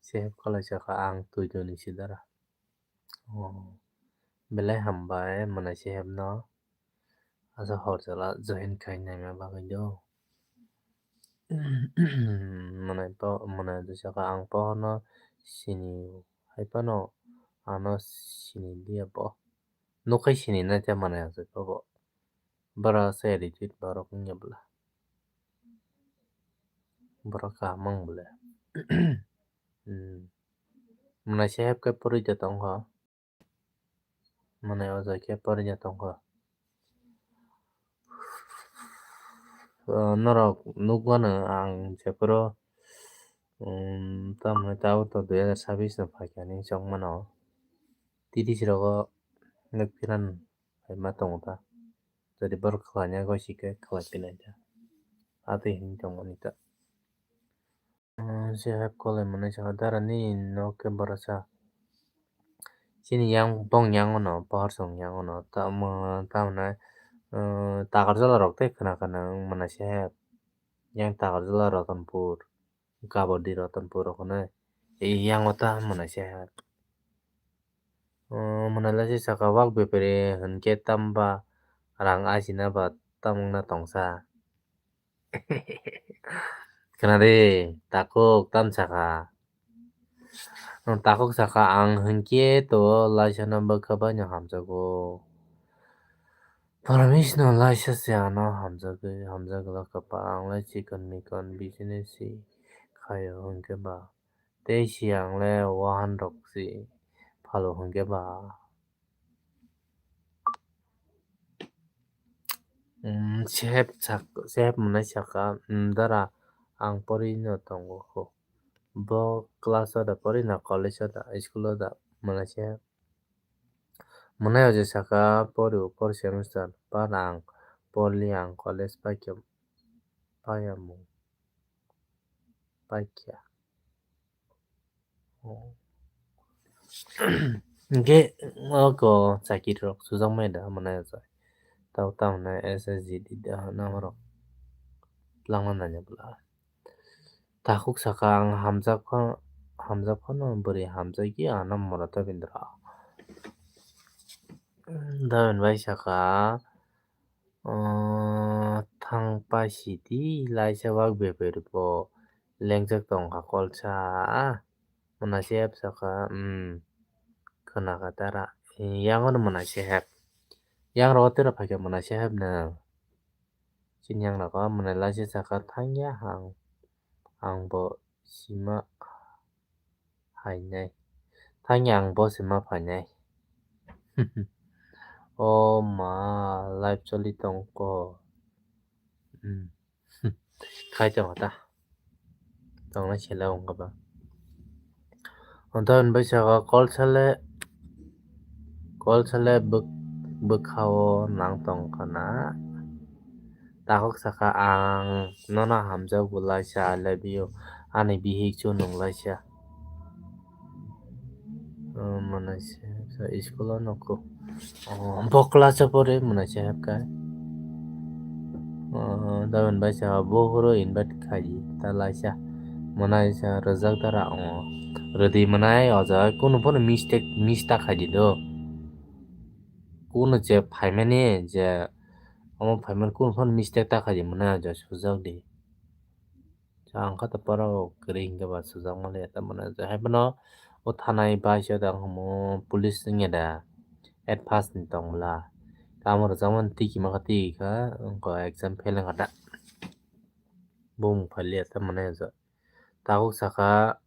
sehep kholai sakha ang twi twi ni sidara. Oh, belai hambai mwnai sehep no. Asa hor jala join khai naima bagwi do. Mwnai po mwnai do sakha ang pohor no sini hai phano ano sini dia bo. Nukhai sini na te mwnai aswk bo. Bara se retweet borok wngya bwla. Borok kaham mang bwle. Hmm. Mwnai sehep khe porwi de tongkha. Mwnai o jai khe porwi de tongkha. Norok nukmano ang jephuru, um, tamoni tabuk to dui hazar sabis no phaikha hinwi chongmano. T D C rogo nukphiran phaima tongo ta. Jodi borok khlaina goi si khe khlai phinai ta. Atwi hinwi tongmani ta. Sehep kolai mwnai sakha dara nini nok khe borok sa. Chini yang bong yang ono pohor song yang ono tamo tamoni Takarjala rok tei khna khna wng mwnai sehep. Yang Takarjala Ratanpur. Kabaddi Ratanpur rok hwnwi. Yango ta mwnai se hai. Mwnai laisa saka wak bepari hwnkhe tamba rang ajina ba tamungna tongsa. Khwnadi takhuk tam saka. Takhuk saka ang hwnkhe to laisano bwkha baino hamjago. Promise no laisa se ano hamjagwi hamjagwla kwpal ang lai chikon mikon business si khaio hwnkhe ba tei si ang le wahan rok si phalo hwnkhe ba. Sehep sak sehep mwnai saka dara ang porino tongo kho. Bo class o da pori na college o da school o da mwnai sehep. Mwnai o je saka pori o fourth semester, par ang porli ang college paikhe paiya mung paikha. Hwnkhe oko chakiri rok sujakmani da mwnai o je. Tamo tamo S S G D da hwnwi norok twlangna nanya bwla. Takhuk saka ang hamjak pha hamjak phano bwrwi hamjakya ano mora Dobindra. Dobin bai saka thang pai sidi laisa wak bepari bo lengjak tongkha kolsa. Mwnai sehep saka khwnakha tara. Yango no mwnai sehep. Yang rogo tera phaikha mwnai sehep no. Chini yang rogo mwnai laisa saka thangya ang ang bo sima phainai. Thangya ang bo sima phainai. O ma, live choli tongko. Hmm. Khai tongo ta. Tongnai sela wngkha ba. Onto hwnbai saka call sale, call sale bwk-, bwkhao nang tongkha na. Takhuk saka ang nono hamjak bo laisa, I love you. Ani bihik chu nung laisa. Oh, mwnai se, sa school o nukgo. Oh, bo class o pore mwnai se hapkha. Oh, Dawen bai sa bo horo invite khai ta laisa. Mwnai sa rwjak dara, oh, rwdi mwnai o jaga kunu phano mistake, miss ta khai di do. Kunu je phaimani je, omo phaimani kunu phano mistake ta khai di mwnai o jaga sujak di. Sa ang kha to poro kwrwi hinkhe ba sujak manliya, tamoni je hai phano o thanai bai se da ang hamo police wngya da, at first ni tong bwla. Tamo rwjakmani tiki maka tiki kha, wngkha exam fail wngkha da. Bumung phailiya tamoni je. Takhuk saka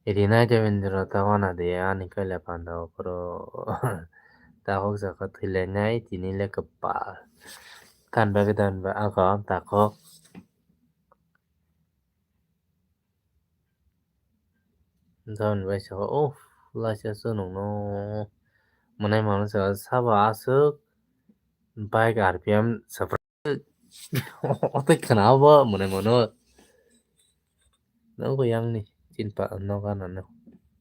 rinai de bendero ta wana de ani kaila panda o poro. Takhuk saka thwilainai tini le kwpal. Tan bagwi dan ba ako takhuk. Dawen bai saka, "Uff, laisa chwng nungno mwnai mano saka sabo aswk bike R P M surprise." O tei khna bo mwnai mano. Nogo yang ni chinpa noga nano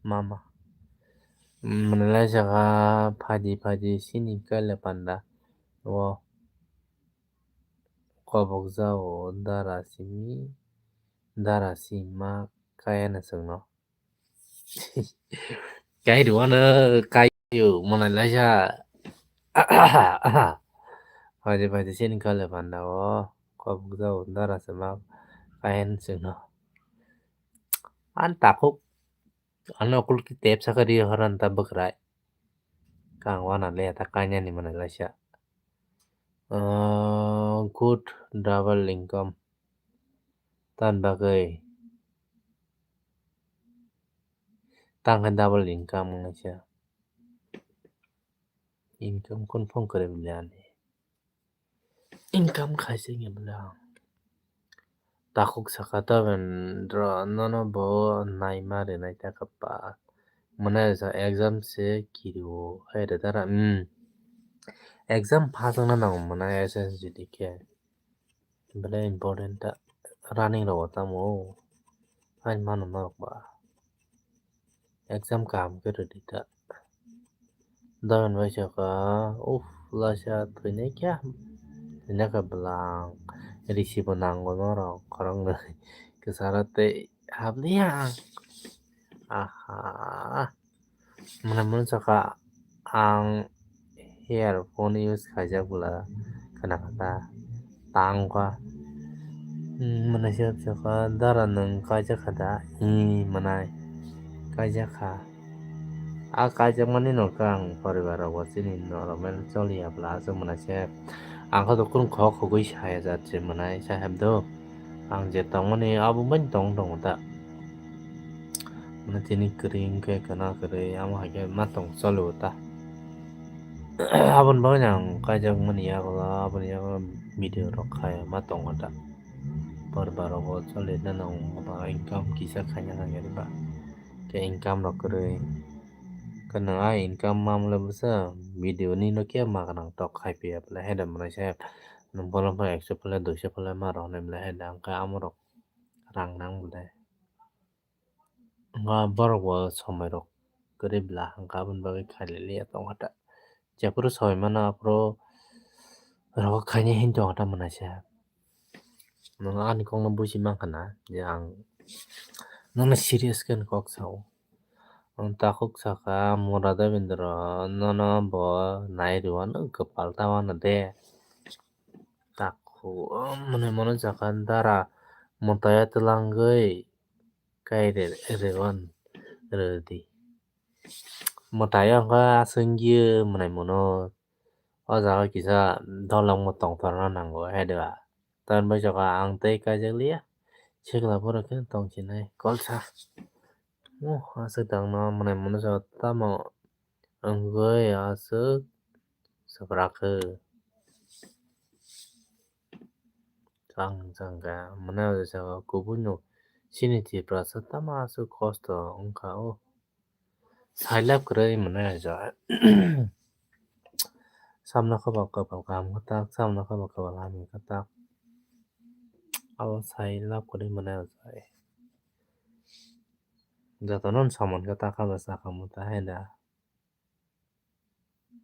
mama. Mwnai lai saka phaidi phaidi sini kaila panda. O kobok jao dara simi, dara sima kaya na chwngno. Kai rwano kai yo mwnai laisa. Phaidi phaidi sini kaila panda o kobok jao dara sima kaya na chwngno. An takhuk ano kulki tep saka ri horan ta bwkrai. Kang wana le ta kanya ni mwnai laisa. Ah, good double income. Tan bagwi. Tang khe double income wngnaisa. Income kun phung kwrwi bwlani. Income khaise wngya bwla. Takhuk saka ta ben dro nono bo naima rinai ta kapa. Mwnai sa exam se kirio hai da dara. Hmm. Exam pass wngna nango mwnai S S G D khe. Belai important ta running rogo tamo o. Ani mano norok ba. Exam kaham khe rwdi ta. Dawen bai saka, uff, laisa thwinai khe, thwinai khe bwlang. Risi bo nango norok khoroknwi. Kwcharo tei habliya ang. Aha. Mwnai mwnai saka ang earphone use khaijak bwla khna kha ta tang kha. Hmm, mwnai se saka dara nwng kaijak kha da? Ee, mwnai kaijak kha. A kaijak mani no khe ang poribar rogo chini normal choli ya bwla aswk mwnai se. Ang khe to kunu khok khogwi saya jat se mwnai saheb do. Ang je tongmani abo bai tong tongo ta. Mane tini kwrwi wngkhe kwna kwrwi amo hai khe ma tong choli o ta. Aboni bagwi ang kaijak mani yago, aboni yago video rok khai ma tongo ta. Poribar rogo choli nani income kisa khaina nang ya ba. Khe income rok kwrwi. Khe nwng a income mamle bwsa video ni no khe ma gwnang tok khai piya bwle hai da mwnai se nwng bono phai ekso phale duiso phale ma rok nai bwle hai da hwnkhe amo rok rang nang bwle. Wngkha borok bo somoi rok kwrwi bwla hwnkha aboni bagwi khailaiya tongkha ta. Jephuru somoi mano aphuru rogo khaina hin tongkha ta mwnai se. Nwng ani kokno buji mankha na je ang nono serious khe kok sao. Ang takhuk saka Mura Devendra nono bo nai rwano kwpal ta wano de. Takhuk mwnwi mwnwi saka dara mwtaya twlangwi kai re-, rewan rwdi. Mwtai wngkha aswk wngya mwnai mano. O jaga kisa dolongbo tongthorna nango hai de ba. Tamoni bai saka ang tei kaijak liya. Sikla borok khe tongsinai kolsa. Oh, aswk tangno mwnai mano saka tamo wngwi aswk Sabra khe. Ang jangga mwnai o jaga kubui no chini Tiprasa tama aswk kosto wngkha o. Sailap kwrwi mwnai o jaga. Samno khe bo kwpal kaham khe tak, samno khe bo kwpal hamya khe tak. Abo sailap kwrwi mwnai o jaga. Jotono samung khe tak khe bo chakha muta hai da.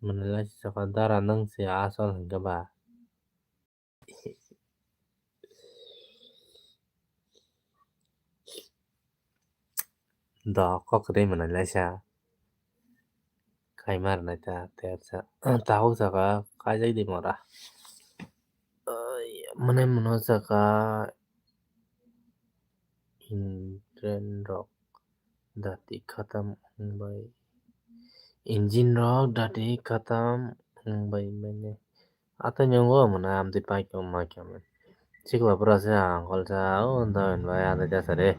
Mwnai lai chakha dara nwng se asol hinkhe ba. Do kok kwtwi mwnai laisa. Khaima rwnai ta, ta, ta, takhuk saka kaijak di mora. Ai, mwnai mwnai saka engine rok dati khatam wngbai. Engine rok dati khatam wngbai mane. Athaini wngo mwnai amtwi paikhe wngma khe mwnai. Sikla bwrase ang kolsa o doyen bai adai jasa de.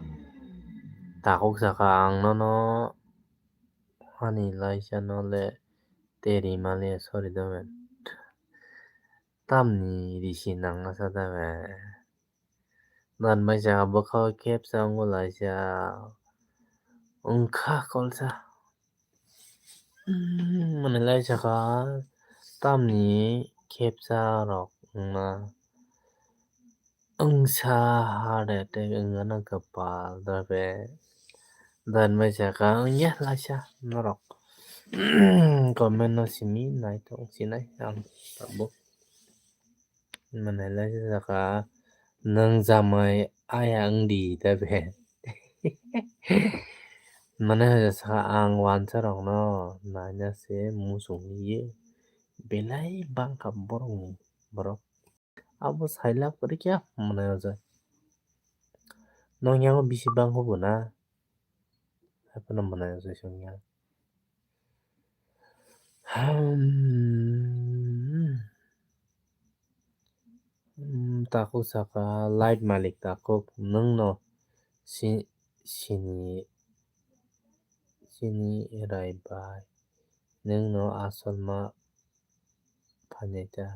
Takhuk saka ang nono ani laisa nole teri male sorry doyen. Tamni risi nangna sa doyen. Doyen bai saka bwkhao kepsa wngo laisa wngkha kolsa. Mwnai lai saka tamni kepsa rok wngna wngsa heart attack wngna kwpal dobe. Doyen bai saka wngya laisa norok comment no simi nai tong sinai ang tabuk. Mwnai lai saka nwng jamai aya wngdi dobe. Mwnai hai saka ang wansa rokno naina se muchung ye belai bangkha borok ni borok. Abo sailap kwrwi khe mwnai o jai. Nokni yango bisi bangkha bo na. Haiphano mwnai o jai songya. Hmm. Hmm, takhuk saka, light malik takhuk, nwngno si-, sini, sini rai bai, nwngno asol ma phainai ta.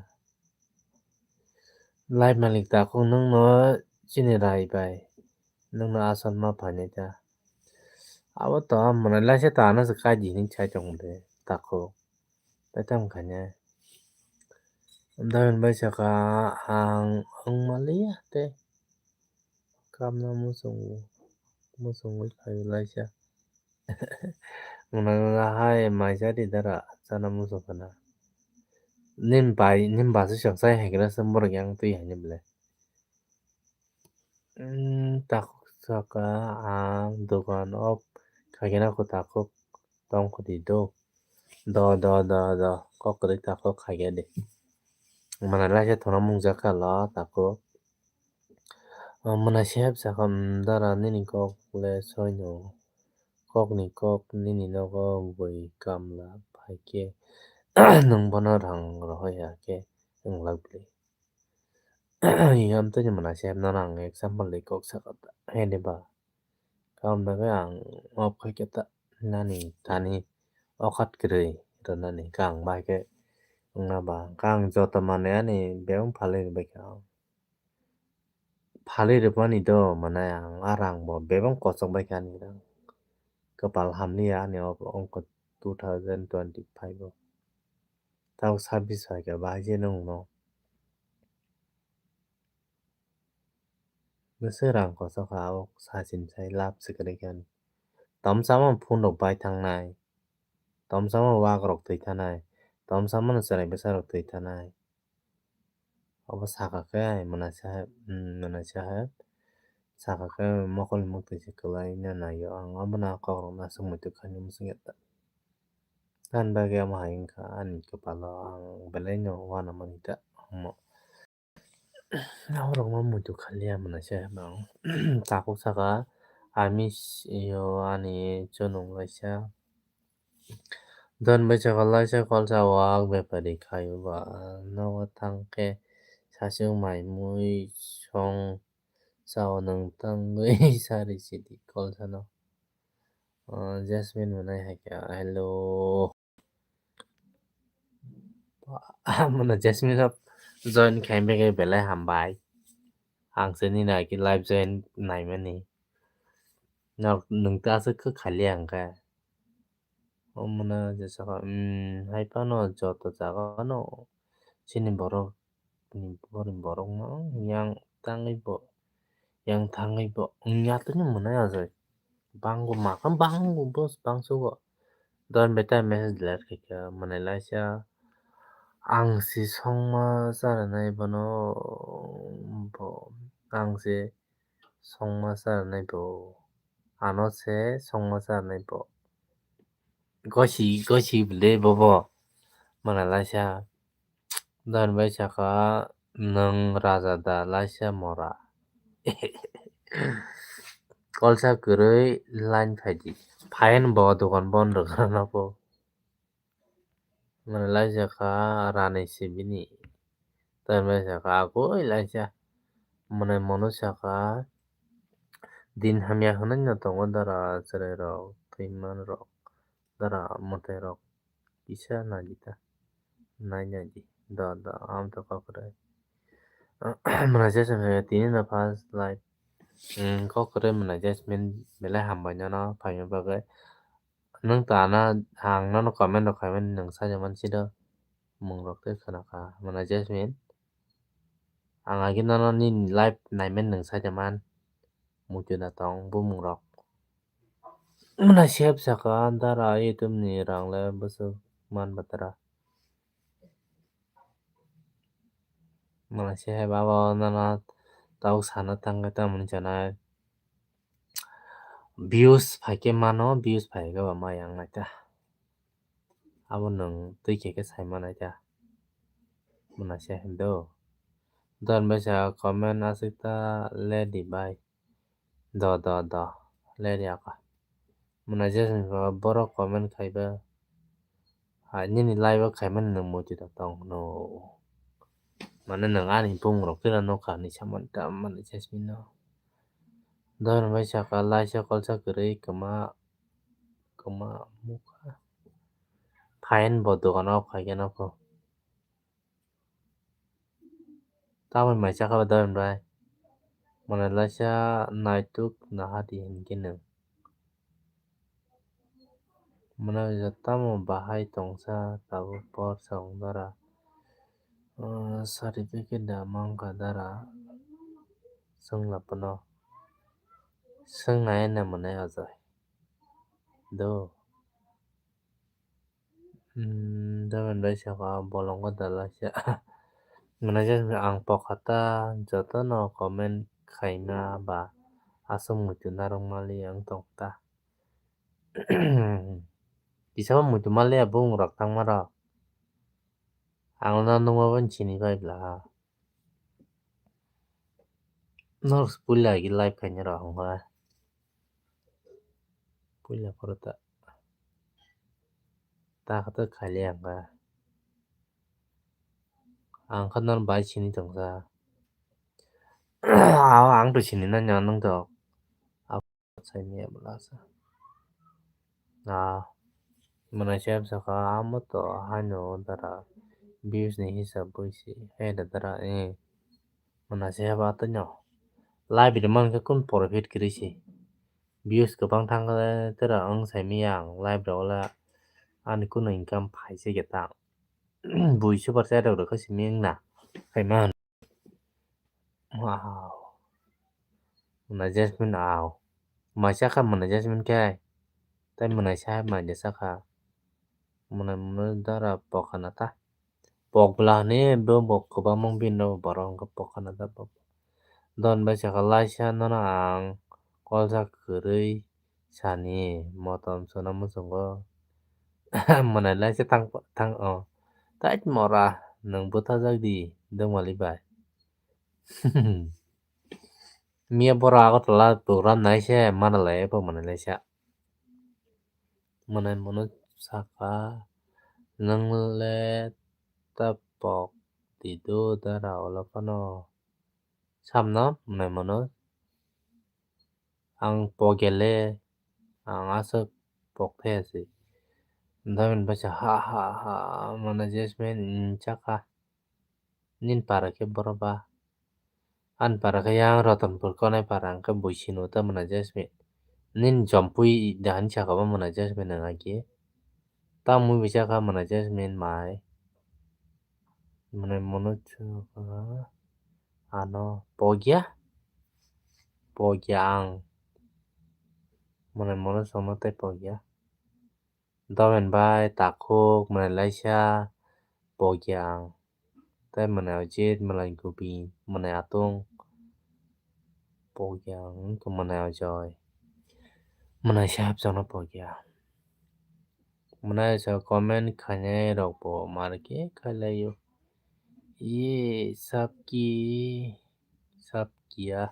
Light malik takhuk, nwngno sini rai bai, nwngno asol ma phainai ta. Abo to mwnai laisa ta ano se kai di hinwi sai tong de takhuk. Tei tamo khainai. Doyen bai saka ang wngma liya tei kamna muchungo, muchungwi phaio laisa. Mwnai mwnai hai maisa di dara chana muchung khana. Nim bai, nim basi song sai hai khe borok yang twi hai ni ble. Hmm, takhuk saka ang dogan off khaikhe nokho takhuk tongkho di do. Do, do, do, do, kok kwrwi takhuk khaikhe di. Mwnai laisa thwna mungjakha lo takhuk. O mwnai se hep sakha, hmm, dara nini kok le soino. Kokni kok nini nogo bui kamla phaikhe nwng bono rang rohor ya khe wng lak bili. Yam tini mwnai se hepnano ang example de kok sakha ta, hede ba. Karon bagwi ang off khaikhe ta nani thani okhat kwrwi rwnani khe ang bahai khe wngna ba. Khe ang joto manwi ani bebak phalwi rwbaikha. Phalwi rwmani do mwnai ang a rang bo bebak kochok baikha ani rang. Kwpal hamliya ani o wngkha two thousand twenty-five o. Tabuk sabis phaikha bahai se nwng no. Bwswk rang kochok kha, o sachin sai lab se kwrwi khe ani. Tomsamo phone rok bai thangnai. Tomsamo wak rok twi thanai. Tomsamo chwrai bwsa rok twi thanai. Obo sakha khe ai mwnai se hai, hmm, mwnai se hai. Sakha khe mokol ni muktwi se kwlai na naio. Ang obono kok rok no aswk muitu khainai muchungya ta. Ani bagwi omo hai wngkha ani kwpalo ang belai no uanamani ta omo. Norokno muitu khaliya mwnai se bang. Takhuk saka, I miss you ani chunung laisa. Don bai saka laisa kolsa wak bepari khaio ba nogo thang khe sasung mai mui song sao nwng tangwi sari sidi kolsano. Ah, Jasmine mwnai hai khe, hello. Mano Jasmine rok join khaimani bagwi belai hambai. Ang se nini agi live join naimani. Nok nwng ta aswk khe khaliya hwnkhe. Omono je sakha, um, hai phano joto jagano chini borok, borok no yang tangwi bo, yang thangwi bo wngya tini mwnai ajai. Bango makha bango boss bangsugo. Don beta message delete khaikha mwnai laisa. Ang si songma charanai bono bo, ang si songma charanai bo. Ano se songma charanai bo. Gosi, gosi bwle bobo. Mwnai laisa. Don bai sakha nwng raja da laisa mora. Kolsa kwrwi line phaidi. Phaiyani bo dogan bondo khana po. Mwnai laisa kha rani sibini. Tamni sakha agoi laisa. Mwnai mono sakha din hamya hwnwi no tongo dara chwrai rok, thwiman rok, dara mwtai rok kisa naidi ta. Nai naidi. Da da am to kok kwrwi. Mwnai se tini no first live. Kok kwrwi mwnai Jasmine belai hambai nono phaima bagwi. Nwng ta ano ang nono comment rok khaimani nwng sajak mani sida mung rok tei khwna kha mwnai Jasmine. Ang agi nono nini live naimani nwng sajak man muitu da tong bumung rok. Mwnai sep sakha dara YouTube ni rang le bwswk man batra. Mwnai se hai babo nono tabuk sana tangkhe tamoni chanai. Views phaikhe mano, views phaikhe ba ma yang naita. Abo nwng twi khe khe sai manai ta. Mwnai se hai do. Don bai sa comment aswk ta lady bai. Do do do. Lady aka. Mwnai Jasmine ba borok comment khaiba. Ha nini live o khaimani nwng muitu da tong hwno. Mane nwng ani bumung rok tei nokha hinwi samani ta mani Jasmine no. Don bai sakha laisa kolsa kwrwi kwma kwma mukha. Phaiyani bo dogan o phaikhe nokho. Tamoni mai sakha ba don bai. Mane laisa naituk nahadi hinkhe nwng. Mwnai tamo bahai tongsa tabuk por song dara. Certificate da mangkha dara. Songla phano. Songnai na mwnai ajai. Do. Doben bai sakha bolongo dalaisa. Mwnai ang pokha ta jotono comment khaina ba aswk muitu narwk mali ang tong ta. Kisa bo muitu maliya bumung rok tangma rok. Ang no nungma bo sini pai bla ha. Norok puila agi live khaina rok ang ba. Puila phoro ta. Ta khato khailiya ang ba. Ang kha nang bai sini tongsa. Ang to sini na nang nang to. Saimaya bwlasa. Ah, mwnai se sakha amo to haino dara views ni hisab bui si. He da dara, eh. Mwnai se haba to nyo. Live ri man khe kun profit kri si. Views kwbang thang khe tera ang saimaya ang live ro la ani kun income phai se ge ta. Bui super chat rok khe simi wng na. Khaima. Wow. Mwnai Jasmine aw. Maisa kha mwnai Jasmine khe. Tai mwnai sa hai manja sakha. Mwnai mwnai dara pokha na ta. Pok bwla hwnwi bo bo kwbangma bini no borok hwnkhe pokha na ta bo. Don bai sakha laisa nono ang kolsa kwrwi sani motom sona muchungo. Mwnai laisa thang thang o. Tait mora nwng bwthajak di dongmali bai. Miya boro Agartala program nai se mana lai abo mwnai laisa. Mwnai mono sakha nwng le ta pok di do dara ola phano. Samno mwnai mono. Ang pogele, ang aswk pokthai se. Damin bacha ha ha ha, mwnai Jasmine, mm, chakha. Nin para khe boro ba. An para khe yang Ratanpur konai para hwnkhe buisino ta mwnai Jasmine. Nin jompui dahani saka ba mwnai Jasmine nang agi. Tamwi bisa kha mwnai Jasmine mai. Mwnai mono chukha ano pogya. Pogya ang. Mwnai mono sono tei pogya. Domen bai takhuk mwnai laisa pogya ang. Tei mwnai Ojit, mwnai Gobi, mwnai Atung, pogya ang, mwnai Ojoi, mwnai Saheb jono pogya. Mwnai Ojoi comment khainai rok bo mar khe khailaio. Ye sabki, sabkiya.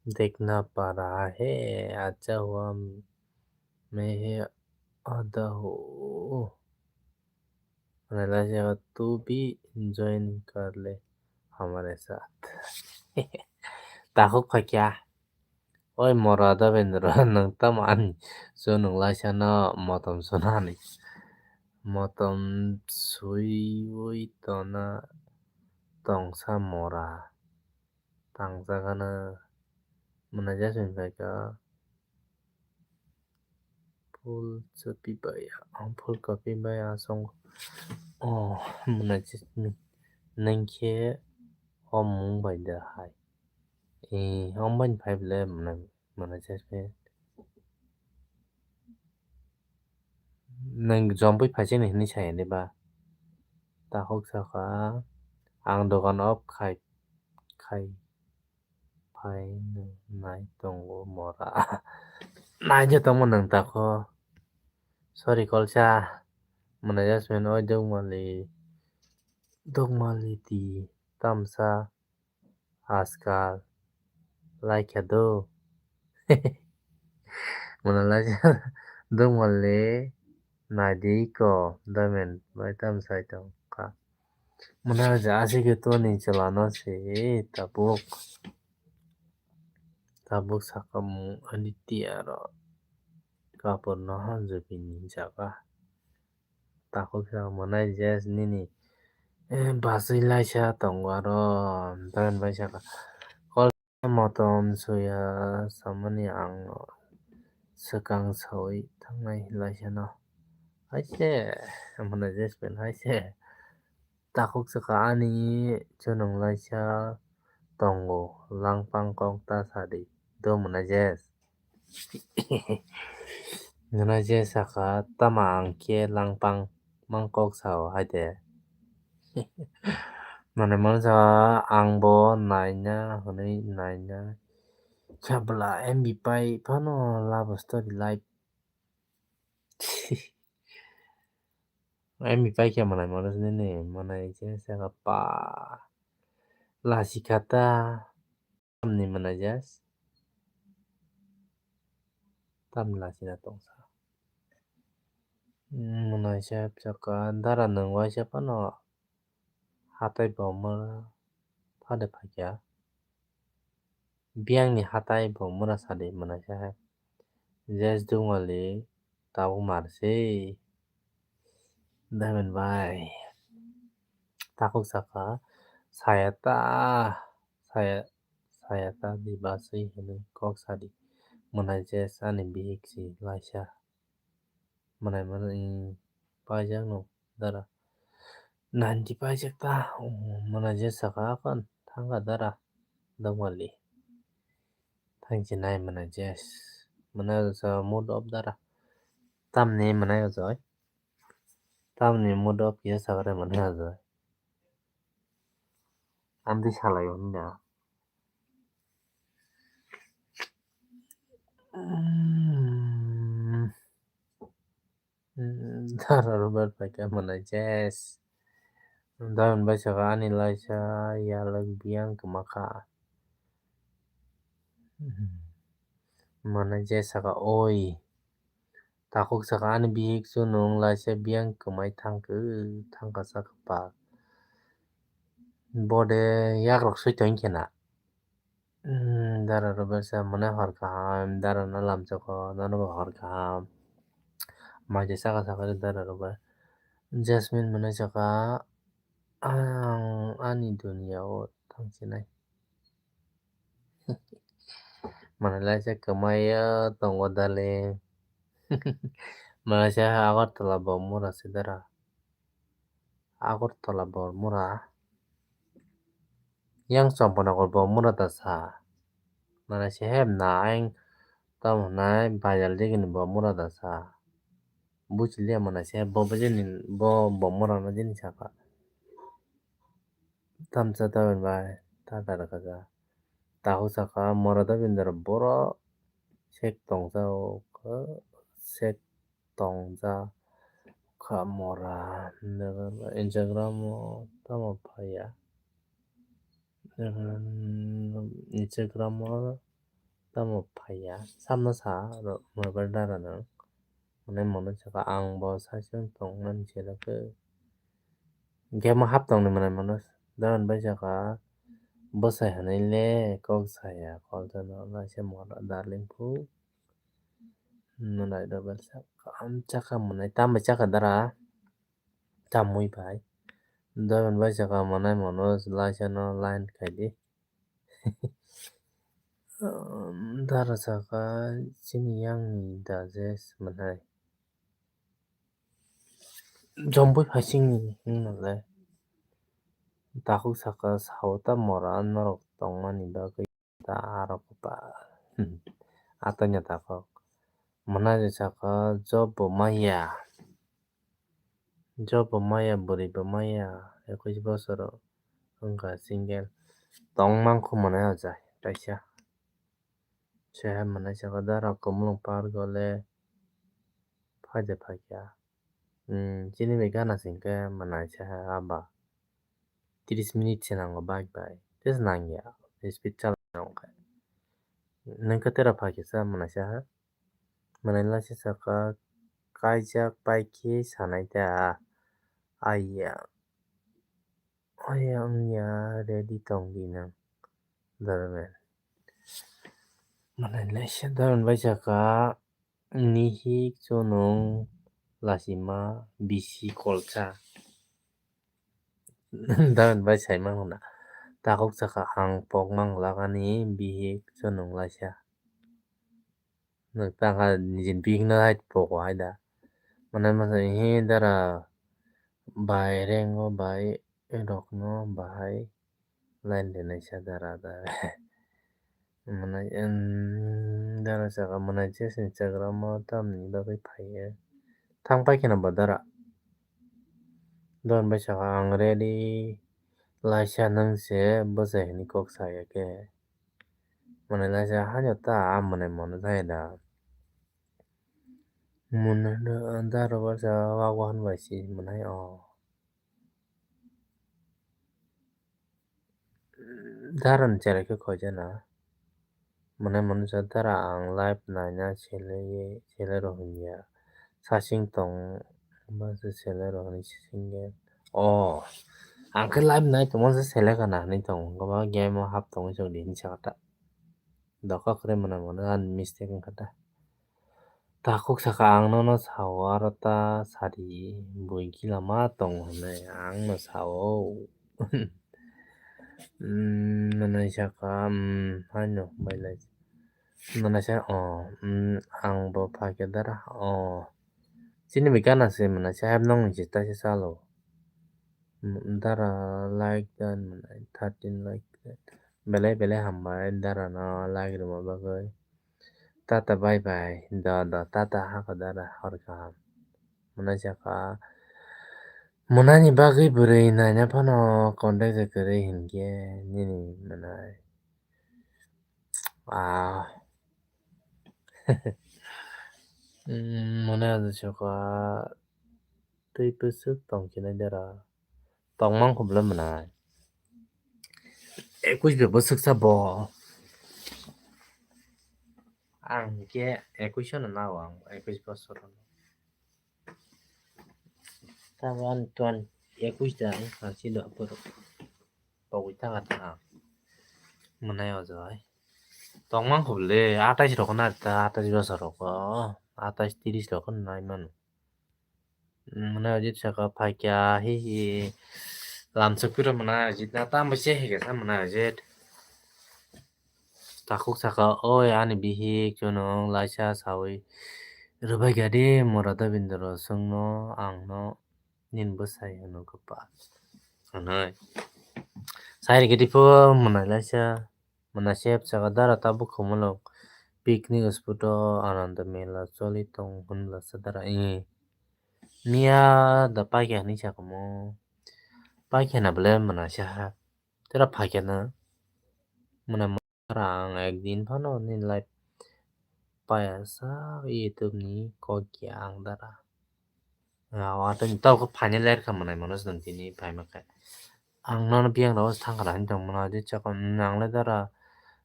देखना पा रहा है, आया हुआ मैं है आधा हो। Mwnai laisa, तू भी join कर ले हमारे साथ. Takhuk phaikya. Oi mora Dobendra, nwng tamo ani chunung laisa no motom sunani. Motom suiwi tona tongsa mora. Tangjak ano mwnai Jasmine phaikha. Phul chopi bai, phul kopi bai asong. Oh, mwnai Jasmine. Nang khe o mung bai da hai. Eh, o mung bai phai ble mwnai, mwnai Jasmine. Nang jompui phaisini hinwi saya de ba. Takhuk saka, ang dogan off khai, khai, phai nai tongo mora. Nai je tongo nang takho. Sorry kolsa. Mwnai Jasmine oi dogmali, dogmali ti tamsa. Ajkal laikha do. Mwnai laisa dongmale naidi ko Domen bai tam sai tongkha. Mwnai ja aswk khe toni chwla no se tabuk. Tabuk saka mung ani tiya ro kapur no hanjwk bini jaga. Takhuk saka mwnai Jess nini, eh, basui laisa tongo aro, Domen bai saka, kol motom suya samani ang no swkang saui thangnai laisa no. Hai se, mwnai Jess pen hai se. Takhuk saka ani chunung laisa tongo, langpang kok ta sadi, do mwnai Jess. Mwnai Jess saka tama ang khe langpang mang kok sao hai de. Mane mano sa ang bo naina hwnwi naina. Khabla M B pai phano love story life. M B pai khe mwnai mano nini mwnai Jess saka pa lasi kha ta. Tamni mwnai Jess? Tamni lasina tongsa. Mwnai Saheb saka, dara nwng waisa phano hatai bo mura phade phaikha. Biyangni hatai bo mura sadi mwnai Saheb. Jess dungwali tabuk marsi. Domen bai. Takhuk saka, saya ta, saya, saya ta di basui hwnwi kok sadi. Mwnai Jess ani bihik si laisa. Mwnai mwnai paijak no dara. Nanti paijak ta, mwnai Jess saka akon thangka dara. Dongmali. Thangchi nai mwnai Jess. Mwnai sa mood off dara. Tamni mwnai ojoi. Tamni mood off ya sakre mwnai ojoi. Amtwi salaio hwnda. Mm. Mm, dara Robert paikha mwnai Jess. Domen bai saka ani laisa yalwk biyang kwma kha. Mm. Mwnai Jess saka oi. Takhuk saka ani bihik chunung laisa biyang kwmai thangkhe, thangkha saka pa. Bode yakrok soi tong khe na. Hmm, dara rok bai sa mwnai hor kaham, dara no lamchok o, nono bo hor kaham. Mai de saka saka de dara rok bai. Jasmine mwnai saka, "Ang ani dunia o thangsinai." Mwnai lai se kwmai o tongo darling. Mwnai se Agartala bo mura se dara. Agartala bo mura. Yang Champanagar bo mura da sa. Mwnai se heb na ayang tamo nai bazar digi ni bo mura da sa. Buchiliya mwnai se bo bajani bo bo mura no jini saka. Tamsa tabin bai ta ta da kaja. Tahu saka mura da bindar boro sek tongsa o khe sek tongja kha mora. Instagram o tamo phaiya. Instagram o tamo phaiya. Samno sa mobile dara no. Mane mono saka ang bo saichung tongmani selekhe. Game hap tongni mane mono. Daban bai saka bwsai hinui le kok saya. Kok jano laisa mora darling phu. Mwnai da bai saka, am chaka mwnai, tam bai chaka dara, tam mui bai. Doyan bai saka mwnai mono laisa no line khai di. Dara saka chini yang ni da je mwnai. Jombui phai sing ni wng nalai. Takhuk saka sao ta mora norok tongmani bagwi. Ta aro kopal. Atanya takhok. Mwnai saka job bo maya. Job bo maya, bwrwi bo maya. Ekwis bosor wngkha single. Tong mankho mwnai o jai kaisa. Seha mwnai saka dara Kumulung Park o le phaide phaikha. Hmm, chini bai gana singkhe mwnai se ha aba. Tris minute se nango bike bai. Tei se nangya. Speed chala nangkhe. Nangkhe tera phai kisa mwnai se ha. Mwnai laisa saka kaijak paikhe sanai ta. Aiya. Aiya wngya ready tongdi nang. Dormen. Mwnai laisa dormen bai saka. Nihik chunung lasima bisi kolsa. Dawen bai saimang hwnna. Takhuk saka ang pokmang lagani bihik chunung laisa. Nwk tangkha nijin bihikno hai poko hai da. Mane masa hi dara bai rengo bai rokno bahai line rinaisa dara da. Mwnai, em, dara saka mwnai je se Instagram o tamni bagwi phaiya. Thang pai kheno bo dara. Don bai saka ang ready laisa nwng se bwsai hinwi kok saya khe. Mwnai laisa haino ta a mwnai mono jaya da. Mwnai dara bai sa wak wahan bai si mwnai o. Dara ni cherai khe khoijana. Mane mano jat dara ang live naina selai, selai rok hinya. Sasing tong ba se selai rok hinwi sising khe. Oh, ang khe live nai tongma se selai kana hinwi tong. Gama game o hap tongwi chok di hinwi sakha ta. Doka kwrwi mwnai mano ani mistake wngkha ta. Takhuk saka ang nono sao, aro ta sadi buiki lama tongo hinwi ang no sao. Hmm, mwnai saka, hmm, haino bailai. Mwnai sa, oh, hmm, ang bo phakhe dara, oh. Chini bai gana se mwnai sa, hap nong ni se taisa salo. Hmm, dara like dan mwnai, thirteen like dan. Belai belai hambai dara no like rwma bagwi. Tata bye bye, do do, tata hakha dara, hor kaham. Mwnai saka, mwnai ni bagwi bwrwi naina phano contact se kwrwi hinkhe nini mwnai. Ah. Mm, mwnai aja saka, twi bwswk tongkhe nai dara. Tongmang kho bwle mwnai. Ekwis be bwswk sa bo. Ang hwnkhe ekwis no nao ang, ekwis bosor. Tamo ani twan ekwis da ang hangsi do aphuru. Pogwi thangkha ta ang. Mwnai o jai. Tongmang kho le, atais rok na ta, atais bwsa rok, atais tiris rok nai mano. Mwnai Ajit saka phaikya hi hi lamsok piro mwnai Ajit na tamo se hi kasa mwnai Ajit. Takhuk saka oi ani bihik chwng laisa sawi rwbai gadi mora Dobindro songno ang no nin bwsai hwno kwpa. Hwnwi. Sai rwgwi pho mwnai laisa. Mwnai sep saka dara tabuk khumulok picnic spot o ananda mela choli tong hwnla sa dara. Ih. Miya da paikha hinwi sakhumu. Paikha na bole mwnai saha. Tera phaikha na. Mwnai mara ang ekdin phano nini life paya sa YouTube ni kokya ang dara. Watwng tawkhe phaina ler kha mwnai mano se tini phaima khe. Ang nono biyang rok thang kha hinwi tong mano je chakon ang le dara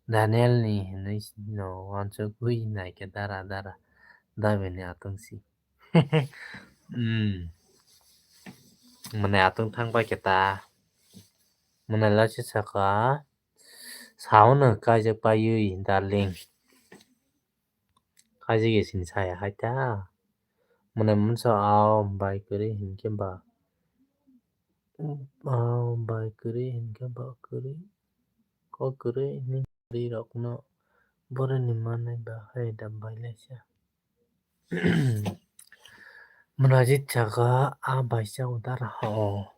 Daniel ni hinwi no wansugwi nai khe dara dara dabini atwng si. Hmm. Mwnai atwng thang pai khe ta. Mwnai lachi saka sao no kaijak paiwi darling. Kaijak ya sini saya hai ta. Mwnai mwnsa ao bai kwrwi hinkhe ba. Ao bai kwrwi hinkhe ba kwrwi. Kok kwrwi hinwi kwrwi rokno boroni manwi ba hai da bai laisa. Mwnajit saka a baisa udara o.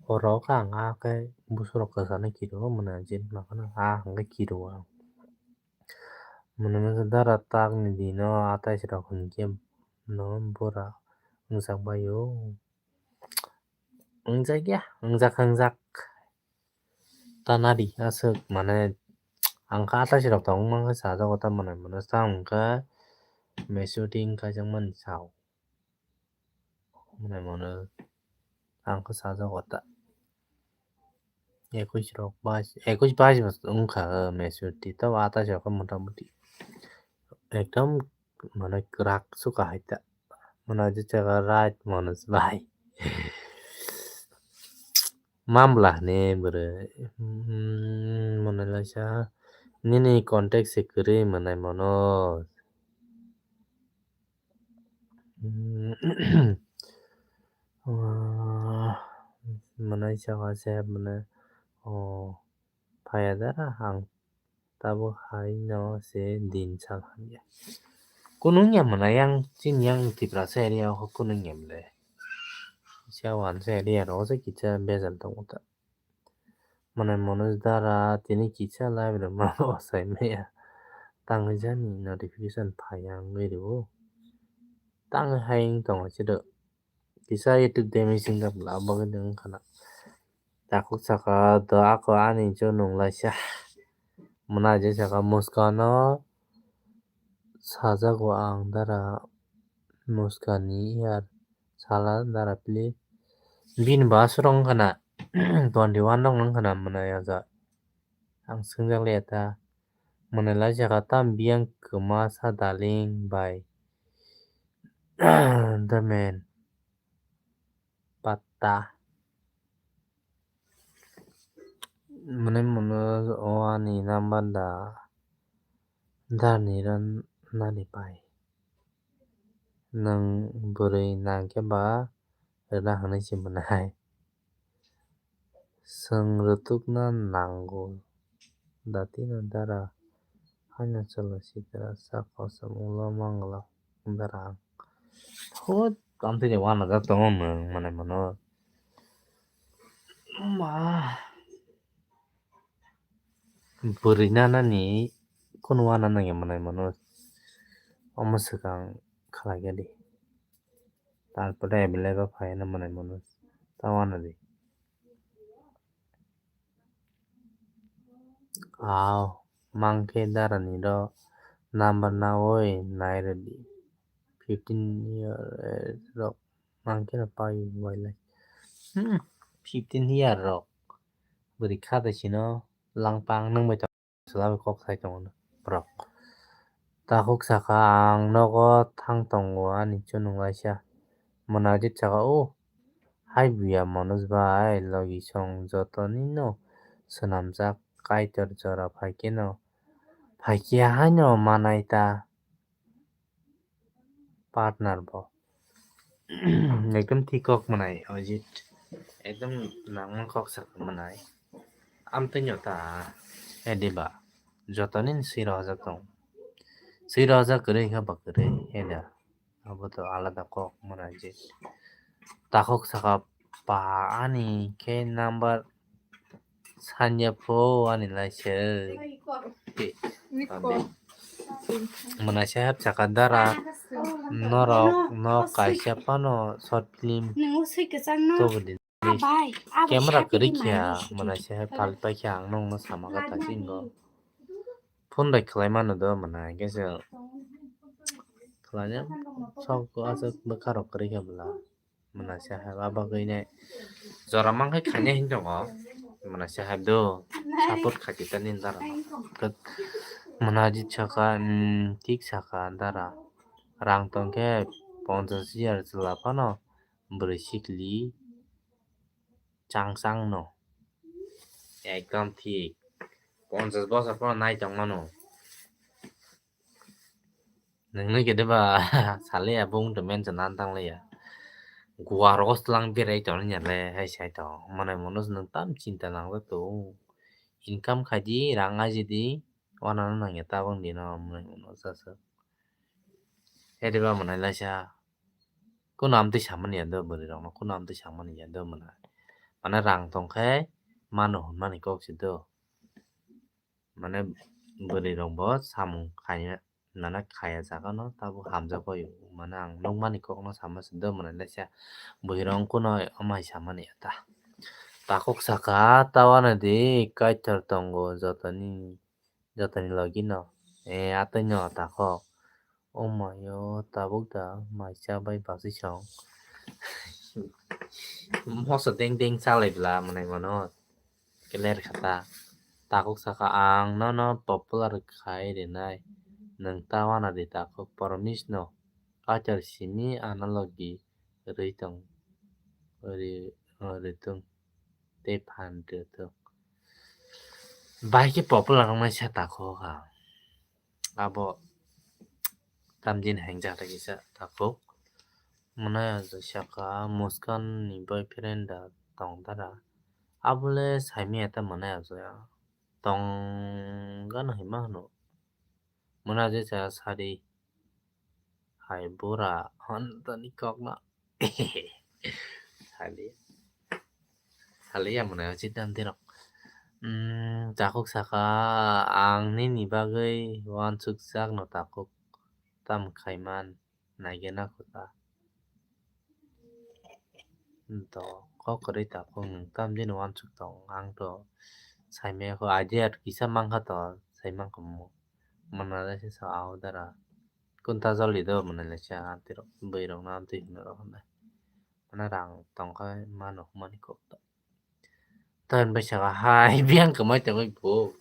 Oro kha ang a khe busurok kwchana kiro mwnajit makano a hwnkhe kiro ang. Mwnajit dara takni dino atais rok hinkhe no bura wngjak baio. Wngjak ya, wngjak wngjak. Tanari aswk mane ang kha atais rok tong mangkha sajago ta mwnai mwnai sa hwnkhe masuting kaijakmani sao. Mwnai mwnai ang kha sajago ta. Ekush rok bais, ekush bais bo wngkha masuti tabo atais rok khe motamuti ekdom mane kwrak sukha hai ta. Mwnai je chakha right Manoj bai. Mambla hwnwi bwrwi. Hmm, mwnai laisa nini contact se kwrwi mwnai Manoj. Hmm, ah, mwnai saka se mwnai o phaya dara ang. Tabuk hai no se din sal hamya. Kunu wngya mwnai yang chini yang Tiprasa area o kunu wngya mwnai. Sia wansa area ro se kisa bejal tongo ta. Mwnai Manoj dara tini kisa live rwma osai maya. Tangwi jani notification phai ya wngwi rwo. Tangwi hai wng tongo chwrw. Kisa YouTube de missing kha bwla abo khe de wngkha na. Takhuk saka do ako ani chunung laisa. Mwnai je saka muskano sajago ang dara muskani yar sala dara please. Bini bo aswk rok wngkha na twenty one rok wngkha na mwnai aja. Ang swngjak liya ta. Mwnai laisa kha tam biyang kwma sa darling bai. The man. Patta. Mwnai mwnai o ani number da. Darni ran nani pai. Nwng bwrwi nang khe ba rwna hwnwi se mwnai. Chwng rwtukna nango. Datino dara haino chwla sitra sak kosom ulo mangala dara ang. Thot, amtwi de wanajak tongo nwng mwnai mano. Ma. Bwrwi nanani kunu wana nangya mwnai mano. Omo swkang khlai khe di. Tarpore available phai hwnwi mwnai mano. Ta wana di. Aw, mankhe darani ro number nawi nai rwdi. Fifteen year, eh, rok mankhe no pai wailai. Hmm, fifteen year rok. Bwrwi kha de sino langpang nang bai tong. Chwla bai kok sai tongo borok. Takhuk sakha, ang nogo thang tongo, ani chunung laisa. Mwnajit saka, o, hai buya Manoj bai, logi song joto nino swnamjak, Kaitor jora phai kheno Phaikhe haino manai ta partner bo. Ekdom thik kok mwnai Ajit. Ekdom nangma kok sakha mwnai. Amtwino ta ediba. Jotoni swi rojak tong. Swi rojak kwrwi khe ba kwrwi eda. Abo to alada kok mwnai je. Takhuk saka pa ani khe number sanya pho ani lai se. Mwnai se hap saka dara norok no kaisa phano short film to bwdi. Camera kwrwi khe mwnai se hap phalpai khe ang nokno sama kha ta singo. Phone bai khlai mano do mwnai khe se khlaina sok aswk bwkha rok kwrwi khe bwla mwnai se hap a bagwi nai jora mankhe khaina hin tongo mwnai se hap do support khaidi ta nini dara mwnai ji saka thik saka dara rang tongkhe ponchash hajar chwla phano bwrwi sikli chang chang no. Ekdom thik. Ponchash bosor phano nai tong mano. Nungni khe deba saliya bung to mention an tang liya. Goa rogo slang berai tong ya le hai sai tong. Mane mono nung tam chinta nang to. Income khaidi rang aji di. Wana no nang ya tabang di no mane mono sasa. Ediba mane laisa. Kuno amtwi samani ya do bwrwi rokno, kuno amtwi samani ya do mwnai. Mane rang tongkhe mano hwnmani kok se do. Mane bwrwi rok bo samung khaiya, mane khaiya jaga no tabuk hamjak bai o. Mane ang nukmani kok no sama se do mwnai laisa. Bwrwi rok kuno amai samani ya ta. Takhuk saka ta wana di kaitor tongo jotoni. Jotoni logi no. E atwi no takhuk. O mayo tabuk da maisa bai basi song. Moso deng deng chalai bla mwnai mano. Clear kha ta. Takhuk saka ang nono popular khai rinai. Nwng ta wana di takhuk promise no. Kaitor simi ano logi rwi tong. Rwi, rwi tong. Tei phan rwi tong. Bai khe popular wngnai sa takhuk ang. Abo tamjin hengjak rikisa takhuk. Mwnai ajo saka Muskan ni boyfriend da tong dara. Abole saimaya ta mwnai ajo ya. Tong gano hima hwno. Mwnai ajo sa sari. Hai bura hon toni kokno. Saliya. Saliya mwnai o chita dirok. Hmm, takhuk saka ang nini bagwi uansukjakno takhuk tam khaiman naigena kota. To kok kwrwi takhuk nwng tamjani uansuk tong ang to saimaya kho idea kisa mankha to saimankha mo. Mwnai se sa au dara. Kunta joli do mwnai le cha tirok bwrwi rok no amtwi hino rok hwnai. Mane rang tongkha mano hwnmani kok to. Tamoni bai saka hai biyang kwmai tongwi bo.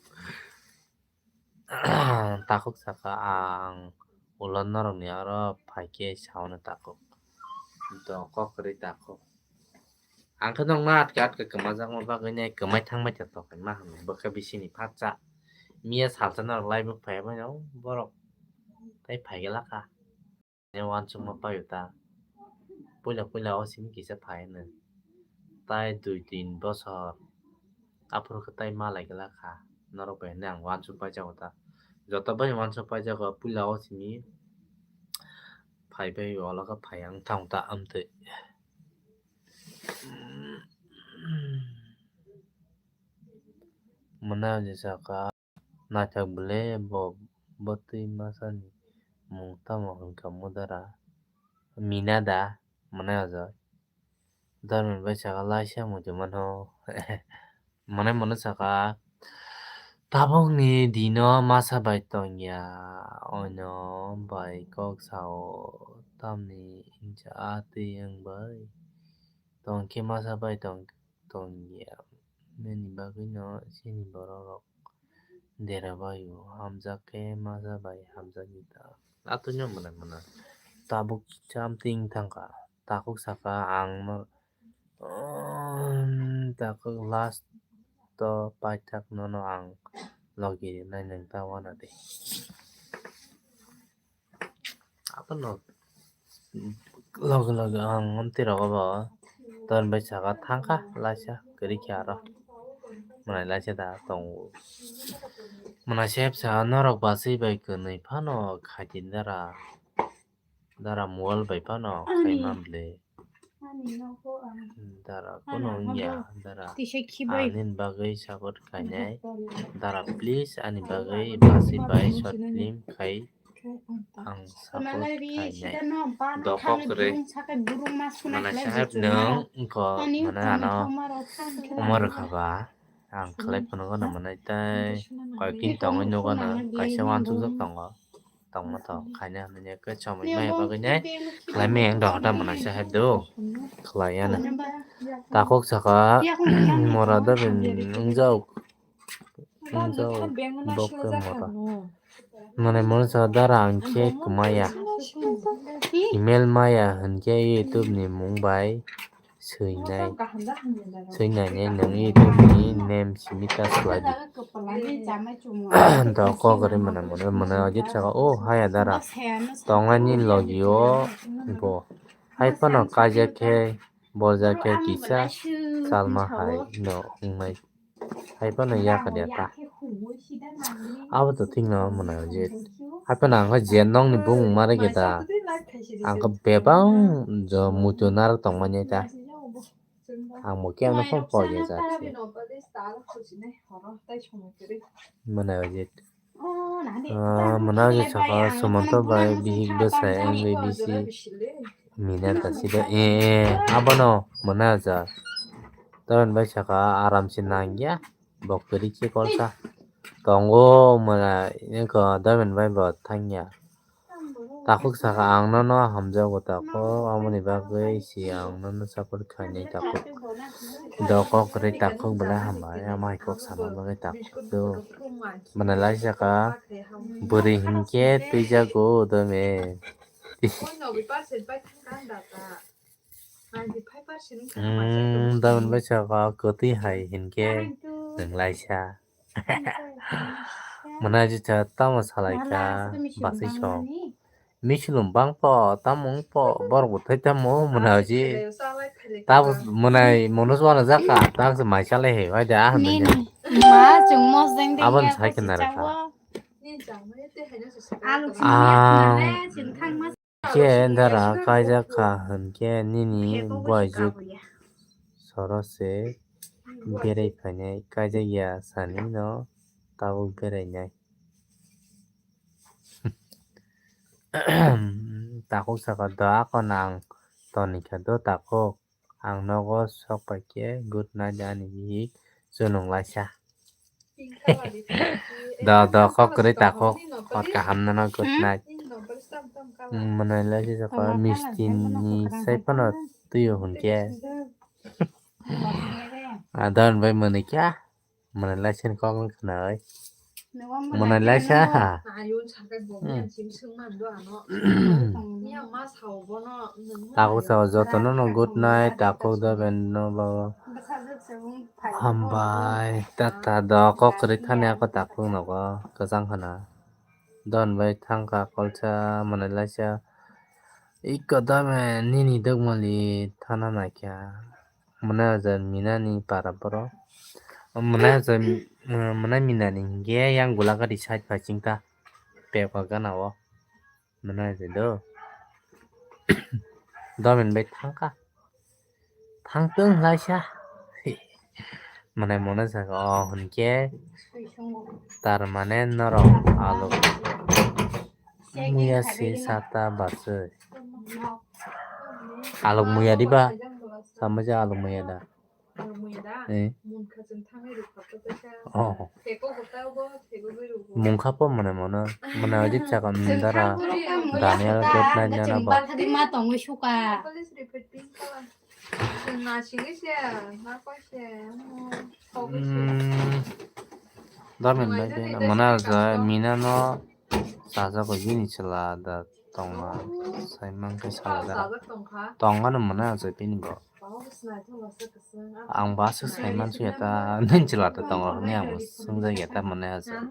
Takhuk saka ang ulo norokni aro phaikhe saono takhuk. To kok kwrwi takhuk. Ang khe nokno atka atka kwmajakma bagwi nai kwmai thangbai tongkha ma hwnwi bwkha bisini phatsa. Miya salsa norok laibuk phaiya baino borok tei phaiglakha. Uansukma paio ta. Puila puila o simi kisa phai hwnwi. Tai dui tin bosor. Aphuru khe tai malai glakha. Norok bai hwnwi ang uansuk paijago ta. Joto bai uansuk paijago puila o simi. Phai bai ulo khe phai ang thang ta amtwi. Mwnai ajo saka naithok bwle bo bwtwi masani mung tamo hwnkha mudara mina da mwnai ajo. Dharmani bai saka laisa muchung mano. Mane mano saka tabukni dino masa bai tongya ono bai kok sao tamni hinkhe a twi wng bai tongkhe masa bai tong tongya nini bagwino chini borok rok dera bai o hamjak khe masa bai hamjakdi ta atwino mwnai mwnai tabuk chamtwi wng thangkha takhuk saka ang no. Umm, takhuk last o paithak nono ang logi rinai nwng ta wana de. Abono logi logi ang amtwi rogo bo ton bai saka thangkha laisa kwrwi khe aro. Mwnai laisa da tongo. Mwnai sep sa norok bachwi bai kwnwi phano khaidi dara. Dara mobile bai phano khaima bwle. Dara kono wngya dara. Tisa khibai. Anini bagwi support khainai. Dara please ani bagwi bachwi bai short film khai ang support khainai. Dokok kwrwi. Mana saheb nwng wngkho mana ano umor rwkha ba. Ang khlai phano gana mwnai tei koyekdin tongwi nugo no kaisa uansukjak tongo. Tongma tong khaina hinwi khe chomwi maya bagwi nai khlai maya wng dohor ta mwnai se hai do khlai ya no. Takhuk saka mora da ben wngjak wngjak bok khe mora. Mwnai mwnai sa dara ang khe kwmaya email maya hinkhe YouTube ni mung bai swinai swinai nai nwng YouTube ni name simi ta swlai di. Dokok kwrwi mwnai mwnai mwnai ojit saka o haya dara tongnani logi o bo hai phano kaijak khe borjak khe kisa chalma hai no wngnai. Hai phano yakar ya ta. Abo to thik no mwnai ojit. Hai phano ang khe je nokni bumung ma rwkhe da. Ang khe bebak jo muitu narwk tongmani ta. Ang bo khe ano phone pore ja se. Mwnai ojit. Ah, mwnai ojit saka Sumanto bai bihik bwsai wngwi bisi mina ta sida. Eh, eh, abono mwnai ojit. Tamoni bai saka aram se nang ya. Bo kwrwi khe kolsa tongo mwnai wngkha Domen bai bo thangya. Takhuk saka ang nono hamjago takhuk, aboni bagwi se ang nono support khainai takhuk. Dokok kwrwi takhuk belai hambai, ama hai kok sama bagwi takhuk do. Mwnai lai saka bwrwi hinkhe twijago Domen. Tamoni bai saka kwtwi hai hinkhe nwng laisa. Mwnai jisa tamo salai kha basai song. Misulum bang po, tamo wng po, borok bo thai tamo mwnai ji. Tamo mwnai mono swana jaka, tang se mai salai hai, wai da ah. Nini ma chung mos jeng de. Abon ya, sai khe nara kha. Alu. Khe dara kaijak kha hinkhe nini buaijwk soro se berai phainai, kaijak ya sani no tabuk berainai. Takhuk saka do ako nang toni kha do takhuk. Ang nogo sok pai khe good night ani bihik chunung laisa. Da da kok kwrwi takhuk hot kaham nono good night. Mwnai laisa saka misti ni sai phano twi o hwn khe. Adon bai mwnwi kha. Mwnai laisa ni kok wng khna oi. Mwnai laisa. Takhuk sao jotono no good night, takhuk da ben no bo. Hambai, tata do kok kwrwi thani ako takhuk nogo kwchang khna. Don bai thangkha kolsa mwnai laisa. Iko dame nini dogmali thana naikha. Mwnai ojak minani para borok. Mwnai ojak, mwnai minani hinkhe yang gulagari side bai chingkha. Pekwa gana o. Mwnai ojak do. Domin bai thangkha. Thangtwng laisa. Mwnai mwnai saka o hinkhe. Tar mane norok alok muya se sata bachwi. Alok muya diba? Sama je alok muya da. Eh. Oh. Mungkha po mane mano. Mane ajit chakam dara. Daniel good night nana ba. Domin bai de mwnai ojak mina no. Sajak o bini chwla da tongma sai mankhe sala da. Tongma no mwnai ojak bini bo. Ang ba aswk sai mansuya ta, nini chwla ta tongo hwnwi ang bo swngjakya ta, mane aswk.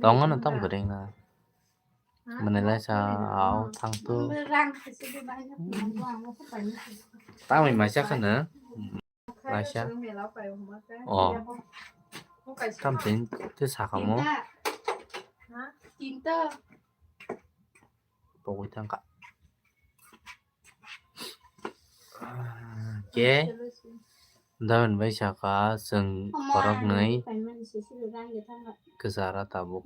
Tongo no tamo kwrwngna. Mane laisa au thang tu. Tamwi maisa khwna. Laisa. Oh. Tam tin te sakamo. Pogwi thangkha. Ke. Dawen bai saka chwng borok nwi kwchara tabuk.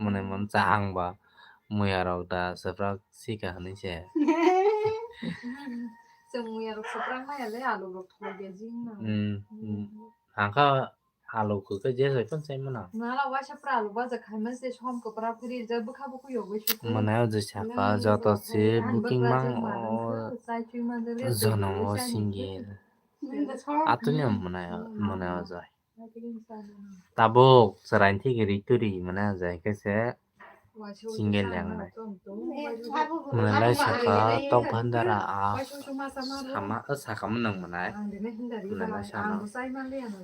Mwnwi mwnsa ang ba muya rok da swprak sika hwnwi se. Chwng muya rok swprak maya le alu rok thok ya jing na. Hmm, hmm. Hangkha alu kwkhe je jai phano chai mano. Nala waisa pura alu baja khaima se som kwpra phuri je bwkha bwkhu yogwi suku. Mwnai o je saka joto se booking mang o jonom o single. Atwino mwnai o, mwnai o jai. Tabuk chwraini thik ri turi mwnai o jai khe se single yang nai. Mwnai lai saka tok bhandara a sama o saka mwnang mwnai. Mwnai lai sana.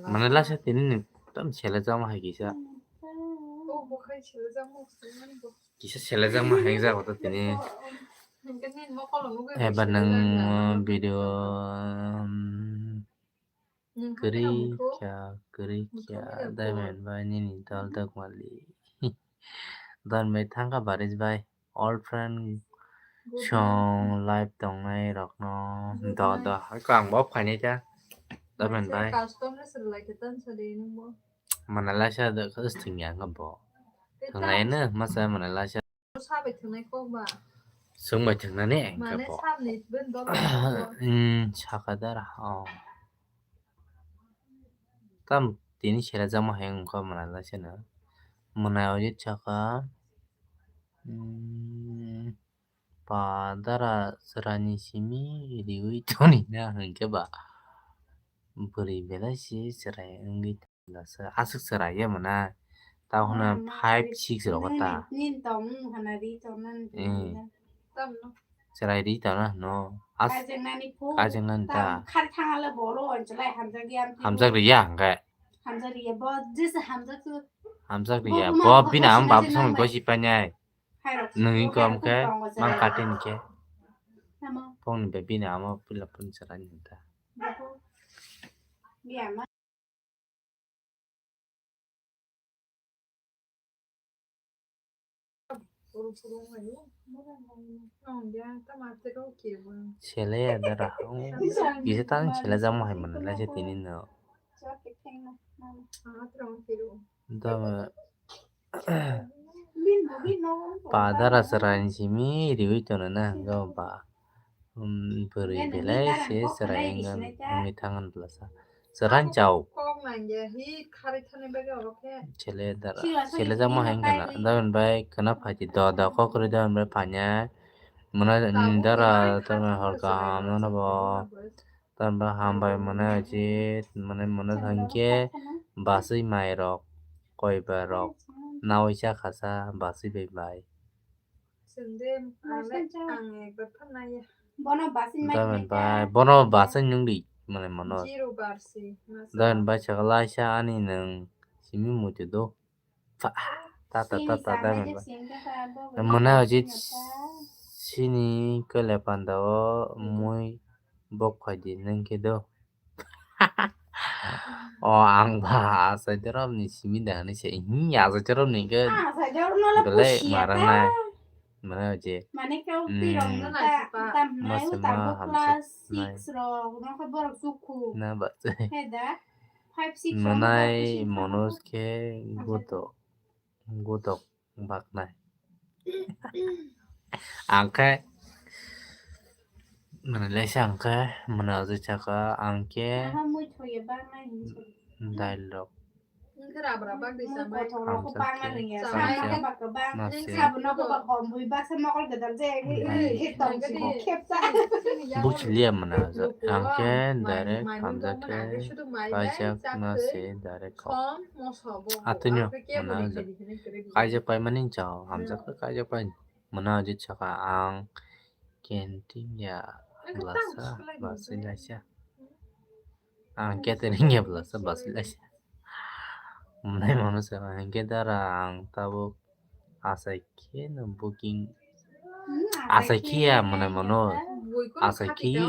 Mwnai lai sa tini ni tam sele jama hai kisa. Kisa sele jama hai jago to tini. Eba nang video, um, kwrwi kha, kwrwi kha, daimen bai nini dal dok mali. Daimen bai thangkha baris bai, all friend song live tongnai rokno do do. Hako ang bo phainai kha, daimen bai. Mwnai lai sa da khas thwngya ang bo. Thwnglai no masa mwnai lai sa. Sa bai thwngnai kok ba. Swng bai thwngnani ang khe bo. Saka dara, oh. Tam tini sela jama hai wngkha mwnai lai seno. Mwnai ojit saka, hmm, pa dara chwraini simi riwi toni na hwnkhe ba. Bwrwi belai se chwrai wngwi. Aswk chwrai ya mwnai. Tamo hwnna five, six rogo ta. Chwrai ri tongna hwno. Kaijengnani ta. Hamjak ri ya hwnkhe. Hamjak ri ya. Bo bini ama babu samung gosi painai. Nungni kom khe mang katin khe. Pongni bai bini ama pila pun chwrai ni ta. Sele ya dara. Kisa tang sele jamo hai mwnai lai se tini no. Dama. Pa dara chwraini simi riwi tonwi na hwnkhe ba. Bwrwi belai se chwrai wngwi thang hwn bwlasa. Chwrai chao. Sele dara. Sele jamo hai wngkha na. Dawen bai khwna phaidi do do kok kwrwi dawen bai phanya. Mwnai dara tamo hor kaham no bo. Tambo hambai mwnai ojit, mwnai mwnai thangkhe baswi mairok, koiba rok, nawi cha khasa baswi bai bai. Dawen bai, bono baswi nungdi mwnai mono. Dawen bai chakla sa ani nung simi muitu do. Tata tata da mwnai bai. Mwnai ojit sini kwlai panda o mui bok phaidi nung khe do. O ang ba achaidorok ni simi da hinwi se hi achaidorok ni khe belai marang nai. Mwnai ojit. Mosima hamjak nai. Na ba. Mwnai Manoj khe gotok, gotok baknai. Ang khe mwnai lai sa ang khe mwnai ojit saka ang khe dail rok. Buchiliya mwnai ojit ang khe direct hamjak khe kaijak na se direct kok. Atwino mwnai ojit kaijak paimani chao hamjak khe kaijak pai mwnai ojit saka ang canteen ya. Blasa, basi laisa. Ang catering ya blasa, basi laisa. Mwnai mano sa, hingke dara ang tabuk asai khe no booking, asai khe ya mwnai mano, asai khe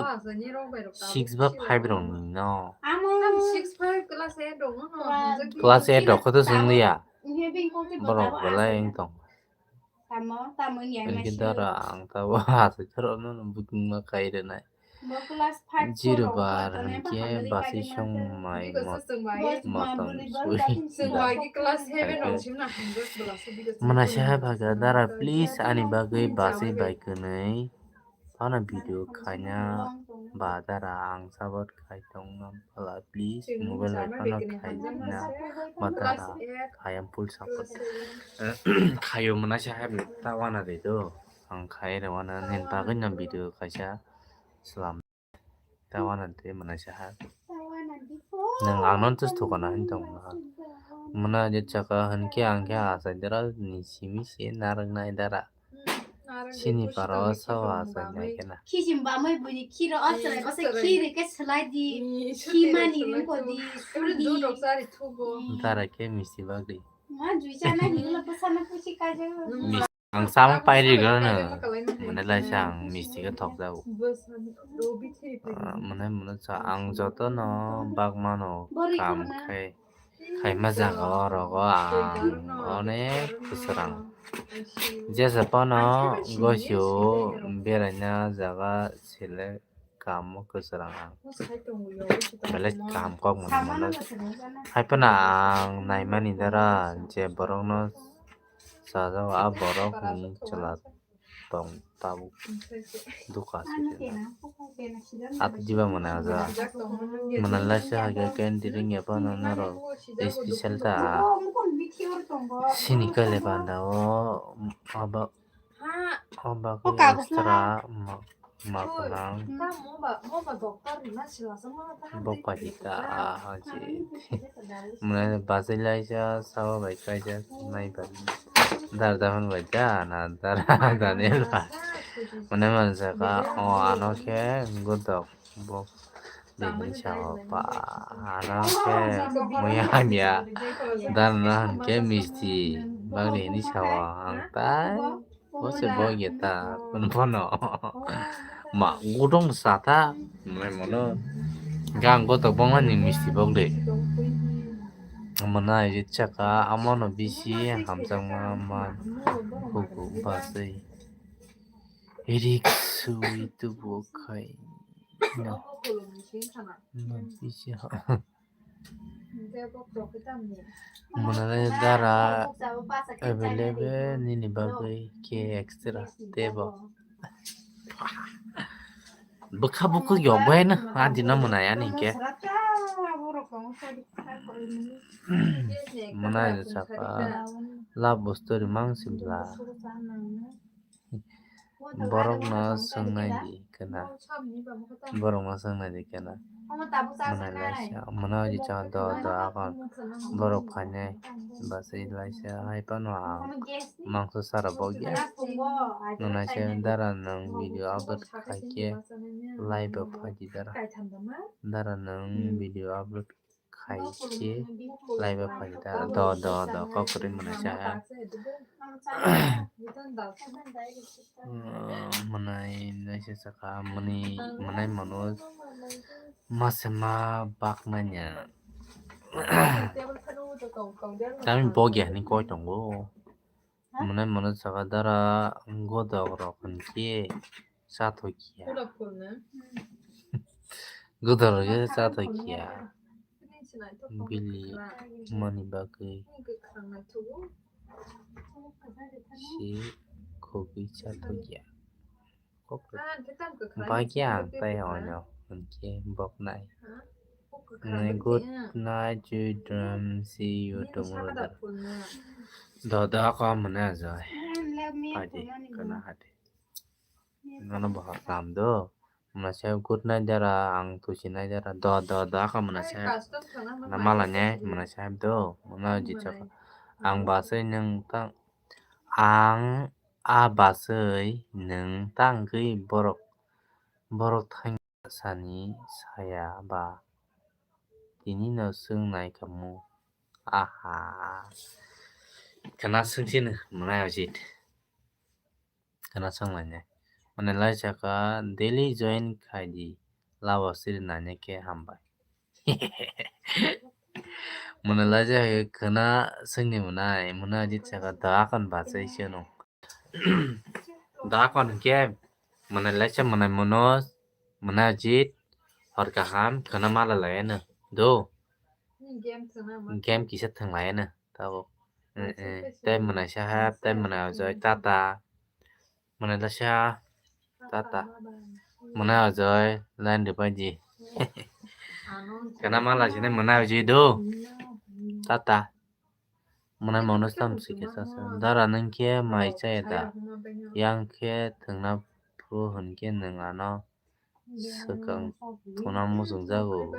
six ba five rok ni no. Six five class eight rok no. Class eight rok kho to swng liya. Borok belai wng tong. Tamo, tamo ni ai. Hingke masi. Dara ang tabo asai thoro no booking ma kai rwnai. Bo class five zero four bar rok hingke basi song mai mot motom sui. Swng bai ki class seven rok sim na hundred bwla se bigo. Mona se hai baga dara please ani bagwi basi bai kwnwi. Phano video khaina ba dara ang support khai tongno phala please mobile bai phano khaina ba dara khayam full support. Khayo mona se hai ta wana de do ang khai re wana nin bagwi no video kaisa slam ta wana de mona se hai. Nang ang non tus thokana hin tong na mona je chaka hin ke ang ke asai dara ni simi se narang nai dara. Sini paro sawa asai nai kena. Khichim bamai buni khiro asrai basa khiri ke salai di. Khimani ringko di. Dara ke misti bagri. Ma jui chana hingla basa na pusi kaja. Mis-, ang samung pairi gano. Mane lai sang misti ke thok jau. Mane mane sa ang joto no bak mano kam khai. Khaima jaga o rogo ang onek kwswrang. Jesa phano gosio beraina jaga selek kamo kwswrang ang. Belai kam kok mano mano. Hai phano ang naimani dara je borokno sajao a borokni chwla tong tabuk duka se tena. Ati diba mane aja. Mane laisa hage ken diring ya pa na naro special ta. Sini kale panda o aba aba ko extra ma ma kunang. Bok pajita a haji. Mane bajai laisa sawa bai kaisa nai bai. Dar daman bai da na dar Daniel ba. Mane man saka o ano khe godok bok dini sawa pa ano khe muya hamya dar na han khe misti bak dini sawa ang tai. Bo se bo ye ta, kun bono. Ma, gudong sa ta, mane mono. Gang go to bongma ni misti bok de. Mona ye chaka, amono bisi hamjakma ma huku basai. Rik sui tu bo khai. No. No, bisi ha. Mwnai dara available nini bagwi khe extra tebo. Bwkha bwkha yogwi na adina mwnai ani khe. Mwnai saka love story mang sibla. Borokno swngnai di khna. Borokno swngnai di khna. Mwnai laisa, mwnai di cha do do akon. Borok phainai bachai laisa hai phano ang mangso sara bokya. Mwnai se dara nwng video upload khaikhe live bo phaidi dara. Dara nwng video upload khai khe live o phai ta do do do kok kwrwi mwnai cha. Mwnai naisa saka mwnai mwnai mano mase ma bak nanya. Tami bogya hinwi koi tongo. Mwnai mano saka dara godok rok hinkhe chathokya. Godok rok khe chathokya. Bili mani bagwi se khogwi chathokya. Bagya ang tai hwnwi hwnkhe boknai. Good night, sweet dreams, see you tomorrow. Dodo ako mwnai ajai. Padi kana hati. Nono bohor kam do. Mwnai se good night dara ang tusi nai dara. Dodo ako mwnai se. Namala ne mwnai se do. Mwnai jitsa ang basai nung tang. Ang a basai nung tangwi borok Borok thangya sani saya ba tini no swngnai kamu. Aha. Khna swngchini mwnai Ajit. Khna swnglainai. Mwnai lai saka daily join khaidi. Labo siri nani khe hambai. Mwnai lai saka khna swngni mwnai. Mwnai Ajit saka da akon bachai seno. Da akon hwnkhe mwnai laisa mwnai Manoj, mwnai Ajit, hor kaham khna mala laiano do. Game kisa thwng laiano tabuk. Tei mwnai Saheb, tei mwnai Ajoy, tata. Mwnai laisa tata. Mwnai Ajoy, line rwbaidi. Khna mala sini mwnai Ajit do. Tata. Mwnai Manoj tam sikhe sasa. Dara nwng khe mai chaya da? Yang khe thwngna phuru hwn khe nwng ano swkang thwngna muchung jago.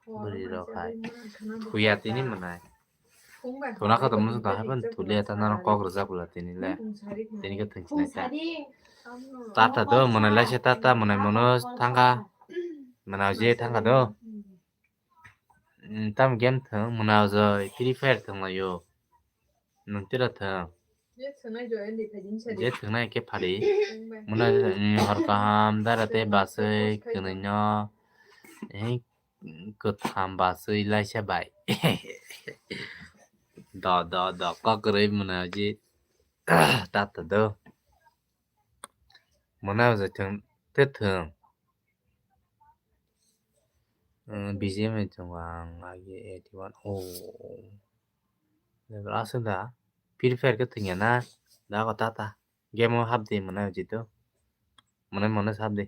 Bwrwi rok hai. Thuya tini mwnai. Thwngna kha tong muchung tong hai phano thuliya ta norok kok rwjak bwla tini le. Tini khe thwngsinai ta. Tata do mwnai laisa tata mwnai Manoj thangkha. Mwnai Ajit thangkha do. Tamo game thwng mwnai Ajoy Free Fire thwnglaio. Nwng tira thwng. Je thwngnai khe phari. Mwnai Ajoy hor kaham dara tei baswi kwnwino. Kwtham baswi laisa bai. Do do do kok kwrwi mwnai Ajit. Tata do. Mwnai Ajoy thwng tei thwng. B G M ni tongo ang agi eighty one. Oh. Level aswk da. Free Fire khe thwngya na. Da ko tata. Game o hapdi mwnai Ajit do. Mwnai Manoj hapdi.